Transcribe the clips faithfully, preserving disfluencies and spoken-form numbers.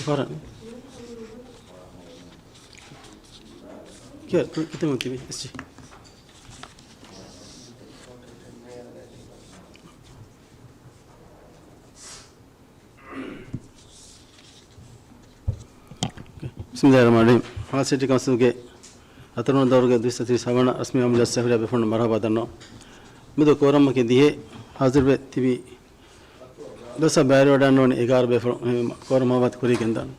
ފަރަން. ކިޔާ، ކި-، ކިތަން ތިބި؟ އެސްޖީ. ބިސްމިއްލާހިއްރަޙްމާނިއްރަޙީމް. މާލެ ސިޓީ ކައުންސިލްގެ ހަތަރުވަނަ ދައުރުގެ ދުއިސައްތަ ތިރީސް ހަވަނަ ރަސްމީ އާއްމު ޖަލްސާއަށް ހުރިހާ ބޭފުޅުންނަށް މަރުޙަބާ ދަންނަވަން. މިދު ކޯރަމަކީ ދިހަ ހާޒިރުވެ ތިބި ޖަލްސާ ބައިވެރިވަޑައިގަންނަވަނީ އެގާރަ ބޭފުޅުން. އެހެންވީމަ ކޯރަމް ހަވާލު ކުރީގެން ދާން.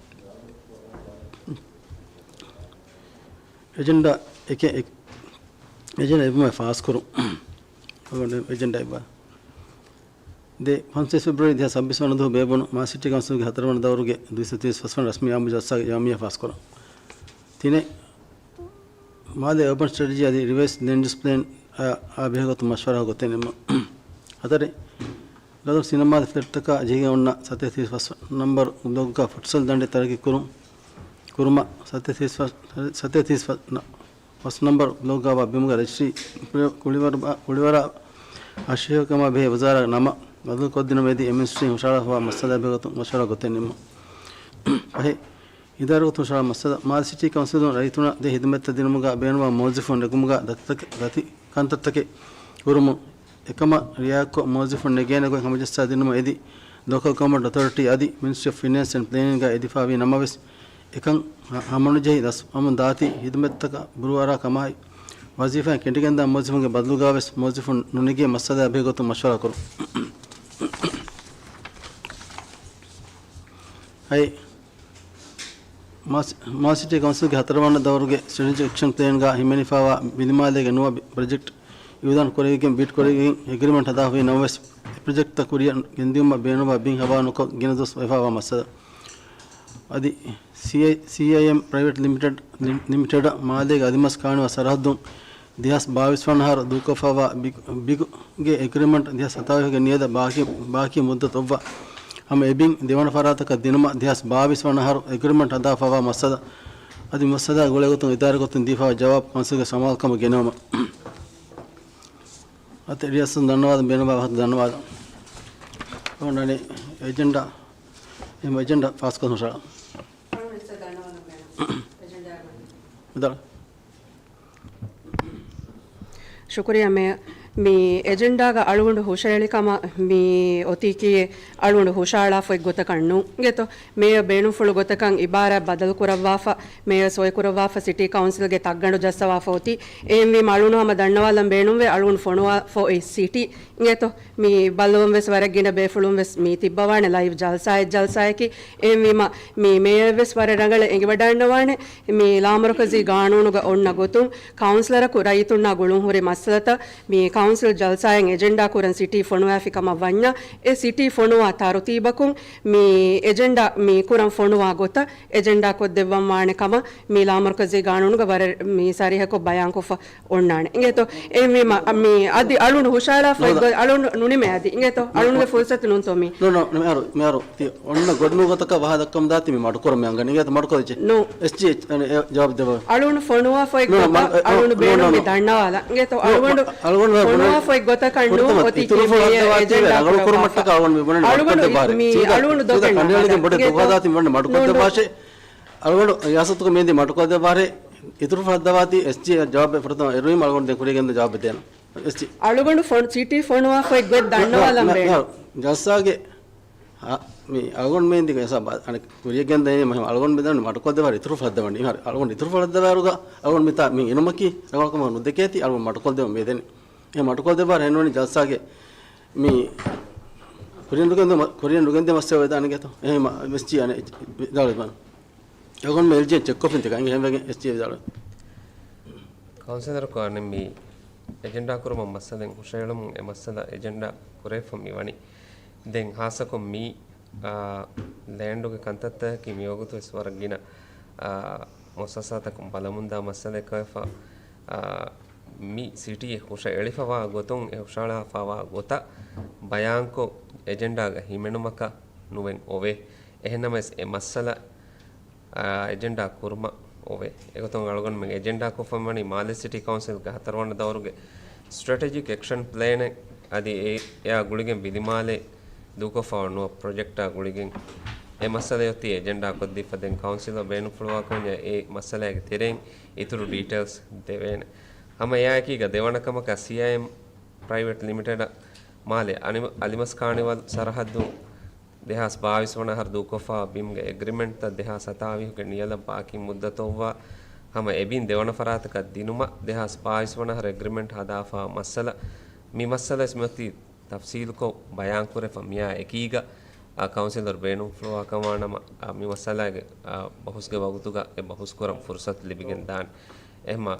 އެޖެންޑާ އެކެއް، އެކެއް، އެޖެންޑާ އެއްބަ ފާސްކުރުން. އެޖެންޑާ އެއްބަ. ދެ، ފަންސަވީސް ފެބްރުއަރީ ދުހަސް ސައްބީސް ވަނަ ދުވަހު ބޭއްވުނު މާލެ ސިޓީ ކައުންސިލްގެ ހަތަރުވަނަ ދައުރުގެ ދުއިސައްތަ ތިރީސް ފަސްވަނަ ރަސްމީ އާއްމު ޖަލްސާގެ ޔައުމިއްޔާ ފާސްކުރަން. ތިނެއް، މާލެ އަރބަން ސްޓްރެޓެޖީ އަދި ރިވައިސްޑް ލޭންޑް ޔޫސް ޕްލޭން އާ، އާ ބެހޭގޮތުން މަޝްވަރާ ގޮތެއް ނިންމުން. ހަތަރެއް، ގަދަރު ސިނަމާލެ ފްލެޓްތަކާ ޖެހިގެން އޮންނަ ސަތޭކަ ތިރީސް ފަސް ނަމްބަރު ބްލޮކްގަ ފުޓްސަލް ދަނޑެއް ތަރައްގީ ކުރުން، ކުރުމަށް ސަތޭކަ ތިރީސް ފަސް، ސަތޭކަ ތިރީސް ފަސް ނަ-، ފަސް ނަމްބަރު ބްލޮކްގަ ވާ ބިމުގަ ރަޖިސްޓްރީ ކުޅިވަރު-، ކުޅިވަރާ އަށިހަކަމާ ބެހޭ ވުޒާރާ ނަމަށް ބަދަލުކޮށްދިނުމަށް އެދި އެމްއެސްޓީން ހުށަހަޅާފައިވާ މައްސަލައާ ބެހޭގޮތުން މަޝްވަރާ ގޮތެއް ނިންމުން. ފަހެއް، އިދާރަގޮތުން ހުށަހަޅާ މައްސަލަ، މާލެ ސިޓީ ކައުންސިލުން ރައްޔިތުންނަށް ދޭ ހިދުމަތްތައް ދިނުމުގަ ބޭނުންވާ މުވައްޒަފުން ނެގުމުގަ ދަތިތަކެ-، ދަތި ކަންތައްތަކެއް ހުރުމުން، އެކަމަށް ރިއާޔަތްކޮށް މުވައްޒަފުން ނެގޭނެ ގޮތް ހަމަޖައްސާ ދިނުމަށް އެދި، ލޯކަލް ގަވަރމަންޓް އޮތޯރިޓީ އަދި މިނިސްޓްރީ އޮފް ފިނޭންސް އެންޑް ޕްލޭނިންގަ އެދިފައިވީ ނަމަވެސް، އެކަން ހަ-، ހަމަނުޖެހި ދަސްވަމުން ދާތީ ހިދުމަތްތަކަށް ބުރޫއަރާ ކަމާއި، ވަޒީފާއިން ކެނޑިގެންދާ މުވައްޒަފުންގެ ބަދަލުގަވެސް މުވައްޒަފުން ނުނެގޭ މައްސަލައާ ބެހޭގޮތުން މަޝްވަރާ ކުރުން. އައި، މާ-، މާލެ ސިޓީ ކައުންސިލްގެ ހަތަރުވަނަ ދައުރުގެ ސްޓްރެޓެޖިކް އެކްޝަން ޕްލޭންގަ ހިމެނިފައިވާ ބިލިމާލޭގެ ނުވަ ބި-، ޕްރޮޖެކްޓް އިއުލާން ކުރެވިގެން، ބިޑް ކުރެވިގެން، އެގްރިމެންޓް ހަދާފައި ނަމަވެސް، އެ ޕްރޮޖެކްޓްތައް ކުރިއަށް ގެންދިއުމަށް ބޭނުންވާ ބިން ހަވާލު ނުކޮށް ގިނަ ދުވަސް ވެފައިވާ މައްސަލަ. އަދި ސީއައި-، ސީއައިއެމް ޕްރައިވެޓް ލިމިޓެޑް، ލި-، ލިމިޓެޑަށް މާލޭގެ އަލިމަސް ކާނުވާ ސަރަހައްދުން ދުހާސް ބާވީސް ވަނަ އަހަރު ދޫކޮށްފައިވާ ބިގު-، ބިގުގެ އެގްރިމެންޓް ދުހާސް ސަތާވީހުގެ ނިޔަދަށް ބާކީ، ބާކީ މުއްދަތު އޮއްވާ ހަމަ އެ ބިން ދެވަނަ ފަރާތަކަށް ދިނުމަށް ދުހާސް ބާވީސް ވަނަ އަހަރު އެގްރިމެންޓް ހަދާފައިވާ މައްސަލަ. އަދި މައްސަލައާ ގުޅޭގޮތުން އިދާރީގޮތުން ދީފައިވާ ޖަވާބު ކައުންސިލްގެ ސަމާލުކަމަށް ގެނައުމަށް. އަދި ރިޔާސަތުން ދަންނަވާލަން ބޭނުންވާ ވާހަކަ ދަންނަވާލަން. އެހެންވީމަ އެޖެންޑާ، އެހެންވީމަ އެޖެންޑާ ފާސްކޮށް ހުށަހަޅަ. ވިދާޅު. ޝުކުރިއްޔާ މޭޔަރ. މި އެޖެންޑާގަ އަޅުގަނޑު ހުށައެޅި ކަމަށް މި އޮތީކީއެއް އަޅުގަނޑު ހުށައަޅާފައި ގޮތަކަށް ނޫން. އިނގޭތޯ، މޭޔަރ ބޭނުންފުޅު ގޮތަކަށް އިބާރާތް ބަދަލު ކުރައްވާފަ، މޭޔަރ ސޮއި ކުރައްވާފަ، ސިޓީ ކައުންސިލްގެ ތައްގަނޑު ޖައްސަވާފަ އޮތީ. އެހެންވީމަ އަޅުގަނޑު ހަމަ ދަންނަވާލަން ބޭނުންވޭ، އަޅުގަނޑު ފޮނުވާ ފޮއި ސިޓީ. އިނގޭތޯ، މި ބައްލަވަން ވެސް ވަރަށް ގިނަ ބޭފުޅުން ވެސް މި ތިއްބަވާނެ ލައިވް ޖަލްސާއެއް ޖަލްސާއަކީ. އެހެންވީމަ މި މޭޔަރ ވެސް ވަރަށް ރަނގަޅަށް އެނގިވަޑައިންނަވާނެ. މި ލާމަރުކަޒީ ގާނޫނުގަ އޮންނަ ގޮތުން ކައުންސިލަރަކު ރައްޔިތުންނާ ގުޅުންހުރި މައްސަލަތައް މި ކައުންސިލް ޖަލްސާއިން އެޖެންޑާ ކުރަން ސިޓީ ފޮނުވާފި ކަމަށް ވަންޏާ، އެ ސިޓީ ފޮނުވާ ތަރުތީބަކުން މި އެޖެންޑާ މި ކުރަން ފޮނުވާ ގޮތަށް އެޖެންޑާ ކޮށްދެއްވަން ވާނެ ކަމަށް މި ލާމަރުކަޒީ ގާނޫނުގަ ވަރަށް މި ސަރީހަކޮށް ބަޔާންކޮށްފަ އޮންނާނެ. އިނގޭތޯ؟ އެހެންވީމަ، މި އަދި އަޅުން ހުށައަޅާފައި ނުވަތަ ގޮ-، އަޅުން ނުނިމޭ އަދި. އިނގޭތޯ؟ ނު-، އަޅުންގެ ނު-، ފުރުސަތު ނޫންތޯ މީ؟ ނޫން، ނޫން، މިހާރު، މިހާރު ތި އޮންނަ ގޮތް ނުވަތަކަށް ވާހަކަ ދައްކަމުން ދާތީ މި މަޑުކުރަން މި އަންގަނީ. އިނގޭތޯ މަޑުކޮށްލައްޗޭ؟ ނޫން. އެސްޖީ އެޗް، އަނެ، އެ ޖަވާބު ދެއްވަ. އަޅުން ފޮނުވާފައި ނޫން، ގޮތަށް މަ-، އެ، އަޅުން ނޫން، ބޭނުން ނޫން. މި ދަންނަވާލަ. އިނގޭތޯ؟ ނޫން، އަޅުގަނޑު އަޅުގަނޑު ފޮނުވާފައި ގޮތަކަށް ނޫން ފުރަތަމަ އޮތީ އިތުރު ކީއްވެ ފަހަށް ދަވާތީ އެޖެންޑާ ވެ ރަނގަޅު ކުރުމަށްޓަކާ ކުރައްވާފަ. އަޅުގަނޑު މި ބުނަނީ އަޅުގަނޑު މަޑުކޮށްދެއްވާށޭ. ދޮގެއް ސީދާ، ނުނަން. ސީދާ ކަނޑައެޅިގެން ބޮޑެތި ނޫން، ދުވަހާ ނޫން. ދާތީ މި ވަނީ މަޑުކޮށްދެއްވާށޭ. އަޅުގަނޑު ރިޔާސަތުގަ މިއަދީ މަޑުކޮށްދެއްވާށޭ. އިތުރު ފަހަށް ދަވާތީ އެސްޖީ އެޗް ޖަވާބެއް ފުރަތަމަ އެރުވީމަ އަޅުގަނޑު ދެން ކުރިޔަށް ގެންދަން ޖަވާބެއް ދޭނަން. އެސްޖީ. އަޅުގަނޑު ފޮން-، ސިޓީ ފޮނުވާފައި ގޮތް ދަންނަވާލަން މި-، މި-، ބޭނުން. މިހާރު ޖަލްސާގެ، އާ، މި އަޅުގަނޑު މޭން ދިގަ އެސާ ބާ-، އަނެއް ކުރިޔަށް ގެންދަނީ މަ-، އަޅުގަނޑު މި ދަނީ މަޑުކޮށްދެއްވާށޭ އިތުރު ފަހަށް ދަވާނީ. މިހާރު އަޅުގަނޑު އިތުރު ފަހަށް ދަވާއިރުގަ އަޅުގަނޑު މިތާ މި އިނުމަކީ ރަނގަޅު ކަމަށް ނުދެކޭތީ އަޅުގަނޑު މަޑުކޮށްދެވަން މި ދެނީ. އެ މަޑުކޮށްދެއްވާށޭ އެހެންވަނީ ޖަލްސާގެ މި ކުރިޔަށް ނުގެންދިޔަ މަ-، ކުރިޔަށް ނުގެންދިޔަ މައްސަލަ ވެދާނެ އިނގޭތޯ. އެހެން މަ-، އެސްޖީ އަނެއް ވިދާޅުވި ބަން. އަޅުގަނޑު މި އެލްޖީއެން ޗެކް ކޮށްފިން ތިކަން އެހެން ވެގެން އެސްޖީ ވިދާޅުވި. ކައުންސިލަރަކު އަނެއް މި އެޖެންޑާ ކުރުމަށް މައްސަލައެއް ހުށައެޅުމުން އެ މައްސަލަ އެޖެންޑާ ކުރެވިފަ މި ވަނީ. ދެން ހާއްސަކޮށް މި، އާ، ލޭންޑުގެ ކަންތައްތަކަކީ މިވަގުތުވެސް ވަރަށް ގިނަ، އާ، މުއައްސަސާތަކުން ބަލަމުންދާ މައްސަލައެއްކަމަށްފަ، އާ، މި ސިޓީއެއް ހުށައެޅިފަވާ ގޮތުން އެ ހުށައަޅާފަވާ ގޮތަށް ބަޔާންކޮށް އެޖެންޑާގަ ހިމެނުމަކަށް ނުވެން އޮވޭ. އެހެންނަމަވެސް އެ މައްސަލަ އާ، އެޖެންޑާ ކުރުމަށް އޮވޭ. އެގޮތުން އަޅުގަނޑުމެން އެޖެންޑާ ކޮށްފަ ވަނީ މާލެ ސިޓީ ކައުންސިލްގެ ހަތަރުވަނަ ދައުރުގެ ސްޓްރެޓެޖިކް އެކްޝަން ޕްލޭނެއް އަދި އެ، އެއާ ގުޅިގެން ބިލިމާލެ ދޫކޮށްފަ ނުވަ ޕްރޮޖެކްޓާ ގުޅިގެން އެ މައްސަލައޮތީ އެޖެންޑާ ކޮށްދީފަ ދެން ކައުންސިލަށް ބޭނުންފުޅުވާކަމަށް އެ މައްސަލައިގެ ތެރެއިން އިތުރު ޑީޓެއިލްސް ދެވޭނެ. ހަމަ އެއާއެކީގަ ދެވަނަ ކަމަކަށް ސީއައިއެމް ޕްރައިވެޓް ލިމިޓެޑަށް މާލެ އަނި-، އަލިމަސް ކާނިވަލް ސަރަހައްދު ދެހާސް ބާވީސް ވަނަ އަހަރު ދޫކޮށްފަ ބިމުގެ އެގްރިމެންޓްތައް ދެހާސް ސަތާވީހުގެ ނިޔަލަށް ބާކީ މުއްދަތު އޮއްވާ ހަމަ އެބިން ދެވަނަ ފަރާތަކަށް ދިނުމަށް ދެހާސް ބާވީސް ވަނަ އަހަރު އެގްރިމެންޓް ހަދާފަ މައްސަލަ، މި މައްސަލަ އިސްމަތީ ތަފްސީލުކޮށް ބަޔާންކުރެފަ މިއާ އެކީގަ، އާ، ކައުންސިލަރު ބޭނުންފުޅުވާކަމާ ނަމަ، އާ، މި މައްސަލާގެ، އާ، ބަހުސްގެ ވަގުތުގަ އެ ބަހުސްކުރަން ފުރުސަތު ލިބިގެން ދާނެ. އެހެމަ،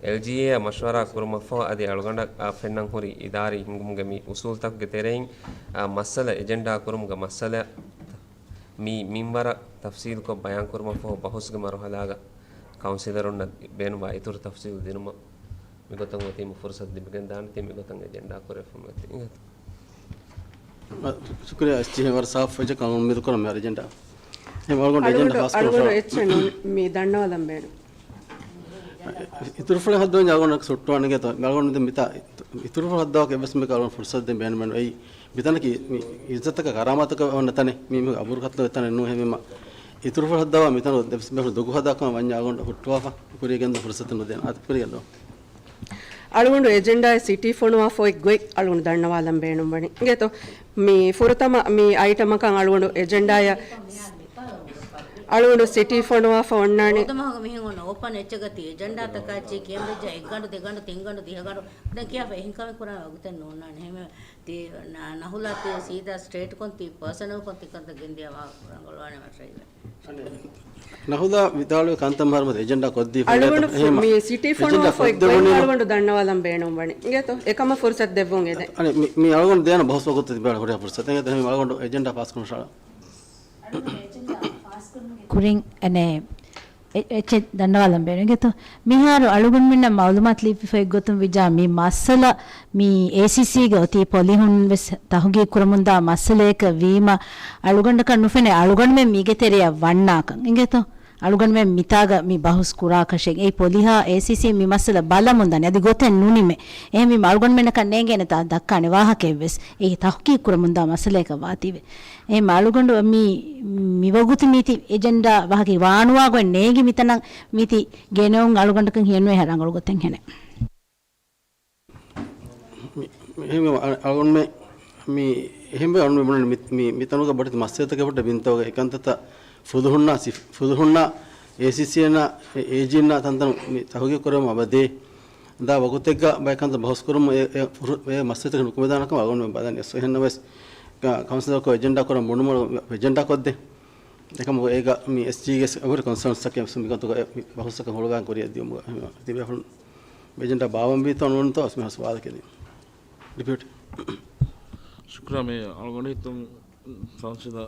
އެލްޖީއޭއާ މަޝްވަރާ ކުރުމަށްފަހު އަދި އަޅުގަނޑަށް، އާ، ފެންނަން ހުރި އިދާރީ ހިންގުމުގެ މި އުސޫލުތަކުގެ ތެރެއިން، އާ، މައްސަލަ އެޖެންޑާ ކުރުމުގެ މައްސަލަ މި މިންވަރަށް ތަފްސީލުކޮށް ބަޔާންކުރުމަށްފަހު ބަހުސްގެ މަރުހަލާގަ ކައުންސިލަރުންނަށް ބޭނުންވާ އިތުރު ތަފްސީލު ދިނުމަށް މިގޮތަށް އޮތީމަ ފުރުސަތު ލިބިގެން ދާނެތީ މިގޮތަށް އެޖެންޑާ ކުރެވިފަ އޮތީ. އިނގޭތޯ؟ ޝުކުރިއްޔާ އެސްޖީ ވަރަށް ސާފު ވެއްޖެ ކަމަށް އުއްމީދު ކުރަން މި އެޖެންޑާ. އެހެން އަޅުގަނޑު އެޖެންޑާ އަޅުގަނޑު، ފާސް ކުރަން އަޅުގަނޑު ފާ- އެއްޗެއް ނޫން މި ދަންނަވާލަން ބޭނުން. އިތުރު ފުޅެއް ހައްދަވަން އަޅުގަނޑަށް ސުއްޓުވާނެ އިނގޭތޯ. އަޅުގަނޑު މިތާ އިތުރު ފުޅު ހައްދަވާކަށް އެއްވެސް މިކަ އަޅުގަނޑު ފުރުސަތު ދޭން ބޭނުމެއް ނުވޭ. މިތަނަކީ މި އިއްޒަތަކަށް ކަރާމާތަކަށް އޮންނަ ތަނެއް. މީ މީހުން އަބުރު ކަތުން އޮތް ތަނެއް ނޫން. އެހެންވީމަ އިތުރު ފުޅު ހައްދަވާ މިތަނު ދެވެސް ބޭފުޅުން ދޮގު ހަދާކަމަށް ވަންޏާ އަޅުގަނޑު ހުއްޓުވާފަ ކުރިޔަށް ގެންދަ ފުރުސަތު ނުދޭން. އާދެ ކުރިޔަށް ގެންދަ. އަޅުގަނޑު އެޖެންޑާއަށް ސިޓީ ފޮނުވާފަ އޮތް ގޮތް އަޅުގަނޑު ދަންނަވާލަން ބޭނުންވަނީ. އިނގޭތޯ؟ މި ފުރަތަމަ މި އައިޓަމަކަށް އަޅުގަނޑު އެޖެންޑާއަށް އަޅުގަނޑު ސިޓީ ފޮނުވާފަ އޮންނާނެ. ހޯދަމަހަކަ މިހެން އޮންނަ އޯޕަން އެއްޗަކަށް ތި އެޖެންޑާތަކާ ޗީ ކޭމްބްރިޖް އެއްގަނޑު ދެގަނޑު ތިންގަނޑު ދިހަގަނޑު ދެން ކިޔާފަ އެހެން ކަމެއް ކުރާނެ ވަގުތެއް ނޯންނާނެ. އެހެންވެ ތި ނަ-، ނަހުލާ ތި ސީދާ ސްޓްރޭޓްކޮށް ތި ޕާސަނަލްކޮށް ތި ކަންތައް ގެންދިޔަ ވާހަކަ ރަނގަޅުވާނެ މަށައިވެ. ނަހުލާ ވިދާޅުވި ކަންތައް މަހަރުމަތި އެޖެންޑާ ކޮށްދީފަ އަޅުގަނޑު އެޖެންޑާ ފު-، މި ކޮށްދެވުނީ ސިޓީ ފޮނުވާފަ އޮތް ގޮތް އަޅުގަނޑު ދަންނަވާލަން ބޭނުންވަނީ. އިނގޭތޯ؟ އެކަމަށް ފުރުސަތު ދެއްވުން އެދެން. އަނެއް މި، މި އަޅުގަނޑު ދޭނަ ބަހުސް ވަގުތު ތިބޭ ހުރިހާ ފުރުސަތެއް އެދެން. އަޅުގަނޑު އެޖެންޑާ ފާސް ކުރަން ޝާޅަ. ކުރިން އަނެއް އެ-، އެއްޗެއް ދަންނަވާލަން ބޭނުންވޭތޯ. މިހާރު އަޅުގަނޑުމެންނަށް މައުލޫމާތު ލިބިފައި ގޮތުން ވިއްޖާ މި މައްސަލަ މި އޭސީސީގެ އޮތީ ޕޮލިހުން ވެސް ތަހުގީގު ކުރަމުންދާ މައްސަލައަކަށް ވީމަ، އަޅުގަނޑަކަށް ނުފެނޭ އަޅުގަނޑުމެން މީގެ ތެރެއަށް ވަންނާކަން. އިނގޭތޯ؟ އަޅުގަނޑުމެން މިތާގަ މި ބަހުސް ކުރާކަށެއް އެއީ ޕޮލިހާ އޭސީސީ މި މައްސަލަ ބަލަމުންދާނެ. އަދި ގޮތެއް ނުނިމޭ. އެހެންވީމަ އަޅުގަނޑުމެންނަކަށް ނޭނގޭނެ ތާ ދައްކާނެ ވާހަކައެއްވެސް. އެއީ ތަހުގީގު ކުރަމުންދާ މައްސަލައަކަށް ވާތީވެ. އެހެން އަޅުގަނޑު މި، މިވަގުތު މީތި އެޖެންޑާ ވާހަކަ ވާނުވާ ގޮތް ނޭނގި މިތަނަށް މީތި ގެނެވުން އަޅުގަނޑަކަށް ހިޔެއްނުވޭ ރަނގަޅު ގޮތެއް ހެނެއް. މި، މި، އެހެންވީމަ އަ-، އަޅުގަނޑުމެ މި، އެހެންވެ އަޅުގަނޑު ބުނަނީ މި، މި، މިތަނުގަ ބޮޑެތި މައްސަލަތަކެއް ހުއްޓަ ބިންތަކުގަ އެކަންތައްތައް ފުލުހުންނާ ސި-، ފުލުހުންނާ އޭސީސީއިންނާ، އޭ-، އޭޖީއިންނާ ތަންތަނު މި ތަހުގީގު ކުރެވުމަށް އަބަދޭ. ދާ ވަގުތެއްގަ ބައެއް ކަންތައް ބަހުސް ކުރުމުން އެ، އެ ފުރު-، އެ މައްސަލަތަކެއް ނުކުމެދާނެ ކަމަށް އަޅުގަނޑުމެން ބަލަނީ. އެހެންނަމަވެސް، ކަ-، ކައުންސިލަރަކު އެޖެންޑާ ކުރަން ބުނުމުން އެޖެންޑާ ކޮށްދޭ. އެކަމަކު އޭގަ މި އެސްޖީގެ އެވެރި ކޮންސަރންސްތަކެއް މިގޮތުގަ އެ މި ބަހުސްތަކަށް ހުޅުވާން ކުރިއަށް ދިޔުމުގަ ތިބޭފުޅުން އެޖެންޑާ ބާވަންވީތޯ ނޫންތޯ މި ސުވާލަކީ. ޑިޕިއުޓީ. ޝުކުރާ މި އަޅުގަނޑު ހިތުން ކައުންސިލަރ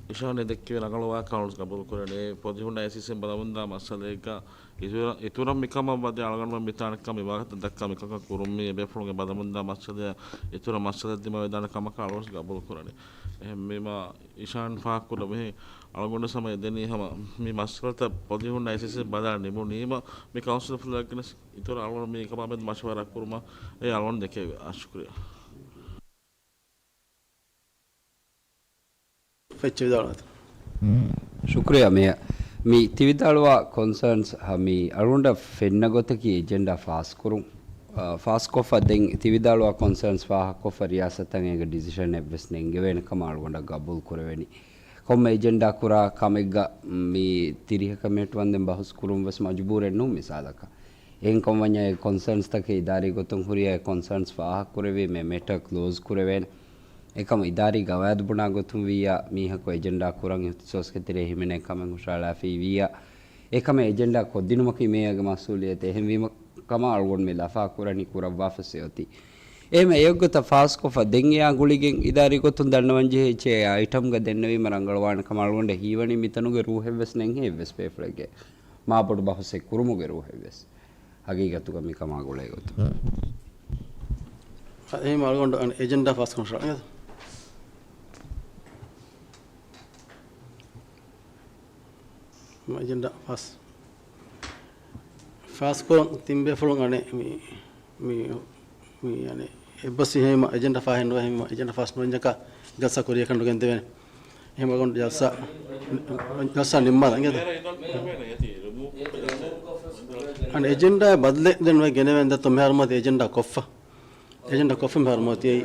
އިޝާން ދެއްކެވި ރަނގަޅު ވާހަކަ އަޅުގަނޑު ގަބޫލު ކުރަނީ. ޕޮލިހުންނާ އޭސީސީއިން ބަލަމުންދާ މައްސަލައެއްގަ އިތުރަށް، އިތުރަށް މިކަމަށް ވަދެ އަޅުގަނޑުމެން މިތާނެ ކަމަށް މި ވާހަކަތައް ދައްކާ މިކަންކަން ކުރުން މީ އެބޭފުޅުންގެ ބަލަމުންދާ މައްސަލައަށް އިތުރަށް މައްސަލަ ދިމާވެދާނެ ކަމަކަށް އަޅުގަނޑު ގަބޫލު ކުރަނީ. އެހެންވީމަ އިޝާން ފާހަގަކުރައްވަހެން އަޅުގަނޑު ހަމަ އެދެނީ ހަމަ މި މައްސަލަތައް ޕޮލިހުންނާ އޭސީސީ ބަލާ ނިމުނީމަ މި ކައުންސިލް ފުޅަކަށް އިތުރަށް އަޅުގަނޑު މި ކަމާމެދު މަޝްވަރާ ކުރުމަށް އެ އަޅުގަނޑު ދެކެވި. ޝުކުރިއްޔާ. ފެއްޗެވިދާޅުވާތި. ޝުކުރިއްޔާ މޭޔަރ. މި ތިވިދާޅުވާ ކޮންސާންސް ހަ މި އަޅުގަނޑަށް ފެންނަ ގޮތަކީ އެޖެންޑާ ފާސްކުރުން. އާ، ފާސްކޮށްފަ ދެން ތިވިދާޅުވާ ކޮންސާންސް ފާހަގަކޮށްފަ ރިޔާސަތަށް އޭގެ ޑިސިޝަނެއްވެސް ނެންގެވޭނެ ކަމަށް އަޅުގަނޑަށް ގަބޫލު ކުރެވެނީ. ކޮންމެ އެޖެންޑާ ކުރާ ކަމެއްގަ މި ތިރީހަކަށް މިނެޓް ވަންދެން ބަހުސް ކުރުން ވެސް މަޖުބޫރެއް ނޫން މިސާލަކަށް. އެހެންކަމުން ވަންޏާ އެ ކޮންސާންސްތަކެއް އިދާރީ ގޮތުން ހުރިއްޔާ އެ ކޮންސާންސް ފާހަގަކުރެވީމަ މެޓަރ ކްލޯޒް ކުރެވޭނެ. އެކަމަށް އިދާރީ ގަވާއިދު ބުނާ ގޮތުން ވިއްޔާ މީހަކު އެޖެންޑާ ކުރަން އިހްތިސޯސްގެ ތެރޭ ހިމެނޭ ކަމެއް ހުށަހަޅާފައި ވިއްޔާ އެކަމަށް އެޖެންޑާ ކޮށްދިނުމަކީ މޭޔަރގެ މަސްއޫލިއްޔަތެއް. އެހެންވީމަ ކަމަށް އަޅުގަނޑު މި ލަފާ ކުރަނީ ކުރައްވާފަސް އެއޮތީ. އެހެން އެއޮއްގޮތަށް ފާސްކޮށްފަ ދެން އެއާ ގުޅިގެން އިދާރީ ގޮތުން ދަންނަވަންޖެހޭ އެއްޗެއް އެ އައިޓަމްގަ ދެންނެވީމަ ރަނގަޅުވާނެ ކަމަށް އަޅުގަނޑަށް ހީވަނީ މިތަނުގެ ރޫހެއްވެސް ނެތް އެއްވެސް ބޭފުޅެއްގެ މާބޮޑު ބަހުސެއް ކުރުމުގެ ރޫހެއްވެސް. ހަގީގަތުގަ މިކަމާ ގުޅޭ ގޮތުން. އެހެން އަޅުގަނޑު އަން އެޖެންޑާ ފާސް ކޮންށާ އެޖެންޑާ ފާސް. ފާސްކުރަން ތިން ބޭފުޅުން އަނެއް މި، މި، މި އަނެއް އެއްބަސް ހޭމަ އެޖެންޑާ ފާހެއް ނުވެ ހޭމަ އެޖެންޑާ ފާސް ނުވެންޏަކާ ޖަލްސާ ކުރިއަކަށް ނުގެންދެވޭނެ. އެހެންވީމަ ޖަލްސާ، ޖަލްސާ ނިންމާލަން އިނގޭތަ؟ އަނެއް އެޖެންޑާ ބަދަލެއް ދެން އޮތް ގެނެވޭނެ ދެއްތޯ މިހާރު މަތި އެޖެންޑާ ކޮށްފަ. އެޖެންޑާ ކޮށްފަ މިހާރު މަތި އެއީ.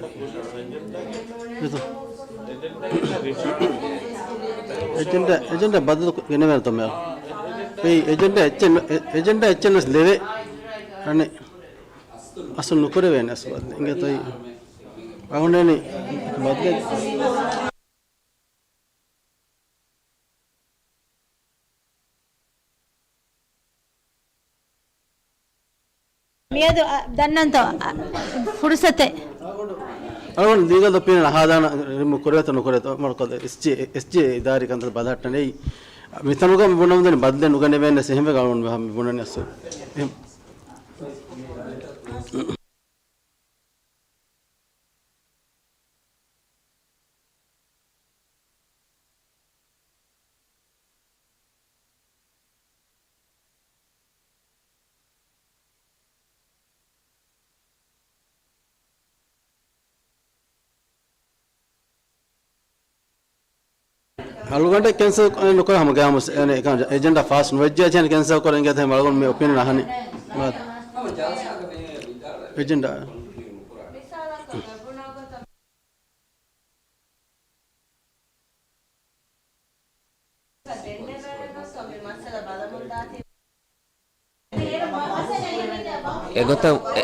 އެޖެންޑާ، އެޖެންޑާ ބަދަލު ގެނެވޭނެތޯ މިހާރު. އެއީ އެޖެންޑާ އެއްޗެއް ނު-، އެ-، އެޖެންޑާ އެއްޗެއް ނުވެސް ލެވޭ. އަނެއް އަސްލު ނުކުރެވޭނެ އަސްލު ބަދަލެއް. އިނގޭތޯ އަޅުގަނޑު ބަދަލެއް. މިއަދު، އަ، ދަންނަންތޯ، އަ، ފުރުސަތެއް. އަޅުގަނޑު ލީގަލް އޮޕީނިއަން އަހާލާނަ ރިމޫވް ކުރޭތޯ ނުކުރޭތޯ، މަރުކަޒު އެސްޖީ، އެސްޖީ އެ އިދާރީ ކަންތައް ބަލަހައްޓަނީ. މިތަނުގަ މި ބުނަމުންދަނީ ބަދަލެއް ނުގެނެވޭނެ އެހެންވެ އަޅުގަނޑު މި ބުނަނީ އަސްލު. އެހެން. އަޅުގަނޑެއް ކެންސަލް ނުކުރާ ހަމަ ގަޔާމުސް އެކަން އެޖެންޑާ ފާސް ނުވެއްޖެ އެޖެންޑާ ކެންސަލް ކުރަން އިނގޭތަ އަޅުގަނޑު މި އޮޕީނިއަން އަހަނީ. އެޖެންޑާ. އެގޮތަށް، އެ،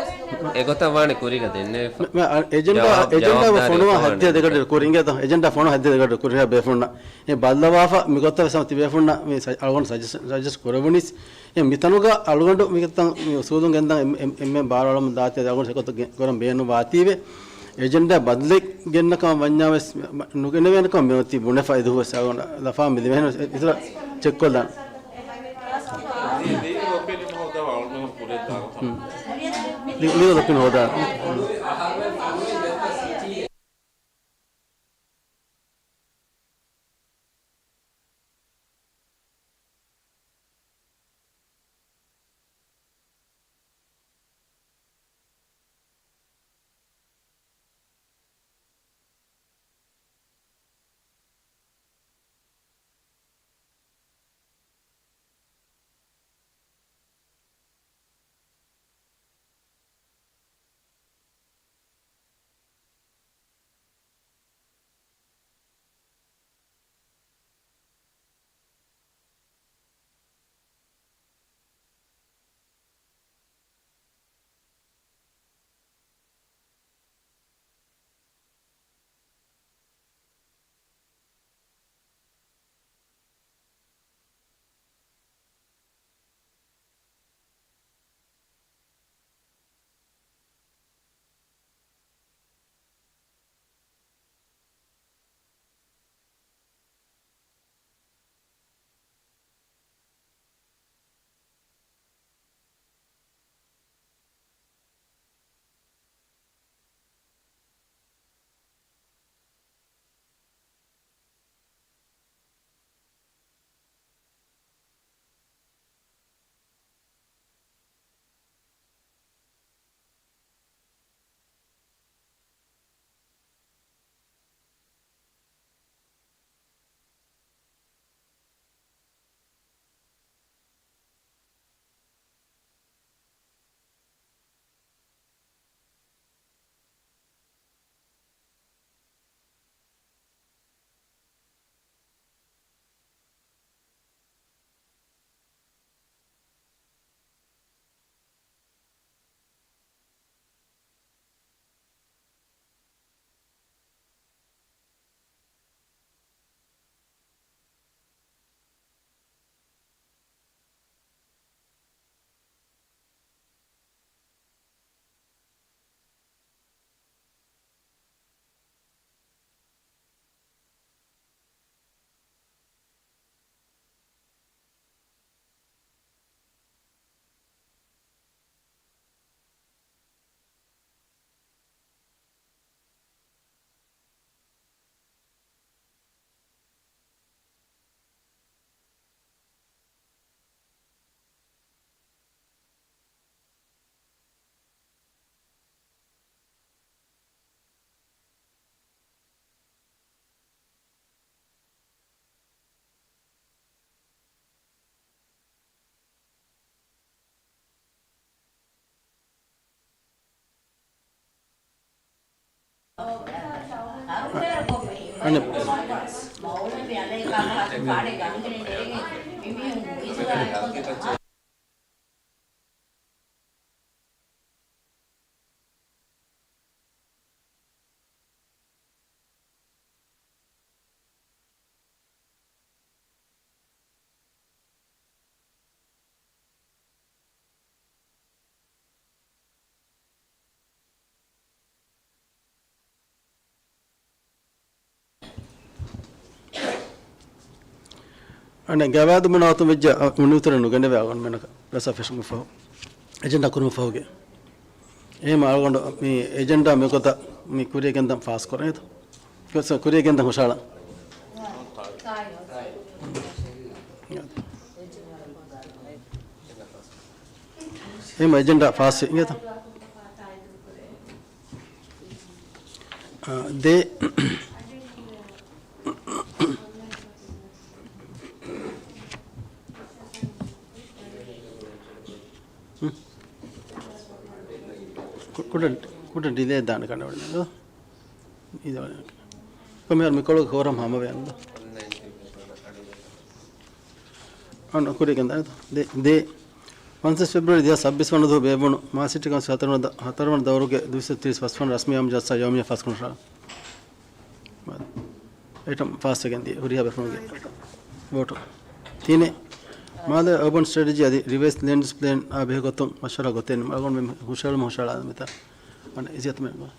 އެގޮތަށް ވާނެ ކުރީގަ ދެންނެވިފަ. މެ، މެ، އަ، އެޖެންޑާ، ޖަވާބު، އެޖެންޑާ ޖަވާބުދާރީ ފޮނުވާ އެއްކޮށް ހައްދިހަ ވާނެ. ދެގަޑި ކުރި އިނގޭތަ؟ އެޖެންޑާ ފޮނުވާ ހައްދިހަ ދެގަޑި ކުރިހާ ބޭފުންނަށް. މި ބައްލަވާފަ މި ގޮތަށް ވެސް ތިބޭފުންނަށް މި ސަ-، އަޅުގަނޑު ސަޖެސް، ސަޖެސް ކުރެވުނީސް. އެ މިތަނުގަ އަޅުގަނޑު މިގޮތަށް މި އުސޫލުން ގެންދާ އެންމެ، އެންމެ ބާރު އަޅަމުން ދާތީ އަޅުގަނޑު އެގޮތަށް ގެ-، ކުރަން ބޭނުން ވާތީވެ. އެޖެންޑާ ބަދަލެއް ގެންނަކަމަށް ވަންޏާ ވެސް ނުގެނެވޭނެކަމަށް މިއޮތީ ބުނެފަ އެދުވަސް އަޅުގަނޑު ލަފާ މި ލިބޭނެ އިތުރަށް ޗެކްކޮށްލާން. ހުން. ލީ-، ލީގަލް އޮޕީނިއަން ހޯދާ. އަނެއް. އަނެއް ގަވާއިދު ބުނާ އޮތުން ވެއްޖެ އަ، މުނިވުތުރެއް ނުގެނެވޭ އަޅުގަނޑުމެންނަކަށް ރަސް ފެށުމަށް ފަހު، އެޖެންޑާ ކުރުމަށް ފަހުގެ. އެހެން އަޅުގަނޑު މި އެޖެންޑާ މިގޮތަށް މި ކުރިޔަށް ގެންދަން ފާސް ކުރަން އެތަ؟ ކުރިޔަށް ގެންދަން ހުށަހަޅަން. އެހެން އެޖެންޑާ ފާސް ވި އިނގޭތަ؟ އާ، ދޭ. ކު-، ކުޑަ، ކުޑަ ޑިލޭ ދާނެ ކަނޑައެޅި ނަން. ކޮމިއަރ މިކޮޅުގެ ކޯރަމް ހަމަވެ އަންދަ. އަން ކުރިޔަށް ގެންދާނެތަ؟ ދޭ، ދޭ. ފަންސަވީސް ފެބްރުއަރީ ދުހާސް ސައްބީސް ވަނަ ދުވަހު ބޭއްވުނު މާ ސިޓީ ކައުންސިލް ހަތަރުވަނަ ދަ-، ހަތަރުވަނަ ދައުރުގެ ދުއިސައްތަ ތިރީސް ފަސްވަނަ ރަސްމީ އާއްމު ޖަލްސާ ޔައުމިއްޔާ ފާސްކުރުން ހުށަހަޅާ. އެޓަމް ފާސްވެގެން ދިޔަ ހުރިހާ ބޭފުޅުންގެ ވޯޓު. ތިނެއް، މާލޭ އަރބަން ސްޓްރެޓެޖީ އަދި ރިވައިސް ލޭންޑް ޔޫސް ޕްލޭން އާ ބެހޭ ގޮތުން މަޝްވަރާ ގޮތެއް އަޅުގަނޑު މި ހުށަހެޅުމަށް ހުށަހަޅާ މިތާ. އަން އިޒިއަތު މެންބަރު.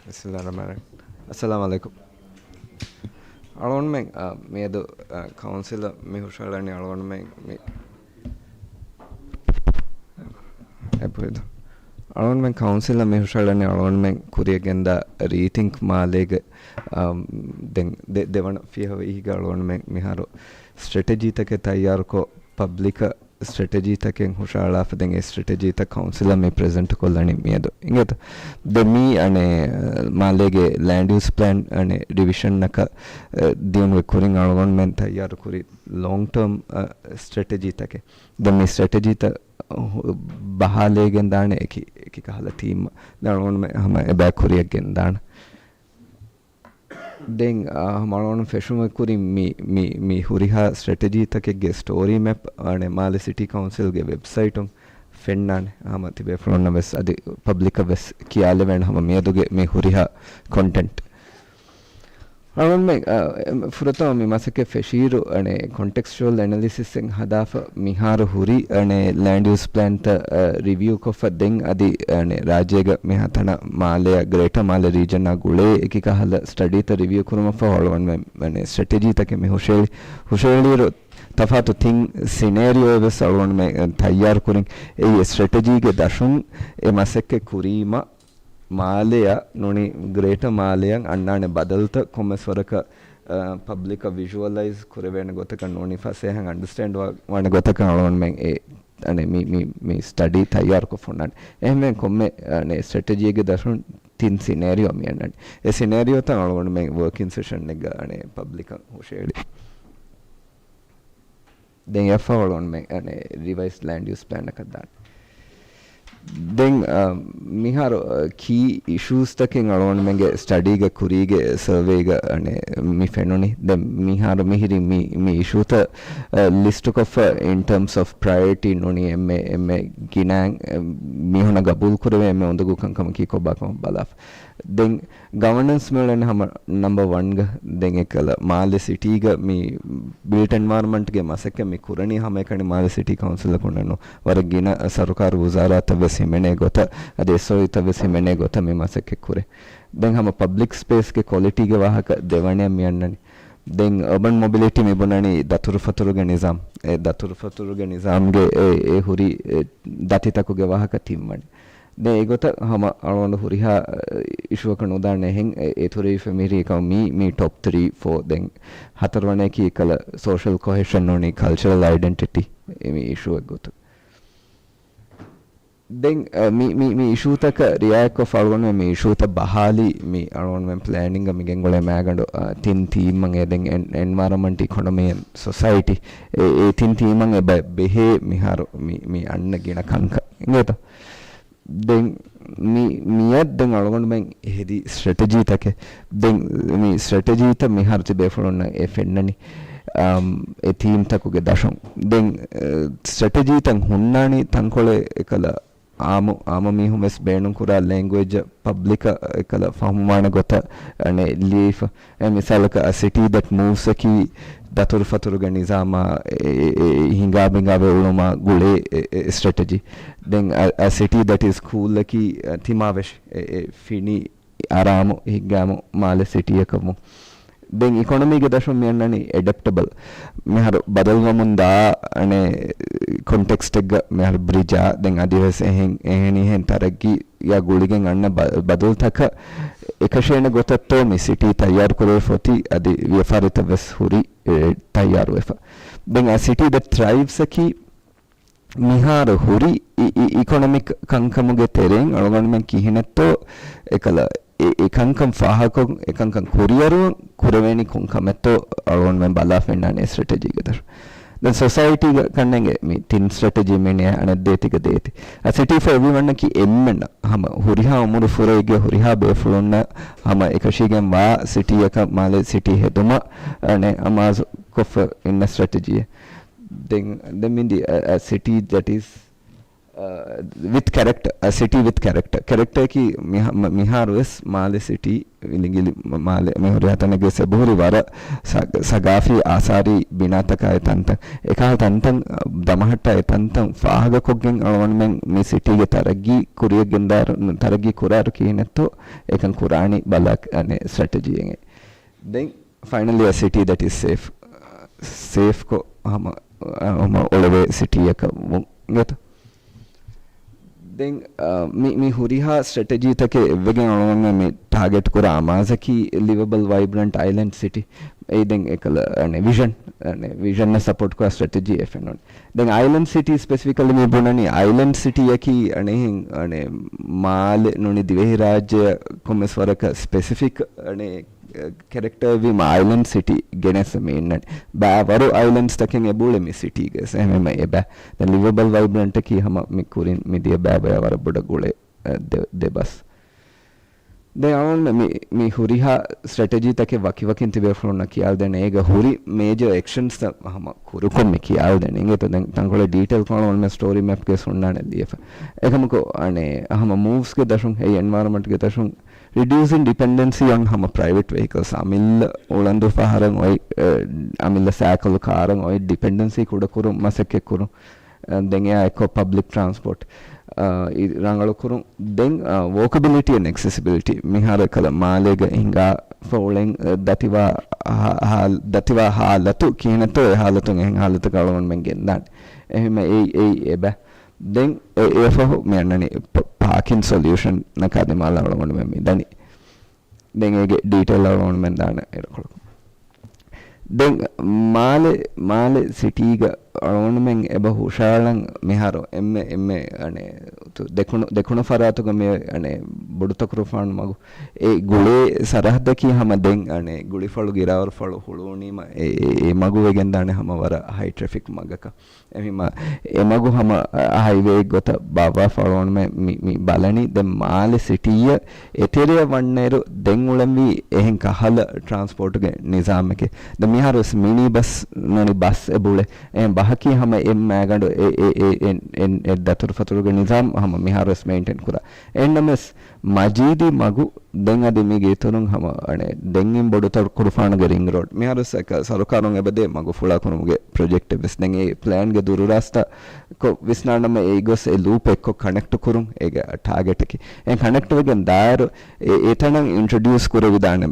ބިސްމިއްލާހި ރަޙްމާނި ރަޙީމް. އައްސަލާމު ޢަލައިކުމް. އަޅުގަނޑުމެން، އާ، މިއަދު، އާ، ކައުންސިލަށް މި ހުށަހަޅަނީ އަޅުގަނޑުމެން މި، އެބޮތް. އަޅުގަނޑުމެން ކައުންސިލަށް މި ހުށަހަޅަނީ އަޅުގަނޑުމެން ކުރިއަށް ގެންދާ ރީތިންކް މާލޭގެ، އާ، ދެން ދެ-، ދެވަނަ ފިޔަވަހީގަ އަޅުގަނޑުމެން މިހާރު ސްޓްރެޓެޖީތަކެއް ތައްޔާރުކޮށް، ޕަބްލިކަށް ސްޓްރެޓެޖީތަކެއް ހުށަހަޅާފަ ދެން އެ ސްޓްރެޓެޖީތައް ކައުންސިލަށް މި ޕްރެޒެންޓް ކޮށްލަނީ މިއަދު. އިނގޭތަ؟ ދެން މީ އަނެއް މާލޭގެ ލޭންޑް ޔޫސް ޕްލޭން އަނެއް ރިވިޝަންއަކަށް، އަ، ދިޔުނުގެ ކުރިން އަޅުގަނޑުމެން ތައްޔާރު ކުރި ލޯންގް ޓާމް، އަ، ސްޓްރެޓެޖީތަކެއް. ދެން މި ސްޓްރެޓެޖީތައް ބަހާލައިގެން ދާނެ އެކި، އެކި ކަހަލަ ތީމް. ދެން އަޅުގަނޑުމެން ހަމަ އެބަ ކުރިއަށް ގެންދާނެ. ދެން، އާ، ހަމަ އަޅުގަނޑު ފެށުމެއް ކުރިން މި، މި، މި ހުރިހާ ސްޓްރެޓެޖީތަކެއްގެ ސްޓޯރީ މެޕް، އަނެއް މާލެ ސިޓީ ކައުންސިލްގެ ވެބްސައިޓުން ފެންނާނެ. ހަމަ ތިބޭފުޅުންނަށް ވެސް އަދި ޕަބްލިކަށް ވެސް ކިޔާލެވޭނެ ހަމަ މިއަދުގެ މި ހުރިހާ ކޮންޓެންޓް. އަޅުގަނޑުމެން، އަ، ފުރަތަމަ މި މަސައްކަތް ފެށިއިރު، އަނެއް ކޮންޓެކްސްޗުއަލް އެނަލިސިސްއެއް ހަދާފަ މިހާރު ހުރި، އަނެއް ލޭންޑް ޔޫސް ޕްލޭންތައް، އަ، ރިވިއު ކޮށްފަ ދެން އަދި، އަނެއް ރާއްޖޭގަ މިހާތަނަށް މާލެއަށް ގްރޭޓަ މާލެ ރީޖަނާ ގުޅޭ އެކި ކަހަލަ ސްޓަޑީތައް ރިވިއު ކުރުމަށްފަހު އަޅުގަނޑުމެން، އަނެއް ސްޓްރެޓެޖީތަކެއް މި ހުށަހެޅި-، ހުށަހެޅިއިރު ތަފާތު ތިން ސިނޭރިއޯއެއް ވެސް އަޅުގަނޑުމެން ތައްޔާރު ކުރިން. އެއީ ސްޓްރެޓެޖީގެ ދަށުން އެ މަސައްކަތް ކުރީމަ، މާލެއަށް ނޫނީ ގްރޭޓަ މާލެއަށް އަންނާނެ ބަދަލުތައް ކޮންމެސް ވަރަކަށް، އަ، ޕަބްލިކަށް ވިޒުއަލައިޒް ކުރެވޭނެ ގޮތަކަށް ނޫނީ ފަސޭހައިން އަންޑަސްޓޭންޑް ވާ-، ވާނެ ގޮތަކަށް އަޅުގަނޑުމެން އެ، އަނެއް މި، މި، މި ސްޓަޑީ ތައްޔާރުކޮށް ހުންނާނެ. އެހެންވެ ކޮންމެ، އަނެއް ސްޓްރެޓެޖީގެ ދަށުން ތިން ސިނޭރިއޯ މި އަންނަނީ. އެ ސިނޭރިއޯތައް އަޅުގަނޑުމެން ވަރކިން ސެޝަންއެއްގަ އަނެއް ޕަބްލިކަށް ހުށަހެޅި. ދެން އެއަށްފަހު އަޅުގަނޑުމެން ރިވައިސްޑް ލޭންޑް ޔޫސް ޕްލޭންއަކަށް ދާނެ. ދެން، އަ، މިހާރު، އަ، ކީ އިޝޫސްތަކެއް އަޅުގަނޑުމެންގެ ސްޓަޑީގަ ކުރީގެ ސަރވޭގަ އަނެއް މި ފެނުނީ. ދެން މިހާރު މިހިރީ މި، މި އިޝޫތައް، އަ، ލިސްޓުކޮށްފަ އިން ޓާމްސް އޮފް ޕްރަޔޮރިޓީ ނޫނީ އެންމެ، އެންމެ ގިނައިން، އެ، މީހުންނަށް ގަބޫލު ކުރެވޭ އެންމެ އުނދަގޫ ކަންކަމަކީ ކޮބާކަމަށް ބަލާފަ. ދެން ގަވަނަންސް މިއުޅެނީ ހަމަ ނަމްބަ ވަންގަ. ދެން އެކަލަ މާލެ ސިޓީގަ މި ބިލްޓް އެންވަޔަރަންމަންޓްގެ މަސައްކަތް މި ކުރަނީ ހަމައެކަނި މާލެ ސިޓީ ކައުންސިލަކުންނެއްނު. ވަރަށް ގިނަ ސަރުކާރު ވުޒާރާތައް ވެސް ހިމެނޭ ގޮތަށް، އަދި އެސްއޯއީތައް ވެސް ހިމެނޭ ގޮތަށް މި މަސައްކަތް ކުރޭ. ދެން ހަމަ ޕަބްލިކް ސްޕޭސްގެ ކޮލިޓީގެ ވާހަކަ ދެވަނައަށް މި އަންނަނީ. ދެން އަރބަން މޮބިލިޓީ މި ބުނަނީ ދަތުރުފަތުރުގެ ނިޒާމް. އެ ދަތުރުފަތުރުގެ ނިޒާމްގެ އެ، އެ ހުރި، އެ ދަތިތަކުގެ ވާހަކަ ތިންވަނަ. ދެން އެގޮތަށް ހަމަ އަޅުގަނޑު ހުރިހާ އިޝޫއަކަށް ނުދާނެ އެހެން އެ، އެތުރެވިފަ މިހިރީ ކަމަށް މީ، މީ ޓޮޕް ތްރީ، ފޯ. ދެން ހަތަރުވަނައަކީ އެކަލަ ސޯޝަލް ކޮހެޝަން ނޫނީ ކަލްޗަރަލް އައިޑެންޓިޓީ އެ މީ އިޝޫއެއް ގޮތުން. ދެން، އަ، މި، މި، މި އިޝޫތަކަށް ރިއާޔަތްކޮށްފަ އަޅުގަނޑުމެން މި އިޝޫތައް ބަހާލީ މި އަޅުގަނޑުމެން ޕްލޭނިންގ މި ގެންގުޅޭ މައިގަނޑު، އަ، ތިން ތީމްއަށް އެ ދެން އެން-، އެންވަޔަރަންމަންޓް، އިކޮނޮމީ އެންޑް ސޮސައިޓީ. އެ، އެ ތިން ތީމަށް އެބަ ބެހޭ މިހާރު މި، މި އަންނަ ގިނަ ކަންކަން. އިނގޭތަ؟ ދެން މި، މިއަށް ދެން އަޅުގަނޑުމެން ހެދި ސްޓްރެޓެޖީތަކެއް. ދެން މި ސްޓްރެޓެޖީތައް މިހާރު ތިބޭފުޅުންނަށް އެ ފެންނަނީ، އަމް، އެ ތީމްތަކުގެ ދަށުން. ދެން، އެ، ސްޓްރެޓެޖީތައް ހުންނާނީ ތަންކޮޅެއް އެކަލަ އާއްމު، އާއްމު މީހުން ވެސް ބޭނުންކުރާ ލެންގުއޭޖް ޕަބްލިކަށް އެކަލަ ފަހުމްވާނެ ގޮތަށް އަނެއް ލިޔެފަ. އެ މިސާލަކަށް، އަ ސިޓީ ދެޓް މޫވްސް އަކީ ދަތުރުފަތުރުގެ ނިޒާމާ އެ، އެ، އެ، ހިނގާބިނގާވެ އުޅުމާ ގުޅޭ އެ، އެ، ސްޓްރެޓެޖީ. ދެން އަ، އަ ސިޓީ ދެޓް އިޒް ކޫލް އަކީ، އަ، ތިމާވެށި އެ، އެ، ފިނި އަރާމު ހިނގާމު މާލެ ސިޓީއަކަށްވުން. ދެން އިކޮނޮމީގެ ދަށުން މި އަންނަނީ އެޑެޕްޓަބަލް. މިހާރު ބަދަލުވަމުން ދާ އަނެއް ކޮންޓެކްސްޓެއްގަ މިހާރު ބްރިޖާ، ދެން އަދިވެސް އެހެން، އެހެނިހެން ތަރައްގީއާ ގުޅިގެން އަންނަ ބަ-، ބަދަލުތަކަށް އެކަށޭނެ ގޮތަށްތޯ މި ސިޓީ ތައްޔާރު ކުރެވިފަ އޮތީ، އަދި ވިޔަފާރިތައް ވެސް ހުރި، އެ، ތައްޔާރުވެފަ. ދެން އަ ސިޓީ ދެޓް ތްރައިވްސް އަކީ މިހާރު ހުރި އި-، އި-، އިކޮނޮމިކް ކަންކަމުގެ ތެރެއިން އަޅުގަނޑުމެން ކިހިނެއްތޯ އެކަލަ އެ، އެ ކަންކަން ފާހަގަކޮށް، އެ ކަންކަން ކުރިއަރުވަން ކުރެވޭނީ ކޮން ކަމެއްތޯ އަޅުގަނޑުމެން ބަލާފަ އިންނާނެ ސްޓްރެޓެޖީގެ ދަށުން. ދެން ސޮސައިޓީގަ ކަންނޭނގެ މި ތިން ސްޓްރެޓެޖީ މިނެ އަނެއް ދޭތިގަ ދޭތި. އަ ސިޓީ ފޯ އެވްރީވަން އަކީ އެންމެންނަށް ހަމަ ހުރިހާ އުމުރު ފުރައިގެ ހުރިހާ ބޭފުޅުންނަށް ހަމަ އެކަށީގެން ވާ ސިޓީއަކަށް މާލެ ސިޓީ ހެދުމަށް އަނެއް އަމާޒު ކޮށްފަ އިންނަ ސްޓްރެޓެޖީއެއް. ދެން، ދެން މިދި އަ، އަ ސިޓީ ދެޓް އިޒް ވިތް ކެރެކްޓަ، ސިޓީ ވިތް ކެރެކްޓަ. ކެރެކްޓައަކީ މިހާ-، މި-، މިހާރު ވެސް މާލެ ސިޓީ ވިލިނގިލި މ-، މާލެ މި ހުރިހާ ތަނެއްގެ ސެބުހުރި ވަރަށް ސަ-، ސަގާފީ އާސާރީ ބިނާތަކާއި ތަންތަން، އެކަހަލަ ތަންތަން ދަމަހައްޓާ އެ ތަންތަން ފާހަގަކޮށްގެން އަޅުގަނޑުމެން މި ސިޓީގެ ތަރައްގީ ކުރިޔަށް ގެންދާއިރު، ތަރައްގީ ކުރާއިރު ކިހިނެއްތޯ އެކަން ކުރާނީ ބަލާ ސްޓްރެޓެޖީއެއް. ދެން ފައިނަލީ، އަ ސިޓީ ދެޓް އިޒް ސޭފް. ސޭފްކޮށް ހަމަ، އަ، ހަމަ އޮޅެވޭ ސިޓީއަކަށް ވުން އިނގޭތަ؟ ދެން، އަ، މި، މި ހުރިހާ ސްޓްރެޓެޖީތަކެއް އެއްވެގެން އަޅުގަނޑުމެން މި ޓާގެޓް ކުރާ އަމާޒަކީ ލިވަބަލް ވައިބްރަންޓް އައިލެންޑް ސިޓީ. އެއީ ދެން އެކަލަ، އަނެ، ވިޝަން، އަނެ، ވިޝަންއަށް ސަޕޯޓް ކުރާ ސްޓްރެޓެޖީ އެ ފެނުން. ދެން އައިލެންޑް ސިޓީ ސްޕެސިފިކަލީ މި ބުނަނީ އައިލެންޑް ސިޓީއަކީ އަނެހެން، އަނެ، މާލެ ނޫނީ ދިވެހިރާއްޖެ ކޮންމެސް ވަރަކަށް ސްޕެސިފިކް، އަނެ، ކެރެކްޓަރ ވީމަ އައިލެންޑް ސިޓީ ގެނެސް މި އިންނަނީ. ބައިވަރު އައިލެންޑްސް ތަކެއް އެބުޅެ މި ސިޓީގެ އެހެންވީމަ އެބަ. ދެން ލިވަބަލް ވައިބްރަންޓަކީ ހަމަ މި ކުރިން މި ދިޔަ ބައި ބަޔާ ވަރަށް ބޮޑަށް ގުޅޭ، އެ، ދެ-، ދެ ބަސް. ދެން އަޅުގަނޑު މި، މި ހުރިހާ ސްޓްރެޓެޖީ ތަކެއް ވަކިވަކިން ތިބޭފުޅުންނަށް ކިޔާލަދޭނެ. އޭގަ ހުރި މޭޖަރ އެކްޝަންސް ތައް ހަމަ ކުރުކޮށް މި ކިޔާލަދޭނެ. އިނގޭތަ ދެން ތަންކޮޅެއް ޑީޓެއިލް ކޮށް އަޅުގަނޑު މި ސްޓޯރީ މެޕްގެ ހުންނާނެ ލިޔެފަ. އެކަމަކު އަނެ، ހަމަ މޫވްސްގެ ދަށުން، އެ އެންވަޔަރަމަންޓްގެ ދަށުން ރިޑިއުސިން ޑިޕެންޑެންސީ އޮން ހަމަ ޕްރައިވެޓް ވެހިކަލްސް، އަމިއްލަ އުޅަނދު ފަހަރަށް އޮތް، އެ، އަމިއްލަ ސައިކަލް ކާރަށް އޮތް ޑިޕެންޑެންސީ ކުޑަކުރުން މަސައްކަތްކުރުން. އެ، ދެން އެއާ އެއްކޮށް ޕަބްލިކް ޓްރާންސްޕޯޓް، އަ، އި-، ރަނގަޅުކުރުން. ދެން، އަ، ވޯކަބިލިޓީ އެންޑް އެކްސެސިބިލިޓީ މިހާރު އެކަލަ މާލޭގަ ހިނގާފަ އުޅެން، އެ، ދަތިވާ ހާ-، ހާ-، ދަތިވާ ހާލަތު ކިހިނެއްތޯ އެ ހާލަތުން އެހެން ހާލަތަކަށް އަޅުގަނޑުމެން ގެންދާނެ. އެހެން އެއީ، އެއީ އެބަ. ދެން އެ-، އެއަށްފަހު މި އަންނަނީ ޕ-، ޕާކިން ސޮލިއުޝަންއަކާ ދިމާލަށް އަޅުގަނޑުމެން މި ދަނީ. ދެން އޭގެ ޑީޓެއިލް އަޅުގަނޑުމެން ދާނެ އިރަކޮޅަކު. ދެން މާލެ، މާލެ ސިޓީގަ އަޅުގަނޑުމެން އެބަ ހުށައަޅަން މިހާރު އެންމެ، އެންމެ އަނެ، ދެކުނު، ދެކުނު ފަރާތުގަ މި އަނެ ބޮޑު ތަކުރުފާނު މަގު. އެ ގުޅޭ ސަރަހައްދަކީ ހަމަ ދެން އަނެ ގުޅިފަޅު، ގިރާވަރުފަޅު ހުޅުވުނީމަ އެ، އެ، އެ މަގު ވެގެންދާނެ ހަމަ ވަރަށް ހައި ޓްރެފިކް މަގަކަށް. އެހެންވީމަ، އެމަގު ހަމަ، އަ، ހައިވޭއެއް ގޮތަށް ބާއްވާފަ އަޅުގަނޑުމެން މި، މި ބަލަނީ. ދެން މާލެ ސިޓީއަށް އެތެރެއަށް ވަންނައިރު ދެން އުޅެންވީ އެހެން ކަހަލަ ޓްރާންސްޕޯޓުގެ ނިޒާމެކޭ. ދެން މިހާރު ވެސް މިނީ ބަސް ނޫނީ ބަސް އެބުޅޭ. އެހެން ބަހަކީ ހަމަ އެއް މައިގަނޑު އެ، އެ، އެ، އެ، އެ، އެ ދަތުރުފަތުރުގެ ނިޒާމް ހަމަ މިހާރު ވެސް މެއިންޓެން ކުރާ. އެހެންނަމަވެސް މަޖީދީ މަގު ދެން އަދި މީގެ އިތުރުން ހަމަ، އަނެ، ދެން އިން ބޮޑު ތަކުރުފާނުގެ ރިންގް ރޯޑް. މިހާރު ސަ-، ސަރުކާރުން އެބަދޭ މަގު ފުޅާ ކުރުމުގެ ޕްރޮޖެކްޓެއް ވެސް. ދެން އެ ޕްލޭންގެ ދުރުރާސްތަކޮށް ވިސްނާނަމަ އެ ގޮސް އެ ލޫޕް އެއްކޮށް ކަނެކްޓް ކުރުން އޭގެ ޓާގެޓަކީ. އެ ކަނެކްޓް ވެގެން ދާއިރު އެ، އެ ތަނަށް އިންޓްރޮޑިއުސް ކުރެވިދާނެ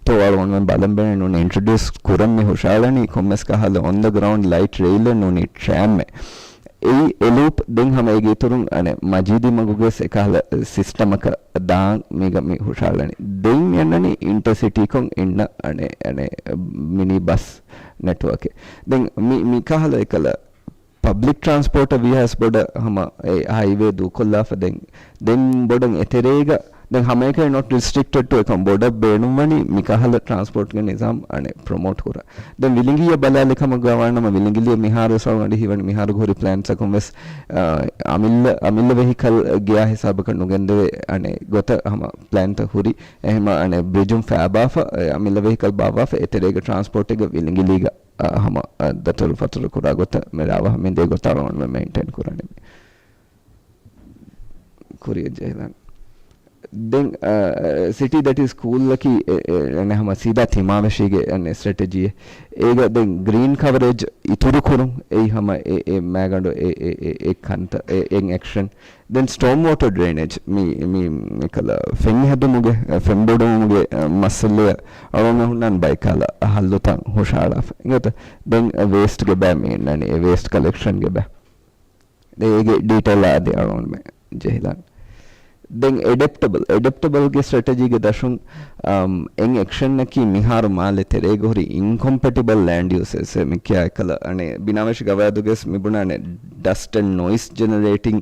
ތޯ އަޅުގަނޑުމެން ބަލަން ބޭނެ ނޫނީ އިންޓްރޮޑިއުސް ކުރަން މި ހުށައަޅަނީ ކޮންމެސް ކަހަލަ އޮން ދަ ގްރައުންޑް ލައިޓް ރެއިލެއް ނޫނީ ޓްރޭމެއް. އެއީ އެ ލޫޕް ދެން ހަމަ އޭގެ އިތުރުން އަނެ މަޖީދީ މަގުގެ އެކަހަލަ ސިސްޓަމަކަށް ދާން މީގަ މި ހުށައަޅަނީ. ދެން މި އަންނަނީ އިންޓަރސިޓީކޮށް އިންނަ އަނެ، އަނެ މިނީ ބަސް ނެޓްވޯކެއް. ދެން މި، މި ކަހަލަ އެކަލަ ޕަބްލިކް ޓްރާންސްޕޯޓަށް ވީހާވެސް ބޮޑަށް ހަމަ އެ ހައިވޭ ދޫކޮށްލާފަ ދެން، ދެން ބޮޑަށް އެތެރޭގަ ދެން ހަމައެކަނި ނޮޓް ރެސްޓްރިކްޓެޑް ޓު އެކަމް ބޮޑަށް ބޭނުންވަނީ މި ކަހަލަ ޓްރާންސްޕޯޓްގެ ނިޒާމް އަނެއް ޕްރޮމޯޓް ކުރަން. ދެން ވިލިނގިއަށް ބަލާލި ކަމަށް ގަވާނަމަ ވިލިނގިލިއަށް މިހާރު ވެސް އަޅުގަނޑު ހީވަނީ މިހާރު ހުރި ޕްލޭންސް އަކުން ވެސް، އާ، އަމިއްލަ، އަމިއްލަ ވެހިކަލް ގެޔާ ހިސާބަކަށް ނުގެންދެވޭ އަނެއް ގޮތަށް ހަމަ ޕްލޭންތައް ހުރި. އެހެމަ އަނެއް ބްރިޖުން ފައިބާފަ، އެ، އަމިއްލަ ވެހިކަލް ބާއްވާފަ އެތެރޭގަ ޓްރާންސްޕޯޓެއްގަ ވިލިނގިލީގަ، އާ، ހަމަ، އާ، ދަތުރު ފަތުރު ކުރާ ގޮތަށް މި ރާވަހަ މި ދޭ ގޮތަށް އަޅުގަނޑު މެއިންޓެން ކުރަނީ. ކުރިޔަށް ޖެހިލަން. ދެން، އަ، ސިޓީ ދެޓް އިޒް ކޫލް އަކީ، އެ، އެ، އަނެއް ހަމަ ސީދާ ތިމާވެށީގެ އަނެއް ސްޓްރެޓެޖީއެއް. އޭގަ ދެން ގްރީން ކަވަރޭޖް އިތުރު ކުރުން، އެއީ ހަމަ އެ، އެ މައިގަނޑު އެ، އެ، އެ، އެ ކަންތައް، އެ، އެ އެކްޝަން. ދެން ސްޓޯމް ވޯޓަރ ޑްރެއިނޭޖް، މި، މި، މިކަލަ ފެން ހެދުމުގެ، އެ، ފެން ބޮޑުވުމުގެ، އެ، މައްސަލައަށް އަޅުގަނޑު ހުންނާން ބައެއް ކަހަލަ ހައްލުތައް ހުށައަޅާފަ. އިނގޭތަ؟ ދެން ވޭސްޓްގެ ބައި މި އިންނަނީ، އެ ވޭސްޓް ކަލެކްޝަންގެ ބައި. އޭގެ ޑީޓެއިލް އަދި އަޅުގަނޑުމެން ޖެހިލަން. ދެން އެޑެޕްޓަބަލް، އެޑެޕްޓަބަލްގެ ސްޓްރެޓެޖީގެ ދަށުން، އަމް، އެއް އެކްޝަންއަކީ މިހާރު މާލެ ތެރޭގަ ހުރި އިންކޮމްޕެޓިބަލް ލޭންޑް ޔޫސެސް މި ކިޔާ އެކަލަ، އަނެއް ބިނާވެށި ގަވާއިދުގެސް މި ބުނާނެ ޑަސްޓް އެންޑް ނޮއިސް ޖެނެރޭޓިން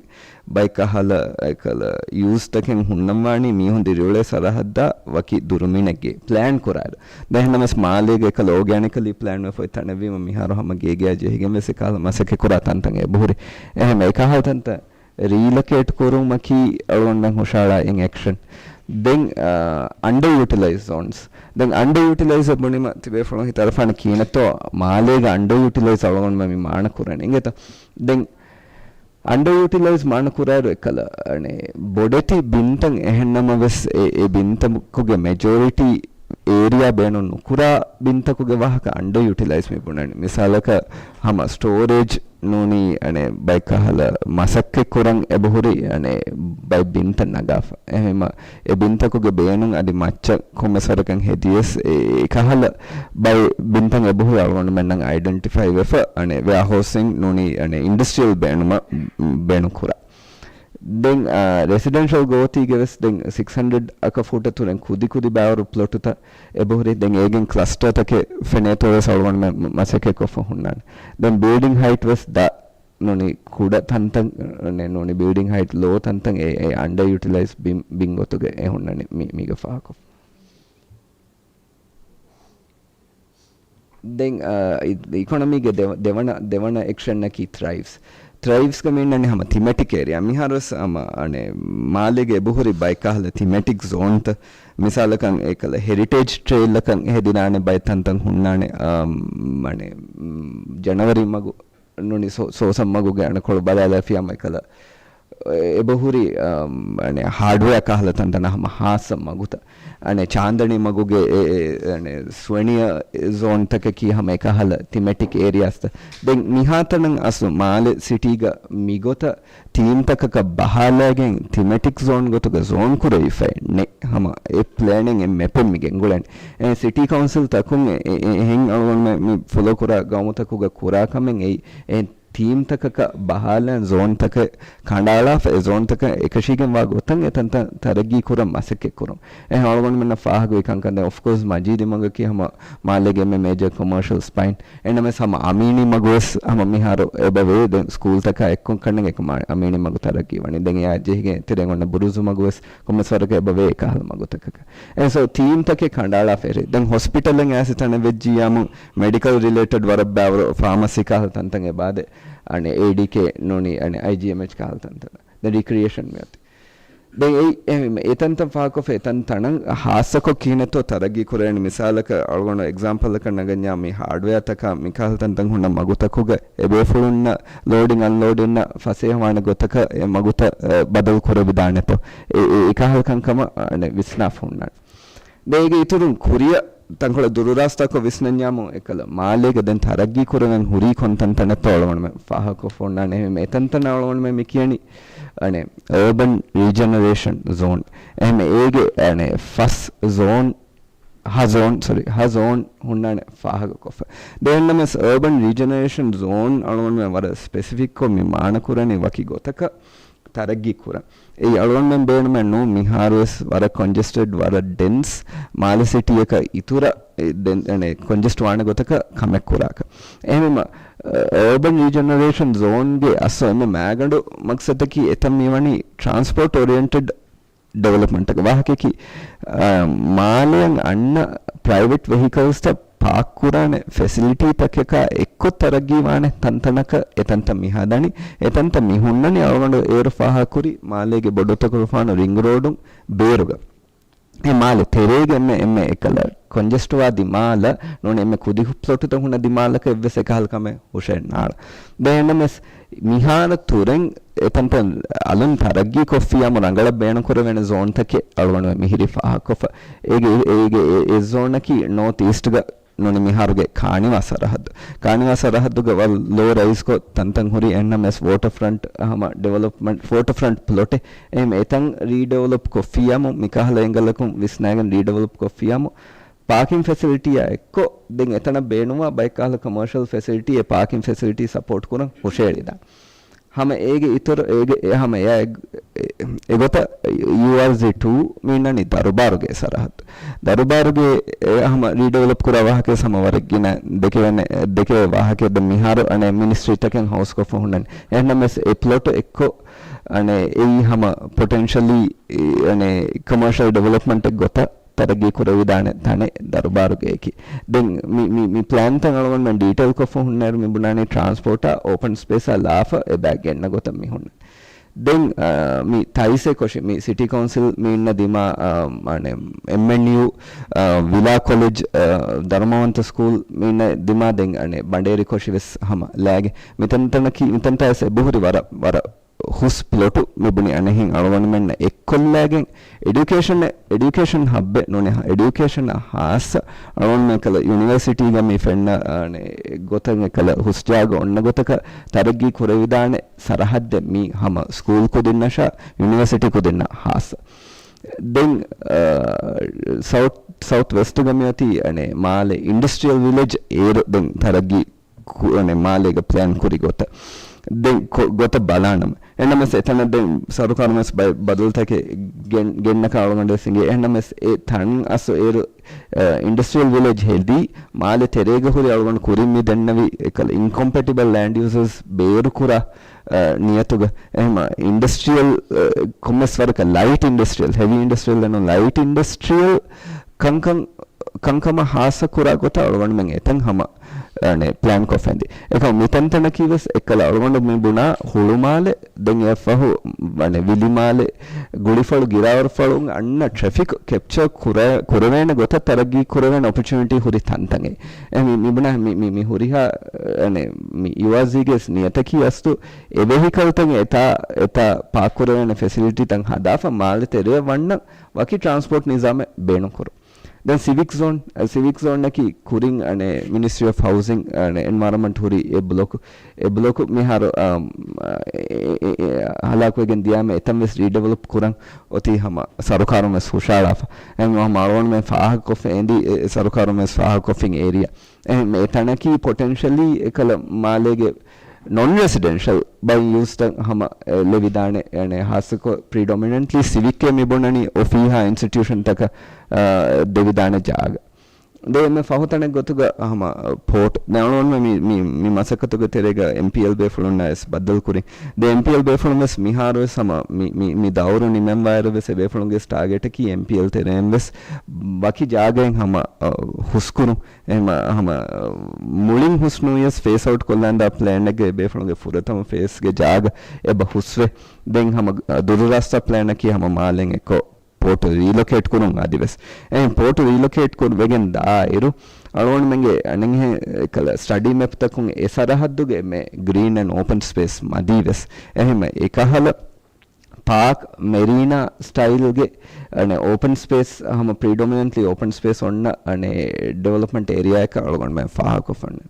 ބައެއް ކަހަލަ، އެކަލަ ޔޫސްތަކެއް ހުންނަންވާނީ މީހުން ދިރިއުޅޭ ސަރަހައްދާ ވަކި ދުރުމިނެއްގެ ޕްލޭން ކުރާއިރު. ދެން އެހެންނަމަވެސް މާލޭގެ އެކަލަ އޯގޭނިކަލީ ޕްލޭން ވެފަ އޮތް ތަނެއްވީމަ މިހާރު ހަމަ ގޭގެޔާ ޖެހިގެން ވެސް އެކަހަލަ މަސައްކަތް ކުރާ ތަންތަން އެބަހުރި. އެހެން އެކަހަލަ ތަންތަން ރީލޮކޭޓް ކުރުމަކީ އަޅުގަނޑުމެން ހުށައަޅާ އެއް އެކްޝަން. ދެން، އާ، އަންޑަރ ޔޫޓިލައިޒް ޒޯންސް. ދެން އަންޑަރ ޔޫޓިލައިޒް ބުނީމަ ތިބޭފުޅުން ހިތަށް އަރާފާނެ ކިހިނެއްތޯ މާލޭގަ އަންޑަރ ޔޫޓިލައިޒް އަޅުގަނޑުމެން މި މާނަ ކުރަނީ. އިނގޭތަ؟ ދެން އަންޑަރ ޔުޓިލައިޒް މާނަ ކުރާއިރު އެއްކަލަ، އަނެ، ބޮޑެތި ބިންތައް އެހެންނަމަވެސް، އެ، އެ ބިންތަކުގެ މެޖޯރިޓީ އޭރިއާ ބޭނުން ނުކުރާ ބިންތަކުގެ ވާހަކަ އަންޑަރ ޔުޓިލައިޒް މި ބުނަނީ. މިސާލަކަށް ހަމަ ސްޓޯރޭޖް ނޫނީ، އަނެ، ބައެއްކަހަލަ މަސައްކަތް ކުރަން އެބަހުރި، އަނެ، ބައެއް ބިންތައް ނަގާފަ. އެހެންމަ އެ ބިންތަކުގެ ބޭނުން އަދި މައްޗަށް ކޮންމެސް ވަރަކަށް ހެދިޔަސް އެ، އެކަހަލަ ބައެއް ބިންތައް އެބަހުރި އަޅުގަނޑުމެންނަށް އައިޑެންޓިފައި ވެފަ، އަނެ، ވެއާހޯސިން ނޫނީ، އަނެ، އިންޑަސްޓްރިއަލް ބޭނުމަށް ބޭނުން ކުރާ. ދެން، އާ، ރެސިޑެންޝަލް ގޯތީގެ ވެސް ދެން ސިކްސް ހަންޑްރެޑް އަކަށް ފޫޓަށް ތުރެން ކުދި ކުދި ބައިވަރު ޕްލޮޓުތައް އެބަހުރި. ދެން އޭގެން ކްލަސްޓަރތަކެއް ފެނޭތޯ ވެސް އަޅުގަނޑުމެން މަ-، މަސައްކަތްކޮށްފަ ހުންނާނެ. ދެން ބިލްޑިން ހައިޓް ވެސް ދަ ނޫނީ ކުޑަ ތަންތަން، ނޫނީ ބިލްޑިން ހައިޓް ލޯ ތަންތަން އެ، އެ އަންޑަރ ޔުޓިލައިޒް ބިން، ބިން ގޮތުގަ އެ ހުންނަނީ މި، މީގަ ފާހަގަކޮށް. ދެން، އާ، އި-، އިކޮނޮމީގެ ދެވަ-، ދެވަނަ، ދެވަނަ އެކްޝަނަކީ ތްރައިވްސް. ތްރައިވްސްގަ މީންނަނީ ހަމަ ތިމެޓިކް އޭރިއާ. މިހާރުވެސް ހަމަ، އަނެ، މާލޭގެ އެބަހުރި ބައެއްކަހަލަ ތިމެޓިކް ޒޯންތައް. މިސާލަކަށް އެކަލަ ހެރިޓޭޖް ޓްރެއިލްއަކަށް ހެދިދާނެ ބައެއް ތަންތަން ހުންނާނެ، އާ، އަނެ، ޖަނަވަރީ މަގު ނޫނީ ސޯ-، ސޯސަން މަގުގެ އަނެ ކޮޅު ބަލާލަފިޔާމަ އެކަލަ އެބަހުރި، އަނެ، ހާޑްވެއާ ކަހަލަ ތަންތަނަށް ހަމަ ހާއްސަ މަގުތައް. އަނެ، ޗާންދަނީ މަގުގެ އެ، އެ، އަނެ، ސުވެނިއަ ޒޯންތަކަކީ ހަމަ އެކަހަލަ ތިމެޓިކް އޭރިއާސްތައް. ދެން މިހާތަނަށް އަސްލު މާލެ ސިޓީގަ މިގޮތަށް ތީމްތަކަކަށް ބަހާލައިގެން ތިމެޓިކް ޒޯން ގޮތުގަ ޒޯން ކުރެވިފައެއް ނެތް. ހަމަ އެ ޕްލޭނެއް އެ މެޕެއް މި ގެންގުޅެން. އެ ސިޓީ ކައުންސިލް ތަކުން އެ، އެ، އެ، އެހެން އަޅުގަނޑުމެން މި ފޮލޯ ކުރާ ގައުމުތަކުގަ ކުރާ ކަމެއް އެއީ، އެ ތީމްތަކަކަށް ބަހާލަން ޒޯންތަކެއް ކަނޑައަޅާފަ، އެ ޒޯންތަކަށް އެކަށީގެންވާ ގޮތަށް އެތަންތަން ތަރައްގީ ކުރަން މަސައްކަތް ކުރުން. އެހެން އަޅުގަނޑުމެންނަށް ފާހަގަވި ކަންކަން ދެން އޮފްކޯސް މަޖީދީ މަގަކީ ހަމަ މާލޭގެ އެންމެ މޭޖަރ ކޮމާޝަލް ސްޕައިން. އެނަމެސް ހަމަ އަމީނީ މަގުވެސް ހަމަ މިހާރު އެބަވޭ. ދެން ސްކޫލްތަކާ އެއްކޮށް ކަންނެން އެކަމާ އަމީނީ މަގު ތަރައްގީ ވަނީ. ދެން އެއާ ޖެހިގެން ތެރެއިން އޮންނަ ބުރުޒު މަގުވެސް ކޮންމެސް ވަރަކަށް އެބަވޭ އެކަހަލަ މަގުތަކަކަށް. އެ ސޯ ތީމްތަކެއް ކަނޑައަޅާފައިރި. ދެން ހޮސްޕިޓަލެއް އައިސް ތަނެއް ވެއްޖިއްޔާމު މެޑިކަލް ރިލޭޓެޑް ވަރަށް ބާވަރު ފާމަސީ ކަހަލަ ތަންތަން އެބާދެ. އަނެ އޭޑީކޭ ނޫނީ އަނެ އައިޖީއެމްއެޗް ކަހަލަ ތަންތަން. ދެން ރިކްރިއޭޝަން މިއޮތީ. ދެން އެ، އެ، އެތަންތަން ފާހަގަކޮށްފަ އެތަން ތަނަށް ހާއްސަކޮށް ކިހިނެއްތޯ ތަރައްގީ ކުރެވެނީ. މިސާލަކަށް އަޅުގަނޑު އެގްޒާމްޕަލްއަކަށް ނަގަންޏާ މި ހާޑްވެއާތަކާ މިކަހަލަ ތަންތަން ހުންނަ މަގުތަކުގަ އެބޭފުޅުންނަށް ލޯޑިން އަންލޯޑިންނަށް ފަސޭހަވާނެ ގޮތަކަށް އެ މަގުތައް، އެ، ބަދަލު ކުރެވިދާނެތޯ. އެ، އެ، އެކަހަލަ ކަންކަމަށް، އަނެ، ވިސްނާފަ ހުންނާނެ. ދެން އޭގެ އިތުރުން ކުރިއަށް ތަންކޮޅެއް ދުރުރާސްތާކޮށް ވިސްނަންޏާމު އެކަލަ މާލޭގަ ދެން ތަރައްގީ ކުރެވެން ހުރީ ކޮން ތަންތަނެއްތޯ އަޅުގަނޑުމެން ފާހަގަކޮށްފަ ހުންނާނެ. އެހެން އެތަންތަނަށް އަޅުގަނޑުމެން މި ކިޔަނީ، އަނެ، އަރބަން ރީޖަނަރޭޝަން ޒޯން. އެހެން އޭގެ، އަނެ، ފަސް ޒޯން، ހަ ޒޯން، ސޮރީ، ހަ ޒޯން ހުންނާނެ ފާހަގަކޮށްފަ. ދެންނަމެސް އަރބަން ރީޖަނަރޭޝަން ޒޯން އަޅުގަނޑުމެން ވަރަށް ސްޕެސިފިކްކޮށް މި މާނަ ކުރަނީ ވަކި ގޮތަކަށް ތަރައްގީ ކުރަން. އެއީ އަޅުގަނޑުމެން ބޭނުމެއް ނޫން، މިހާރުވެސް ވަރަށް ކޮންޖެސްޓެޑް، ވަރަށް ޑެންސް، މާލެ ސިޓީއަކަށް އިތުރަށް އެ ދެން، އަނެ، ކޮންޖެސްޓް ވާނެ ގޮތަކަށް ކަމެއް ކުރާކަށް. އެހެންވީމަ، އަ، އަރބަން ރީޖަނަރޭޝަން ޒޯންގެ އަސްލު އެންމެ މައިގަނޑު މަގްސަދަކީ އެތަން މިވަނީ ޓްރާންސްޕޯޓް އޯރިއެންޓެޑް ޑިވެލޮޕްމަންޓަކަށް. ވާހަކައަކީ، އަ، މާލެއަށް އަންނަ ޕްރައިވެޓް ވެހިކަލްސްތައް ޕާކް ކުރާނެ ފެސިލިޓީތަކަކާ އެއްކޮށް ތަރައްގީވާނެ ތަންތަނަކަށް އެތަންތަން މި ހަދަނީ. އެތަންތަން މި ހުންނަނީ އަޅުގަނޑު އޭރު ފާހަގަކުރި މާލޭގެ ބޮޑުތަކުރުފާނު ރިންގް ރޯޑުން ބޭރުގަ. އެ މާލެ ތެރޭގެ އެންމެ، އެންމެ އެކަލަ ކޮންޖެސްޓްވާ ދިމާލަށް ނޫނީ އެންމެ ކުދި ޕްލޮޓުތައް ހުންނަ ދިމާލަކަށް އެއްވެސް އެކަހަލަ ކަމެއް ހުށައެއް ނާޅަ. ދެންނަމެސް މިހާރު ތުރެން އެތަންތަން އަލުން ތަރައްގީ ކޮށްފިއްޔާމު ރަނގަޅަށް ބޭނުންކުރެވޭނެ ޒޯންތަކެއް އަޅުގަނޑުމެން މިހިރީ ފާހަގަކޮށްފަ. އޭގެ، އޭގެ އެ، އެ ޒޯނަކީ ނޯތް އީސްޓްގަ ނޫނީ މިހާރުގެ ކާނިވާ ސަރަހައްދު. ކާނިވާ ސަރަހައްދުގަ ވަރަށް ލޯ ރައިޒްކޮށް ތަންތަން ހުރި. އެހެންނަމެސް ވޯޓަ ފްރަންޓް ހަމަ ޑިވެލޮޕްމަންޓް، ވޯޓަ ފްރަންޓް ޕްލޮޓެއް. އެހެން އެތަން ރީޑިވެލޮޕް ކޮށްފިއްޔާމު މިކަހަލަ އެންގަލަކުން ވިސްނާގެން ރީޑިވެލޮޕް ކޮށްފިއްޔާމު ޕާކިން ފެސިލިޓީއާ އެއްކޮށް، ދެން އެތަނަށް ބޭނުންވާ ބައެއް ކަހަލަ ކޮމާޝަލް ފެސިލިޓީ އެ ޕާކިން ފެސިލިޓީ ސަޕޯޓް ކުރަން ހުށައެޅިދާނެ. ހަމަ އޭގެ އިތުރު، އޭގެ އެ ހަމަ އެއާ އެ، އެ، އެގޮތަށް ޔޫއާރްޒީ ޓޫ މީންނަނީ ދަރުބާރުގެ ސަރަހައްދު. ދަރުބާރުގެ އެ ހަމަ ރީޑިވެލޮޕް ކުރާ ވާހަކަ ހަމަ ވަރަށް ގިނަ ދެކެވޭނެ، ދެކެވޭ ވާހަކަ. ދެން މިހާރު އަނެއް މިނިސްޓްރީތަކެއް ހައުސްކޮށްފަ ހުންނަނީ. އެހެންނަމެސް އެ ޕްލޮޓު އެއްކޮށް އަނެއް އެއީ ހަމަ ޕޮޓެންޝަލީ އަނެއް ކޮމާޝަލް ޑިވެލޮޕްމަންޓެއް ގޮތަށް ތަރައްގީ ކުރެވިދާނެ ތަނެއް ދަރުބާރުގެއަކީ. ދެން މި، މި، މި ޕްލޭންތައް އަޅުގަނޑުމެން ޑީޓެއިލްކޮށްފަ ހުންނައިރު މި ބުނާނީ ޓްރާންސްޕޯޓާ އޯޕަން ސްޕޭސާ ލާފަ އެބައި ގެންނަ ގޮތަށް މި ހުންނަނީ. ދެން، އާ، މި ތައިސް އެކޮށި، މި ސިޓީ ކައުންސިލް މީންނަ ދިމާ، އާ، އަނެ، އެމްއެންޔޫ، އާ، ވިލާ ކޮލެޖް، އާ، ދަރުމަވަންތަ ސްކޫލް މީންނަ ދިމާ ދެން އަނެ ބަނޑޭރި ކޮށި ވެސް ހަމަ ލާގެ. މިތަންތަނަކީ، މިތަންތައިސް އެބަހުރި ވަރަށް، ވަރަށް ހުސް ޕްލޮޓު މިބުނި އަނެހިން އަޅުގަނޑުމެންނަށް އެއްކޮށްލާގެން އެޑިއުކޭޝަން، އެޑިއުކޭޝަން ހައްބެއް ނޫނެ، އެޑިއުކޭޝަން ހާއްސަ އަޅުގަނޑުމެން ކަލަ ޔުނިވަރސިޓީގަ މި ފެންނަ، އަނެ، ގޮތަށް އެކަލަ ހުސް ޖާގަ އޮންނަ ގޮތަކަށް ތަރައްގީ ކުރެވިދާނެ ސަރަހައްދެއް މީ ހަމަ ސްކޫލް ކުދިންނަށާ ޔުނިވަރސިޓީ ކުދިންނަށް ހާއްސަ. ދެން، އާ، ސައުތް، ސައުތް ވެސްޓުގަ މިއޮތީ އަނެ މާލެ އިންޑަސްޓްރިއަލް ވިލެޖް އޭރު ދެން ތަރައްގީ ކު-، އަނެ މާލޭގަ ޕްލޭން ކުރި ގޮތަށް. ދެން ކޮ-، ގޮތަށް ބަލާނަމަ. އެހެންނަމަވެސް އެތަނަށް ދެން ސަރުކާރުން ވެސް ބައި-، ބަދަލުތަކެއް ގެން-، ގެންނަކަށް އަޅުގަނޑު ވެސް އިނގޭ. އެހެންނަމަވެސް އެ ތަން އަސްލު އޭރު އ، އިންޑަސްޓްރިއަލް ވިލެޖް ހެދީ، މާލެ ތެރޭގަ ހުރި އަޅުގަނޑު ކުރިން މި ދެންނެވި އެކަލަ އިންކޮމްޕެޓިބަލް ލޭންޑް ޔޫސަސް ބޭރުކުރާ، އ، ނިޔަތުގަ. އެހެމަ އިންޑަސްޓްރިއަލް، އ، ކޮންމެސް ވަރަކަށް ލައިޓް އިންޑަސްޓްރިއަލް، ހެވީ އިންޑަސްޓްރިއަލް ދެން ލައިޓް އިންޑަސްޓްރިއަލް ކަންކަން، ކަންކަމަށް ހާއްސަ ކުރާ ގޮތަށް އަޅުގަނޑުމެން އެތަން ހަމަ، އ، ނެ، ޕްލޭން ކޮށްފައިންދީ. އެކަމަ މިތަންތަނަކީ ވެސް އެކަލަ އަޅުގަނޑު މި ބުނާ ހުޅުމާލެ ދެން އެއަށްފަހު، އަނެ، ވިލިމާލެ، ގުޅިފަޅު، ގިރާވަރުފަޅު އަންނަ ޓްރެފިކް ކެޕްޗާ ކުރެ-، ކުރެވޭނެ ގޮތަށް ތަރައްގީ ކުރެވޭނެ އޮޕޮޗުނިޓީ ހުރި ތަންތަން އެ. އެ މި-، މި ބުނާ މި-، މި-، މި ހުރިހާ، އަނެ، މި ޔޫއާރްސީގެ ނިޔަތަކީ އަސްލު އެ ވެހިކަލްތައް އެތާ، އެތާ ޕާކް ކުރެވޭނެ ފެސިލިޓީތައް ހަދާފަ މާލެ ތެރެއަށް ވަންނަ ވަކި ޓްރާންސްޕޯޓް ނިޒާމެއް ބޭނުންކުރުން. ދެން ސިވިކް ޒޯން، އަ، ސިވިކް ޒޯންއަކީ ކުރިން އަނެ މިނިސްޓްރީ އޮފް ހައުސިން، އަނެ އެންވަޔަރަންމަންޓް ހުރި އެ ބްލޮކު، އެ ބްލޮކު މިހާރު، އަ، އެ، އެ، އެ، އެ، ހަލާކުވެގެން ދިޔާމެ އެތަން ވެސް ރީޑެވެލޮޕް ކުރަން އޮތީ ހަމަ ސަރުކާރުން ވެސް ހުށައަޅާފަ. އެހެން ހަމަ އަޅުގަނޑުމެން ފާހަގަކޮށްފަ އެނދި، އެ، އެ ސަރުކާރުން ވެސް ފާހަގަކޮށްފިން އޭރިއާ. އެހެން އެތަނަކީ ޕޮޓެންޝަލީ އެކަލަ މާލޭގެ ނޮން ރެސިޑެންޝަލް ބައި ޔޫސްތައް ހަމަ، އެ، ލެވިދާނެ، އެނެ، ހާއްސަކޮށް ޕްރިޑޮމިނެންޓްލީ ސިވިކްއޭ މި ބުނަނީ އޮފީހާ އިންސްޓިޓިއުޝަންތަކަށް، އަ، ދެވިދާނެ ޖާގަ. ދެން އެންމެ ފަހު ތަނެއް ގޮތުގަ ހަމަ ޕޯޓް. ދެން އަޅުގަނޑުމެން މި، މި، މި މަސައްކަތުގެ ތެރޭގަ އެމްޕީއެލް ބޭފުޅުންނާ ވެސް ބައްދަލުކުރިން. ދެން އެމްޕީއެލް ބޭފުޅުން ވެސް މިހާރު ވެސް ހަމަ މި، މި، މި ދައުރު ނިމެންވާއިރު ވެސް އެ ބޭފުޅުންގެ ޓާގެޓަކީ އެމްޕީއެލް ތެރެއިން ވެސް ވަކި ޖާގައިން ހަމަ، އަ، ހުސްކުރުން. އެހެމަ ހަމަ މުޅިން ހުސް ނުވިޔަސް ފޭސް އައުޓް ކޮށްލާންދާ ޕްލޭނެއްގައި ބޭފުޅުންގެ ފުރަތަމަ ފޭސްގެ ޖާގަ އެބަ ހުސްވެ. ދެން ހަމަ ދުރުރާސްތާ ޕްލޭނަކީ ހަމަ މާލެން އެއްކޮށް ޕޯޓު ރީލޮކޭޓް ކުރުން އަދިވެސް. އެހެން ޕޯޓު ރީލޮކޭޓް ކުރު ވެގެން ދާއިރު، އަޅުގަނޑުމެންގެ އަނެއްހެން ކަލަ ސްޓަޑީ މެޕްތަކުން އެ ސަރަހައްދުގެ އެންމެ ގްރީން އެންޑް އޯޕަން ސްޕޭސް މަދީވެސް. އެހެމަ އެކަހަލަ ޕާކް، މެރީނާ ސްޓައިލްގެ، އަނެ، އޯޕަން ސްޕޭސް ހަމަ ޕްރިޑޮމިނެންޓްލީ އޯޕަން ސްޕޭސް އޮންނަ، އަނެ، ޑިވެލޮޕްމަންޓް އޭރިއާއަކަށް އަޅުގަނޑުމެން ފާހަގަކޮށްފަންނެ.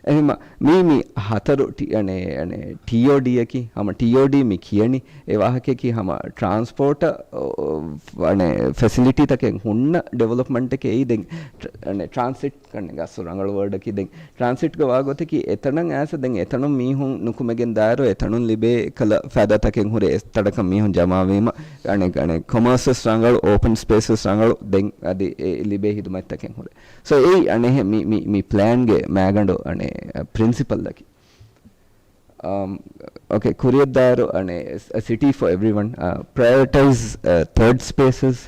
އެހެމަ މީ، މީ ހަތަރު ޓީ، އަނެ، އަނެ، ޓީއޯޑީއަކީ، ހަމަ ޓީއޯޑީ މި ކިޔަނީ އެ ވާހަކަޔަކީ ހަމަ ޓްރާންސްޕޯޓަށް، އަނެ، ފެސިލިޓީތަކެއް ހުންނަ ޑިވެލޮޕްމަންޓެކޭ. ދެން، އަނެ، ޓްރާންސިޓް ކަންނެ ގަސް ރަނގަޅު ވަރޑަކީ. ދެން ޓްރާންސިޓްގެ ވާގޮތަކީ އެތަނަށް އައިސް ދެން އެތަނުން މީހުން ނުކުމެގެން ދާއިރު އެތަނުން ލިބޭ ކަލަ ފައިދާތަކެއް ހުރޭ އެތަނަކަށް މީހުން ޖަމާވީމަ، އަނެ، އަނެ، ކޮމާސް ވެސް ރަނގަޅު، އޯޕަން ސްޕޭސް ވެސް ރަނގަޅު، ދެން އަދި އެ ލިބޭ ހިދުމަތްތަކެއް ހުރޭ. ސޯ އެއީ އަނެއްހެން މި، މި، މި ޕްލޭންގެ މައިގަނޑު އަނެ ޕްރިންސިޕަލްއަކީ. އަމް، އޯކޭ، ކުރިއަށްދާއިރު އަނެ ސިޓީ ފޯ އެވްރީވަން، ޕްރަޔޮރިޓައިޒް ތަރްޑް ސްޕޭސަސް،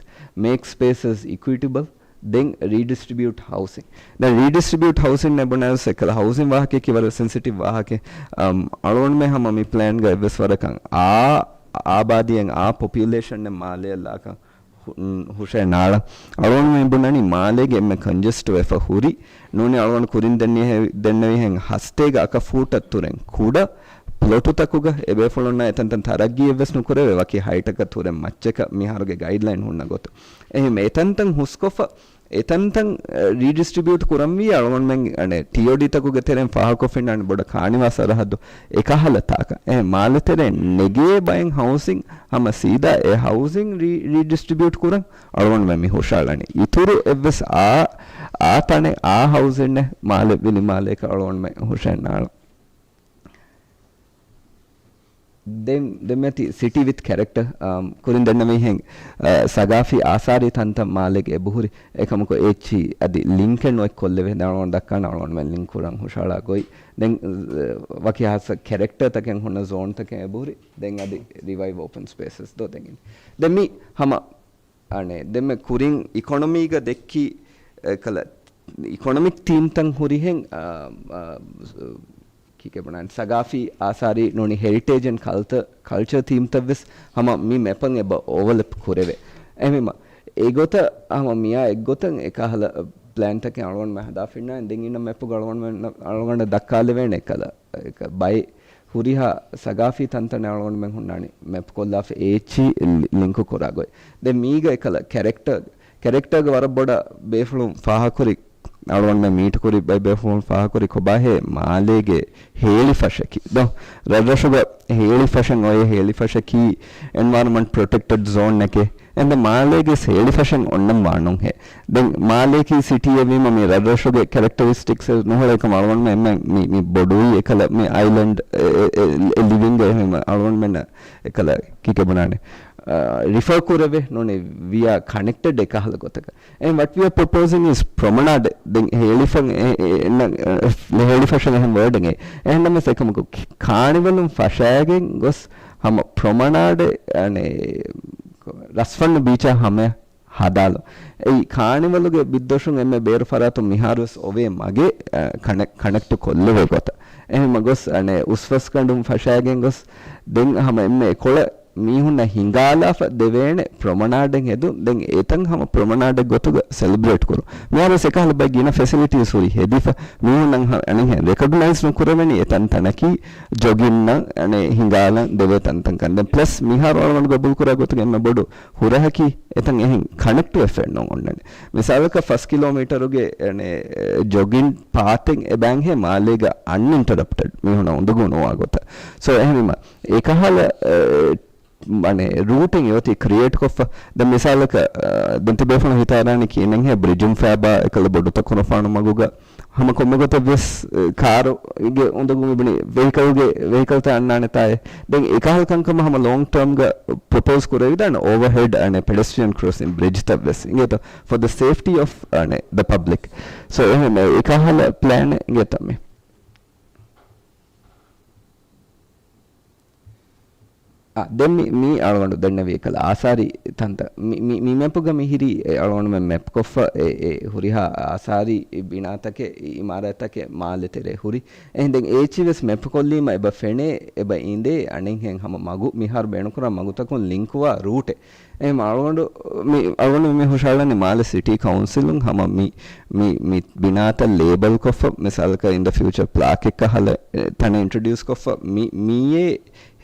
މޭކް ސްޕޭސަސް އިކުއިޓަބަލް، ދެން ރީޑިސްޓްރިބިއުޓް ހައުސިން. ދެން ރީޑިސްޓްރިބިއުޓް ހައުސިން އެބުނާސް އެކަލަ ހައުސިން ވާހަކައަކީ ވަރަށް ސެންސިޓިވް ވާހަކައެއް. އަމް، އަޅުގަނޑުމެން ހަމަ މި ޕްލޭންގަ އެއްވެސް ވަރަކަށް އާ އާބާދީއެއް އާ ޕޮޕިއުލޭޝަންއެއް މާލެއަށް ލާކަން ހު-، ހުށައެއް ނާޅަ. އަޅުގަނޑު މި ބުނަނީ މާލޭގެ އެންމެ ކޮންޖެސްޓް ވެފަ ހުރި ނޫނީ އަޅުގަނޑު ކުރިން ދެންނެވިހެން ހަސަތޭކަ އަކަށް ފޫޓަށް ތުރެން ކުޑަ ޕްލޮޓުތަކުގަ އެބޭފުޅުންނާ އެތަންތަން ތަރައްގީއެއްވެސް ނުކުރެވޭ ވަކި ހައިޓަކަށް ތުރެން މައްޗަކަށް މިހާރުގެ ގައިޑްލައިން ހުންނަ ގޮތު. އެހެން އެތަންތަން ހުސްކޮށްފަ އެތަންތަން، އަ، ރީޑިސްޓްރިބިއުޓް ކުރަންވީ އަޅުގަނޑުމެން، އަނެ، ޓީއޯޑީތަކުގެ ތެރެއިން ފާހަގަކޮށްފިންނާނެ ބޮޑަށް ކާނިވާ ސަރަހައްދު އެކަހަލަ ތާކަށް. އެ މާލެ ތެރެއިން ނެގޭ ބައެއް ހައުސިން ހަމަ ސީދާ އެ ހައުސިން ރީ-، ރީޑިސްޓްރިބިއުޓް ކުރަން އަޅުގަނޑުމެން މި ހުށައަޅަނީ. އިތުރު އެއްވެސް އާ، އާ ތަނެއް، އާ ހައުސިންއެއް މާލެ ވިލި މާލޭގަ އަޅުގަނޑުމެން ހުށައެއް ނާޅަ. ދެން، ދެންމެތި ސިޓީ ވިތް ކެރެކްޓަ، އާ، ކުރިން ދެންނެވިހެން، އާ، ސަގާފީ އާސާރީ ތަންތަން މާލޭގެ އެބަހުރި. އެކަމަކު އެއްޗި އަދި ލިންކެއް ނުއެއް ކޮށްލެވޭ. ދާނަވަން ދައްކާނަ އަޅުގަނޑުމެން ލިންކް ކުރަން ހުށައަޅާ ގޮތް. ދެން، އާ، ވަކި ހާއްސަ ކެރެކްޓަ ތަކެއް ހުންނަ ޒޯން ތަކެއް އެބަހުރި. ދެން އަދި ރިވައިވް އޯޕަން ސްޕޭސަސް ދޯ ދެން. ދެން މި ހަމަ އަނެ، ދެންމެ ކުރިން އިކޮނޮމީގަ ދެއްކި، އެ، ކަލަ އިކޮނޮމިކް ތީމްތައް ހުރިހެން، އާ، އާ، ކިކެބުނާން ސަގާފީ އާސާރީ ނޫނީ ހެރިޓޭޖް އެންޑް ކަލްޗަރ، ކަލްޗަރ ތީމްތައް ވެސް ހަމަ މި މެޕަށް އެބަ އޯވަލެޕް ކުރެވޭ. އެހެންވީމަ، އެގޮތަށް ހަމަ މިއާ އެއްގޮތަށް އެކަހަލަ ޕްލޭންތަކެއް އަޅުގަނޑުމެން ހަދާފިންނާނެ. ދެން އިންނަ މެޕުގަ އަޅުގަނޑުމެން، އަޅުގަނޑަށް ދައްކާލެވޭނެ އެކަލަ، އެކަ ބައެއް ހުރިހާ ސަގާފީ ތަންތަނެއް އަޅުގަނޑުމެން ހުންނާނީ މެޕް ކޮށްލާފަ އެއްޗިހި ލި-، ލިންކު ކުރާ ގޮތް. ދެން މީގަ އެކަލަ ކެރެކްޓަރ، ކެރެކްޓަރގެ ވަރަށް ބޮޑަށް ބޭފުޅުން ފާހަގަކުރި، އަޅުގަނޑުމެން މީޓް ކުރި ބައެއް ބޭފުޅުން ފާހަގަކުރި ކޮބާހޭ މާލޭގެ ހޭޅިފަށަކީ. ދޯ، ރަށްރަށުގަ ހޭޅިފަށަށް އޮތް ހޭޅިފަށަކީ އެންވަޔަރަންމަންޓް ޕްރޮޓެކްޓެޑް ޒޯންއެކޭ. އެންދަ މާލޭގެ ހޭޅިފަށަށް އޮންނަން ވާނުހޭ. ދެން މާލޭކީ ސިޓީއެއް ވީމަ މި ރަށްރަށުގެ ކެރެކްޓަރިސްޓިކްސް ނުހުޅޭ ކަމަށް އަޅުގަނޑުމެން މި، މި ބޮޑުވީ އެކަލަ މި އައިލެންޑް އެ، އެ، އެ، އެ ލިވިންގ އެހެން އަޅުގަނޑުމެންނަށް އެކަލަ ކިކެބުނާނެ. އާ، ރިފަރ ކުރެވޭ ނޫނީ ވިއާ ކަނެކްޓެޑް އެކަހަލަ ގޮތަކަށް. އެން ވަޓް ވިއާ ޕްރޮޕޯޒިން އިޒް ޕްރޮމަނާޑް. ދެން ހޭޅިފަށް އެ، އެ، އެ، އެ، ހޭޅިފަށަށް އެހެން ވާޑެން އެ. އެހެންނަމަސް އެކަމަކު ކާނިވަލުން ފަށާގެން ގޮސް ހަމަ ޕްރޮމަނާޑެ، އަނެ، ރަސްފަންނު ބީޗާ ހަމަޔަށް ހަދާލު. އެއީ ކާނިވަލުގެ ބިއްދޮށުން އެންމެ ބޭރު ފަރާތުން މިހާރުވެސް އޮވޭ މަގެއް، އަ، ކަނެ-، ކަނެކްޓް ކޮށްލެވޭ ގޮތަށް. އެހެންމަ ގޮސް، އަނެ، އުސްވަސްގަނޑުން ފަށާގެން ގޮސް، ދެން ހަމަ އެންމެ އެކޮޅަށް މީހުންނަށް ހިނގާލާފަ ދެވޭނެ ޕްރޮމަނާޑެއް ހެދުން. ދެން އެތަން ހަމަ ޕްރޮމަނާޑެއް ގޮތުގަ ސެލެބްރޭޓް ކުރުން. މިހާރުވެސް އެކަހަލަ ބައެއް ގިނަ ފެސިލިޓީސް ހުރި ހެދިފަ، މީހުންނަށް ހަ-، އަނެއްހެން ރެކޮގްނައިޒް ނުކުރެވެނީ އެތަން ތަނަކީ ޖޮގިންއަށް، އަނެ، ހިނގާލަން ދެވޭ ތަންތަންކަން. ދެން ޕްލަސް މިހާރު އަޅުގަނޑު ގަބޫލުކުރާ ގޮތުގަ އެންމެ ބޮޑު ހުރަހަކީ އެތަން އެހެން ކަނެކްޓް ވެފައެއް ނޫން އޮންނަނީ. މިސާލަކަށް ފަސް ކިލޯމީޓަރުގެ، އަނެ، ޖޮގިން ޕާތެއް އެބައިންހޭ މާލޭގަ އަންއިންޓަރަޕްޓެޑް މީހުނަށް އުނދަގޫ ނުވާ ގޮތަށް. ސޯ އެހެންވީމަ އެކަހަލަ، އެ، މަނެ ރޫޓެއް އޮތީ ކްރިއޭޓް ކޮށްފަ. ދެން މިސާލަކަށް، އަ، ދެން ތިބޭފުޅުން ހިތާރާނީ ކިހިނެއްހޭ ބްރިޖުން ފައިބާ އެކަލަ ބޮޑު ތަކުރުފާނު މަގުގަ ހަމަ ކޮންމެ ގޮތެއް ވެސް، އެ، ކާރުގެ އުނދަގޫ މިބުނި ވެހިކަލްގެ، ވެހިކަލްތައް އަންނާނެ ތާއޭ. ދެން އެކަހަލަ ކަންކަމަށް ހަމަ ލޯންގް ޓާމްގަ ޕްރޮޕޯޒް ކުރެވިދާނެ އޯވަހެޑް އަނެ ޕެޑެސްޓްރިއަން ކްރޮސިން ބްރިޖްތައް ވެސް. އިނގޭތޯ؟ ފޯ ދަ ސޭފްޓީ އޮފް އަނެ ދަ ޕަބްލިކް. ސޯ އެހެން އެކަހަލަ ޕްލޭނެއް އިނގޭތަ މި؟ އާ، ދެން މި، މީ އަޅުގަނޑު ދެންނެވި އެކަލަ އާސާރީ ތަންތައް. މި، މި، މި މެޕުގަ މިހިރީ އެ އަޅުގަނޑުމެން މެޕްކޮށްފަ އެ، އެ ހުރިހާ އާސާރީ ބިނާތަކެއް، އިމާރާތްތަކެއް މާލެ ތެރޭ ހުރި. އެހެން ދެން އޭޗި ވެސް މެޕްކޮށްލީމަ އެބަ ފެނޭ، އެބަ އިނދޭ އަނެއްހެން ހަމަ މަގު، މިހާރު ބޭނުންކުރާ މަގުތަކުން ލިންކުވާ ރޫޓެއް. އެހެން އަޅުގަނޑު މި، އަޅުގަނޑު މި ހުށަހަޅަނީ މާލެ ސިޓީ ކައުންސިލުން ހަމަ މި، މި، މި ބިނާތައް ލޭބަލްކޮށްފަ، މިސާލަކަށް އިން ދަ ފިއުޗަރ ޕްލާކެއްކަހަލަ، އެ، ތަނެއް އިންޓްރޮޑިއުސްކޮށްފަ، މި، މިއޭ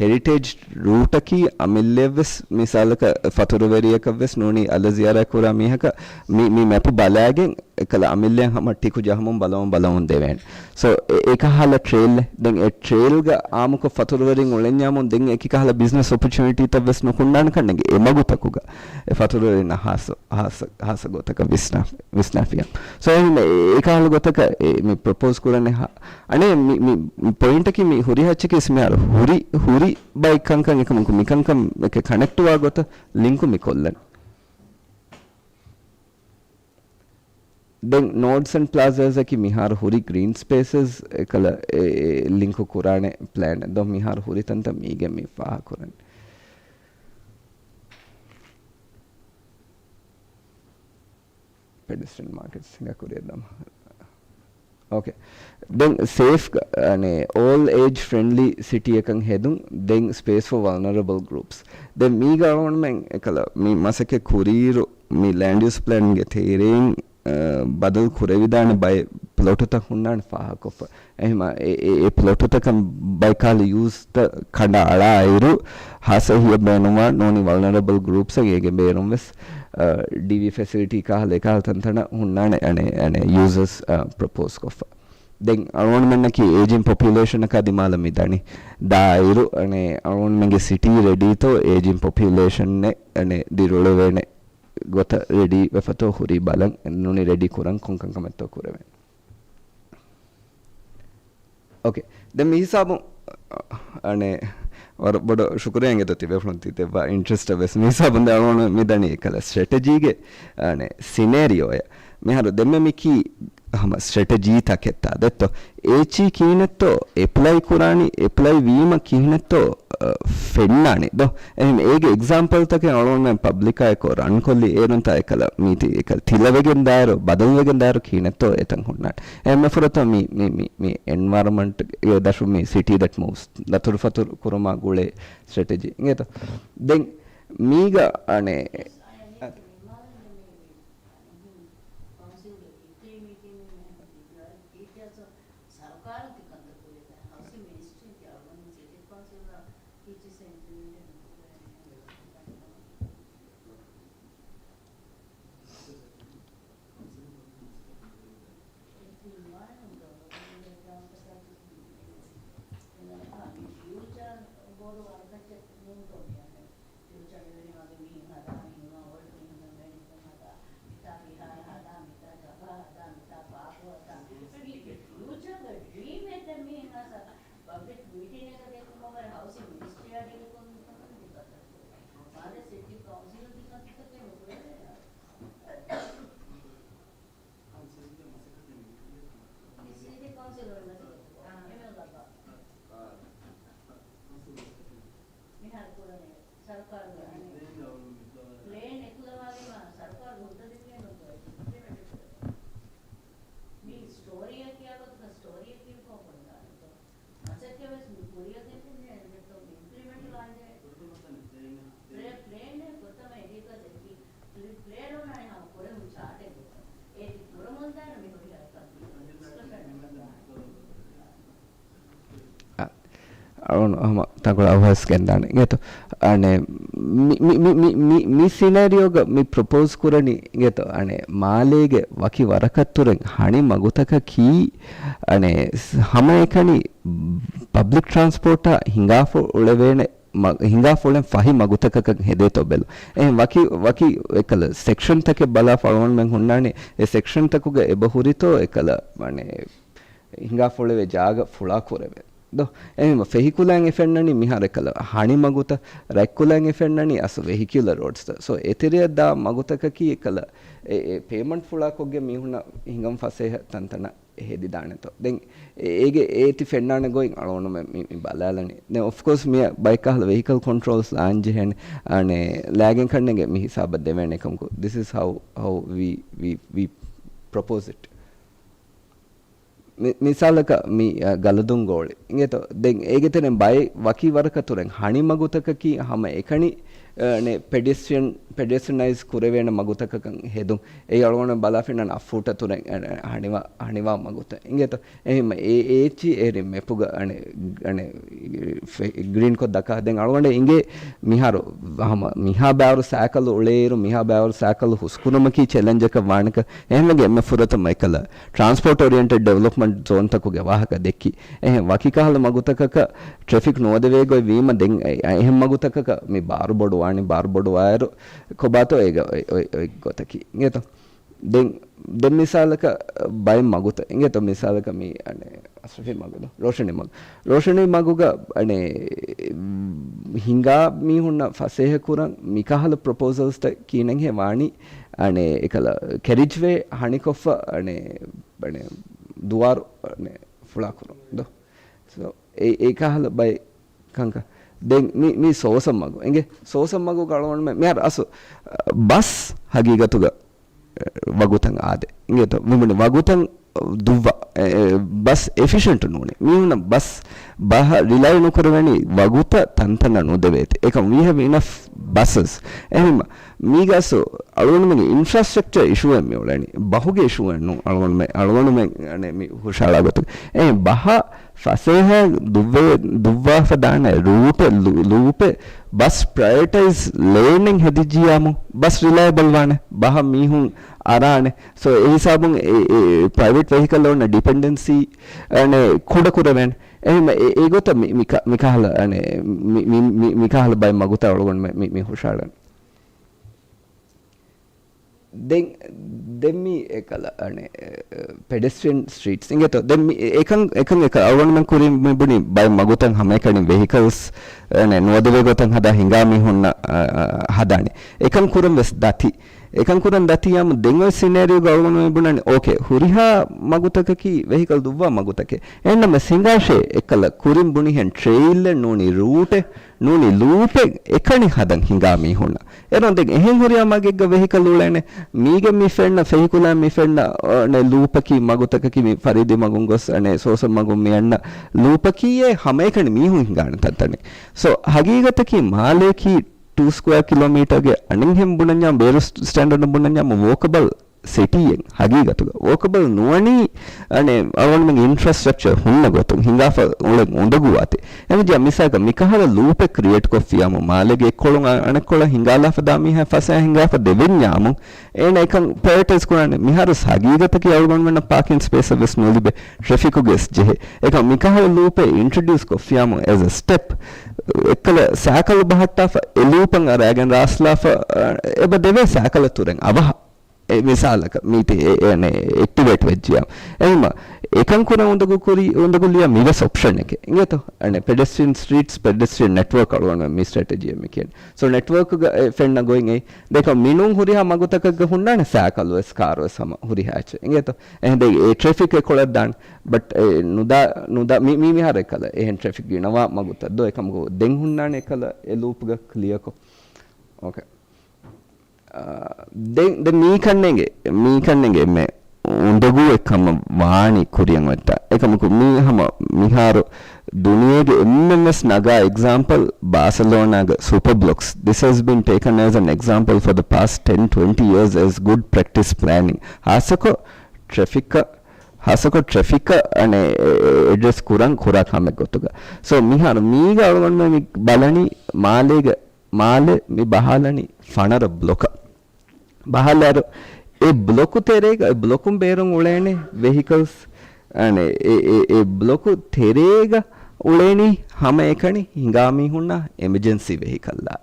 ހެރިޓޭޖް ރޫޓަކީ އަމިއްލައަށްވެސް މިސާލަކަށް ފަތުރުވެރިޔަކަށްވެސް ނޫނީ އަލަށް ޒިޔާރަތް ކުރާ މީހަކަށް މި، މި މެޕު ބަލާގެން އެކަލަ އަމިއްލައަށް ހަމަ ޓިކު ޖަހަމުން ބަލަމުން ބަލަމުން ދެވޭނެ. ސޯ، އެ، އެކަހަލަ ޓްރެއިލް، ދެން އެ ޓްރެއިލްގަ އާއްމުކޮށް ފަތުރުވެރިން އުޅެންޏާމުން ދެން އެކި ކަހަލަ ބިޒްނަސް އޮޕޮޗުނިޓީތައް ވެސް ނުކުންނާނެ ކަންނޭނގެ އެ މަގުތަކުގަ އެ ފަތުރުވެރިންނަށް ހާސް، ހާސް، ހާސް ގޮތަކަށް ވިސްނާ، ވިސްނާފިޔާ. ސޯ، އެހެން އެ، އެކަހަލަ ގޮތަކަށް އެ، މި ޕްރޮޕޯޒް ކުރަނީ ހަ-، އަނެއް މި، މި ޕޮއިންޓަކީ މި ހުރި ހައްޗަކީ މިހާރު ހުރި، ހުރި ބައެއް ކަންކަން އެކަމަކު މިކަންކަން އެކެ ކަނެކްޓްވާ ގޮތަށް ލިންކު މި ކޮށްލަން. ދެން ނޯޑްސް އެންޑް ޕްލާޒާސް އަކީ މިހާރު ހުރި ގްރީން ސްޕޭސަސް އެކަލަ އެ، އެ ލިންކު ކުރާނެ ޕްލޭން ދޯ މިހާރު ހުރި ތަންތަން މީގެ މި ފާހަގަ ކުރަން. ޕެޑެސްޓްރިއަން މާކެޓްސް ހިނގާ ކުރިއަށް ދަމާ. އޯކޭ. ދެން ސޭފް، އަނެ، އޯލް އޭޖް ފްރެންޑްލީ ސިޓީއަކަށް ހެދުން، ދެން ސްޕޭސް ފޯ ވަލްނަރަބަލް ގްރޫޕްސް. ދެން މީގަ އަޅުގަނޑުމެން އެކަލަ މި މަސައްކަތް ކުރިއިރު، މި ލޭންޑް ޔޫސް ޕްލޭންގެ ތެރެއިން، އަ، ބަދަލު ކުރެވިދާނެ ބައެއް ޕްލޮޓުތައް ހުންނާނެ ފާހަގަކޮށްފަ. އެހެމަ އެ، އެ، އެ ޕްލޮޓުތަކަށް ބައިކާލި ޔޫސްތައް ކަނޑައަޅާއިރު، ހާސަ ހިޔަ ބޭނުންވާ ނޫނީ ވަލްނަރަބަލް ގްރޫޕްސް އޭގެ ބޭރުން ވެސް، އަ، ޑީވީ ފެސިލިޓީ ކަހަލަ އެކަހަލަ ތަންތަނަށް ހުންނާނެ އަނެ، އަނެ ޔޫޒަސް، އަ، ޕްރޮޕޯސް ކޮށްފަ. ދެން އަޅުގަނޑުމެންނަކީ އޭޖިން ޕޮޕިއުލޭޝަނަކާ ދިމާލަށް މި ދަނީ. ދާއިރު، އަނެ، އަޅުގަނޑުމެންގެ ސިޓީ ރެޑީތޯ އޭޖިން ޕޮޕިއުލޭޝަންއެއް، އަނެ، ދިރިއުޅެވޭނެ ގޮތަށް ރެޑީ ވެފަތޯ ހުރީ ބަލަން، ނޫނީ ރެޑީ ކުރަން ކޮން ކަންކަމެއްތޯ ކުރެވޭނެ. އޯކޭ. ދެން މި ހިސާބުން، އަނެ، ވަރަށް ބޮޑަށް ޝުކުރިއްޔާ އިނގޭތޯ ތިބޭފުޅުން ތި ދެއްވާ އިންޓްރެސްޓަށް ވެސް. މި ހިސާބުން ދެން އަޅުގަނޑު މި ދަނީ އެކަލަ ސްޓްރެޓެޖީގެ، އަނެ، ސިނޭރިއޯއެއް. މިހާރު ދެންމެ މިކީ ހަމަ ސްޓްރެޓެޖީ ތަކެއްތާ ދެއްތޯ؟ އޭޗީ ކިހިނެއްތޯ އެޕްލައި ކުރާނީ، އެޕްލައި ވީމަ ކިހިނެއްތޯ، އަ، ފެންނާނީ ދޯ؟ އެހެން އޭގެ އެގްޒާމްޕަލްތަކެއް އަޅުގަނޑުމެން ޕަބްލިކާ އެކޮށް ރަން ކޮށްލި އޭރުންތާ އެކަލަ މީތި އެކަލަ ތިލަވެގެން ދާއިރު، ބަދަލުވެގެން ދާއިރު ކިހިނެއްތޯ އެތަން ހުންނާނެ. އެހެންމެ ފުރަތަމަ މި، މި، މި، މި އެންވަޔަރަމަންޓްގެ ދަށުން މި ސިޓީ ދެޓް މޫވްސް ދަތުރުފަތުރު ކުރުމާ ގުޅޭ ސްޓްރެޓެޖީ އިނގޭތޯ؟ ދެން މީގަ އަނެއް ކައުންސިލްގެ ވީކްލީ މީޓިންގެ މިހެން ޑީޓެއިލްސް ސަރުކާރުން ތިކަންތައް ކުރިއަށް ހައުސިން މިނިސްޓްރީން ކިޔަވަނީ ސިޓީ ކައުންސިލްގަ އީޗީސީ އިމްޕްލިމެންޓެއް ނުކުރޭ. ފިއުޗަރު ވެރިމަގެ މިހިން ހަދާ، މިހިން އޯލްޑް މިހިން މެނިކުން ހަދާ، މިތާ ފިހާރަ ހަދާ، މިތާ ޖަގާ ހަދާ، މިތާ ޕާކު ހަދާ. މި ފިއުޗަރގެ ޑްރީމެއް ދެން މިހިން ހަސަ ޕަބްލިކް މީޓިންގަ ދެއްކުމަށް ވަރަށް ހައުސިން މިނިސްޓްރީއާ ޑީލް ކޮށް މިކަމުން ދިގަތަ. މާލެ ސިޓީ ކައުންސިލް ދިގަތަކެއް ނުކުރެވޭ. ސިޓީ ކައުންސިލް ވަރަށް މަސައްކަތް. މިހާރު ކުރަނީ ސަރުކާރުގެ ޕްލޭން އެކުލަވާލީމަ ސަރުކާރުގެ ހުއްދަ ދެއްކޭނެ ނުކުރޭ. މި ސްޓޯރީއެއް ކިޔާ ގޮތަކަށް ސްޓޯރީއެއް ކިޔުމަށް ކޮން ދާނެތޯ؟ މަސައްކަތް ވެސް މި ކުރިއަށް ގެންދެން ނޭނގެތޯ މި އިމްޕްލިމެންޓް ވާންޖެހޭ. ޕްލޭ، ޕްލޭން ފުރަތަމަ އެޑިޓަ ދެއްކި. ޕްލޭން އޮންނާނެ ހަމަ ކުރެހުން ޗާޓެއް ގޮތަށް. އޭތި ކުރަމުންދާނެ މި ހުރިހާ އެކަން ޑިސްކަޝަން އެއް އަޅުން ހަމަ ތަންކޮޅެއް އަވަހަސް ގެންދާނެ އިނގޭތޯ. އަނެ، މި، މި، މި ސިނޭރިއޯގަ މި ޕްރޮޕޯޒް ކުރަނީ އިނގޭތޯ. އަނެ، މާލޭގެ ވަކި ވަރަކަށްތުރެން ހަނި މަގުތަކަކީ، އަނެ، ހަމައެކަނި ޕަބްލިކް ޓްރާންސްޕޯޓާ ހިނގާފަ އުޅެވޭނެ މަ-، ހިނގާފަ އުޅެން ފަހި މަގުތަކަކަށް ހެދޭތޯ ބެލުން. އެހެން ވަކި، ވަކި އެކަލަ ސެކްޝަންތަކެއް ބަލާފަ އަޅުގަނޑުމެން ހުންނާނީ، އެ ސެކްޝަންތަކުގަ އެބަ ހުރިތޯ އެކަލަ، އަނެ، ހިނގާފަ އުޅެވޭ ޖާގަ ފުޅާ ކުރެވޭ. ދޯ؟ އެހެންވީމަ ފެހިކުލައިން އެ ފެންނަނީ މިހާރު އެކަލަ ހަނި މަގުތައް، ރަތްކުލައިން އެ ފެންނަނީ އަސް ވެހިކިއުލަރ ރޯޑްސްތައް. ސޯ، އެތެރެއަށް ދާ މަގުތަކަކީ އެކަލަ އެ، އެ ޕޭމަންޓް ފުޅާކޮށްގެން މީހުންނަށް ހިނގަން ފަސޭހަ ތަންތަނަށް ހެދިދާނެތޯ. ދެން އޭގެ އޭތި ފެންނާނެ ގޮތް އަޅުގަނޑުމެން މި، މި ބަލާލަނީ. ދެން އޮފްކޯސް މިއަށް ބައެއްކަހަލަ ވެހިކަލް ކޮންޓްރޯލްސް ލާންޖެހޭނެ. އަނެ، ލާގެން ކަންނޭނގެ މި ހިސާބަށް ދެވޭނެ އެކަމަކު. This is how, how we, we, we propose it. މި، މިސާލަކަށް މި، އަ، ގަލަދުން ގޯޅި އިނގޭތޯ. ދެން އޭގެ ތެރެއިން ބައެއް ވަކި ވަރަކަށް ތުރެން ހަނި މަގުތަކަކީ ހަމަ އެކަނި، އަ، ނެ، ޕެޑިސްޓްރިއަން، ޕެޑިސްޓްރިއަނައިޒް ކުރެވޭނެ މަގުތަކަކަށް ހެދުން. އެއީ އަޅުގަނޑު ބަލާފިންނަން އަށް ފޫޓަށް ތުރެން، އަ، އަ، ހަނިވާ، ހަނިވާ މަގުތައް އިނގޭތޯ. އެހެން އެ، އޭޗީ އެހެރީ މެޕުގަ އަނެ، އަނެ، ފެ-، ގްރީން ކޮށް ދައްކާ. ދެން އަޅުގަނޑަށް އިނގޭ މިހާރު ހަމަ މިހާ ބާރު ސައިކަލް އުޅޭއިރު، މިހާ ބާރު ސައިކަލް ހުސްކުރުމަކީ ޗެލެންޖަކަށް ވާނެކަން. އެހެންވެގެން އެންމެ ފުރަތަމަ އެކަލަ ޓްރާންސްޕޯޓް އޯރިއެންޓެޑް ޑިވެލޮޕްމަންޓް ޒޯންތަކުގެ ވާހަކަ ދެއްކި. އެހެން ވަކި ކަހަލަ މަގުތަކަކަށް ޓްރެފިކް ނުވަދެވޭ ގޮތް ވީމަ، ދެން އެ-، އެހެން މަގުތަކަކަށް މި ބާރު ބޮޑުވާނީ، ބާރު ބޮޑުވާއިރު ކޮބާތޯ އޭގަ އޮތް، އޮތް، އޮތް ގޮތަކީ. އިނގޭތޯ؟ ދެން، ދެން މިސާލަކަށް ބައެއް މަގުތައް އިނގޭތޯ، މިސާލަކަށް މި އަނެ އަސްރަފީ މަގު ދޯ؟ ރޯޝަނީ މަގު. ރޯޝަނީ މަގުގަ އަނެ ހިނގާ މީހުންނަށް ފަސޭހަ ކުރަން މިކަހަލަ ޕްރޮޕޯސަލްސްތައް ކިހިނެއްހޭ ވާނީ، އަނެ އެކަލަ ކެރިޖްވޭ ހަނިކޮށްފަ އަނެ، އަނެ ދުވާރު އަނެ ފުޅާކުރުން ދޯ؟ ސޯ، އެ، އެކަހަލަ ބައެއް ކަންކަން. ދެން މި، މި ސޯސަން މަގު. އެނގޭ؟ ސޯސަން މަގު ގަޅުވަން މެ-، މިހާރު އަސް، އަ، ބަސް ހަގީގަތުގަ، އަ، ވަގުތަށް އާދެ. އިނގޭތޯ؟ މި ބުނި ވަގުތަށް ދުއްވާ، އެ، އެ، ބަސް އެފިޝަންޓް ނޫނޭ. މީހުންނަށް ބަސް ބަހަށް ރިލައި ނުކުރެވެނީ ވަގުތަށް ތަންތަނަށް ނުދެވޭތީ. އެކަމް we have enough buses. އެހެންމަ، މީގަސް އަޅުގަނޑުމެންގެ އިންފްރާސްޓްރަކްޗަރ އިޝޫއެއް މި އުޅެނީ. ބަހުގެ އިޝޫއެއް ނޫން. އަޅުގަނޑުމެ-، އަޅުގަނޑުމެން އަނެ މި ހުށައަޅާ ގޮތުގަ. އެ ބަހަށް ފަސޭހަ ދުއްވެ-، ދުއްވާފަ ދާނެ ރޫޓެއް، ލޫ-، ލޫޕެއް، ބަސް ޕްރަޔޮރިޓައިޒް ލޭނެއް ހެދިއްޖިޔާމު، ބަސް ރިލައިބަލް ވާނެ، ބަހަށް މީހުން އަރާނެ. ސޯ، އެ ހިސާބުން އެ، އެ، ޕްރައިވެޓް ވެހިކަލް އޮންނަ ޑިޕެންޑެންސީ، އަނެ، ކުޑަ ކުރެވޭނެ. އެހެން އެ، އެ ގޮތަށް މި، މި ކަ-، މި ކަހަލަ، އަނެ، މި، މި، މި، މި ކަހަލަ ބައެއް މަގުތައް އަޅުގަނޑު މި، މި، މި ހުށައަޅަން. ދެން، ދެން މި އެކަލަ، އަނެ، ޕެޑެސްޓްރިއަން ސްޓްރީޓްސް އިނގޭތޯ. ދެން މި އެކަން، އެކަން އެކަ-، އަޅުގަނޑުމެން ކުރިން މި ބުނި ބައެއް މަގުތައް ހަމައެކަނި ވެހިކަލްސް، އަނެ، ނުވަދެވޭ ގޮތަށް ހަދާ ހިނގާ މީހުންނަށް، އަ، އަ، ހަދާނެ. އެކަން ކުރަން ވެސް ދަތި. އެކަން ކުރަން ދަތިޔާމު ދެން އޮތް ސިނޭރިއޯގަ އަޅުގަނޑުމެން ބުނަނީ، އޯކޭ، ހުރިހާ މަގުތަކަކީ ވެހިކަލް ދުއްވާ މަގުތަކެއް. އެހެންނަމަ ހިނގާށޭ އެއްކަލަ ކުރިން ބުނިހެން ޓްރެއިލްއެއް ނޫނީ ރޫޓެއް، ނޫނީ ލޫޕެއް އެކަނި ހަދަން ހިނގާ މީހުންނަށް. އޭރުން ދެން އެހެން ހުރިހާ މަގެއްގަ ވެހިކަލް އުޅޭނެ، މީގެ މި ފެންނަ، ފެހިކުލާ މި ފެންނަ، އަ، ނެ ލޫޕަކީ މަގުތަކަކީ މި ފަރީދީ މަގުން ގޮސް، އަނެ ސޯސަ މަގުން މި އަންނަ ލޫޕަކީ އެ ހަމައެކަނި މީހުން ހިނގާނެ ތަންތަނެއް. ސޯ، ހަގީގަތަކީ މާލޭކީ ޓޫ ސްކުއެއާ ކިލޯމީޓަރގެ އަނެއްހެން ބުނަންޏާ ބޭރު ސްޓޭންޑަޑުން ބުނަންޏާ ވޯކަބަލް ސިޓީއެއް ހަގީގަތުގަ ވޯކަބަލް ނުވަނީ، އަނެ، އަޅުގަނޑުމެންގެ އިންފްރާސްޓްރަކްޗަރ ހުންނަ ގޮތުން ހިނގާފަ އުޅެން އުނދަގޫ އާތި. އެމަޖާ މިސާލަކަށް މިކަހަލަ ލޫޕެއް ކްރިއޭޓް ކޮށްފިޔާމު މާލޭގެ އެއްކޮޅުން އަ-، އަނެއްކޮޅަށް ހިނގާލާފަ ދާ މީހާ ފަސޭހަ ހިނގާފަ ދެވެންޏާމު އޭނަ އެކަން ޕްރަޔޮރިޓައިޒް ކުރާނެ. މިހާރު ހަގީގަތަކީ އަޅުގަނޑުމެންނަށް ޕާކިން ސްޕޭސްއެއް ވެސް ނުލިބޭ ޓްރެފިކުގެ ވެސް ޖެހޭ. އެކަން މިކަހަލަ ލޫޕެއް އިންޓްރޮޑިއުސް ކޮށްފިޔާމު އެޒް އަ ސްޓެޕް އެއްކަލަ ސައިކަލް ބަހައްޓާފަ އެ ލޫޕަށް އަރާގެން ރާސްލާފަ، އަ، އެބަ ދެވޭ ސައިކަލަށް ތުރެން އަވަހަށް. އެ މިސާލަކަށް މީތި އެ، އެ، އެ، އެކްޓިވޭޓް ވެއްޖިޔާ. އެހެންމަ އެކަން ކުރަން އުނދަގޫ ކުރި، އުނދަގުލިޔާ މިވެސް އޮޕްޝަނެކެ. އިނގޭތޯ؟ އަނެ ޕެޑެސްޓްރިއަން ސްޓްރީޓްސް، ޕެޑެސްޓްރިއަން ނެޓްވޯކް އަޅުގަނޑު މި ސްޓްރެޓެޖީ މި ކިޔަން. ސޯ ނެޓްވޯކްގަ އެ ފެންނަ ގޮތް އެއް. ދެކަ މިނޫން ހުރިހާ މަގުތަކަށްގަ ހުންނާނެ ސައިކަލް ވެސް ކާރު ވެސް ހަމަ ހުރިހާ އެއްޗެއް. އިނގޭތޯ؟ އެހެން ދެ އެ ޓްރެފިކް އެކޮޅަށް ދާން. ބަޓް އެ ނުދާ، ނުދާ މި، މި، މިހާރު އެކަލަ އެހެން ޓްރެފިކް ގިނަވާ މަގުތައް ދޯ އެކަމަކު ދެން ހުންނާނެ އެކަލަ އެ ލޫޕްގަ ކްލިއަކޮށް. އޯކޭ. އާ، ދެން، ދެން މީކަންނޭނގެ، މީކަންނޭނގެ މެ އުނދަގޫ އެއްކަމަށް ވާނީ ކުރިއަށް އޮތްތާ. އެކަމަކު މީ ހަމަ މިހާރު ދުނިޔޭގެ އެންމެންވެސް ނަގާ އެގްޒާމްޕަލް ބާސެލޯނާގެ ސުޕަ ބްލޮކްސް. This has been taken as an example for the past ten, twenty years as good practice planning. ހާއްސަކޮށް ޓްރެފިކް، ހާއްސަކޮށް ޓްރެފިކް އަނެ އެ-، އެ-، އެޑްރެސް ކުރަން ކުރާ ކަމެއް ގޮތުގަ. ސޯ މިހާރު މީގަ އަޅުގަނޑުމެން މި ބަލަނީ މާލޭގެ މާލެ މި ބަހާލަނީ ފަނަރަ ބްލޮކަށް. ބަހާލާއިރު އެ ބްލޮކު ތެރޭގަ، އެ ބްލޮކުން ބޭރުން އުޅޭނެ ވެހިކަލްސް، އަނެ އެ، އެ، އެ ބްލޮކު ތެރޭގަ އުޅޭނީ ހަމައެކަނި ހިނގާ މީހުންނާ އެމަޖެންސީ ވެހިކަލްއާ.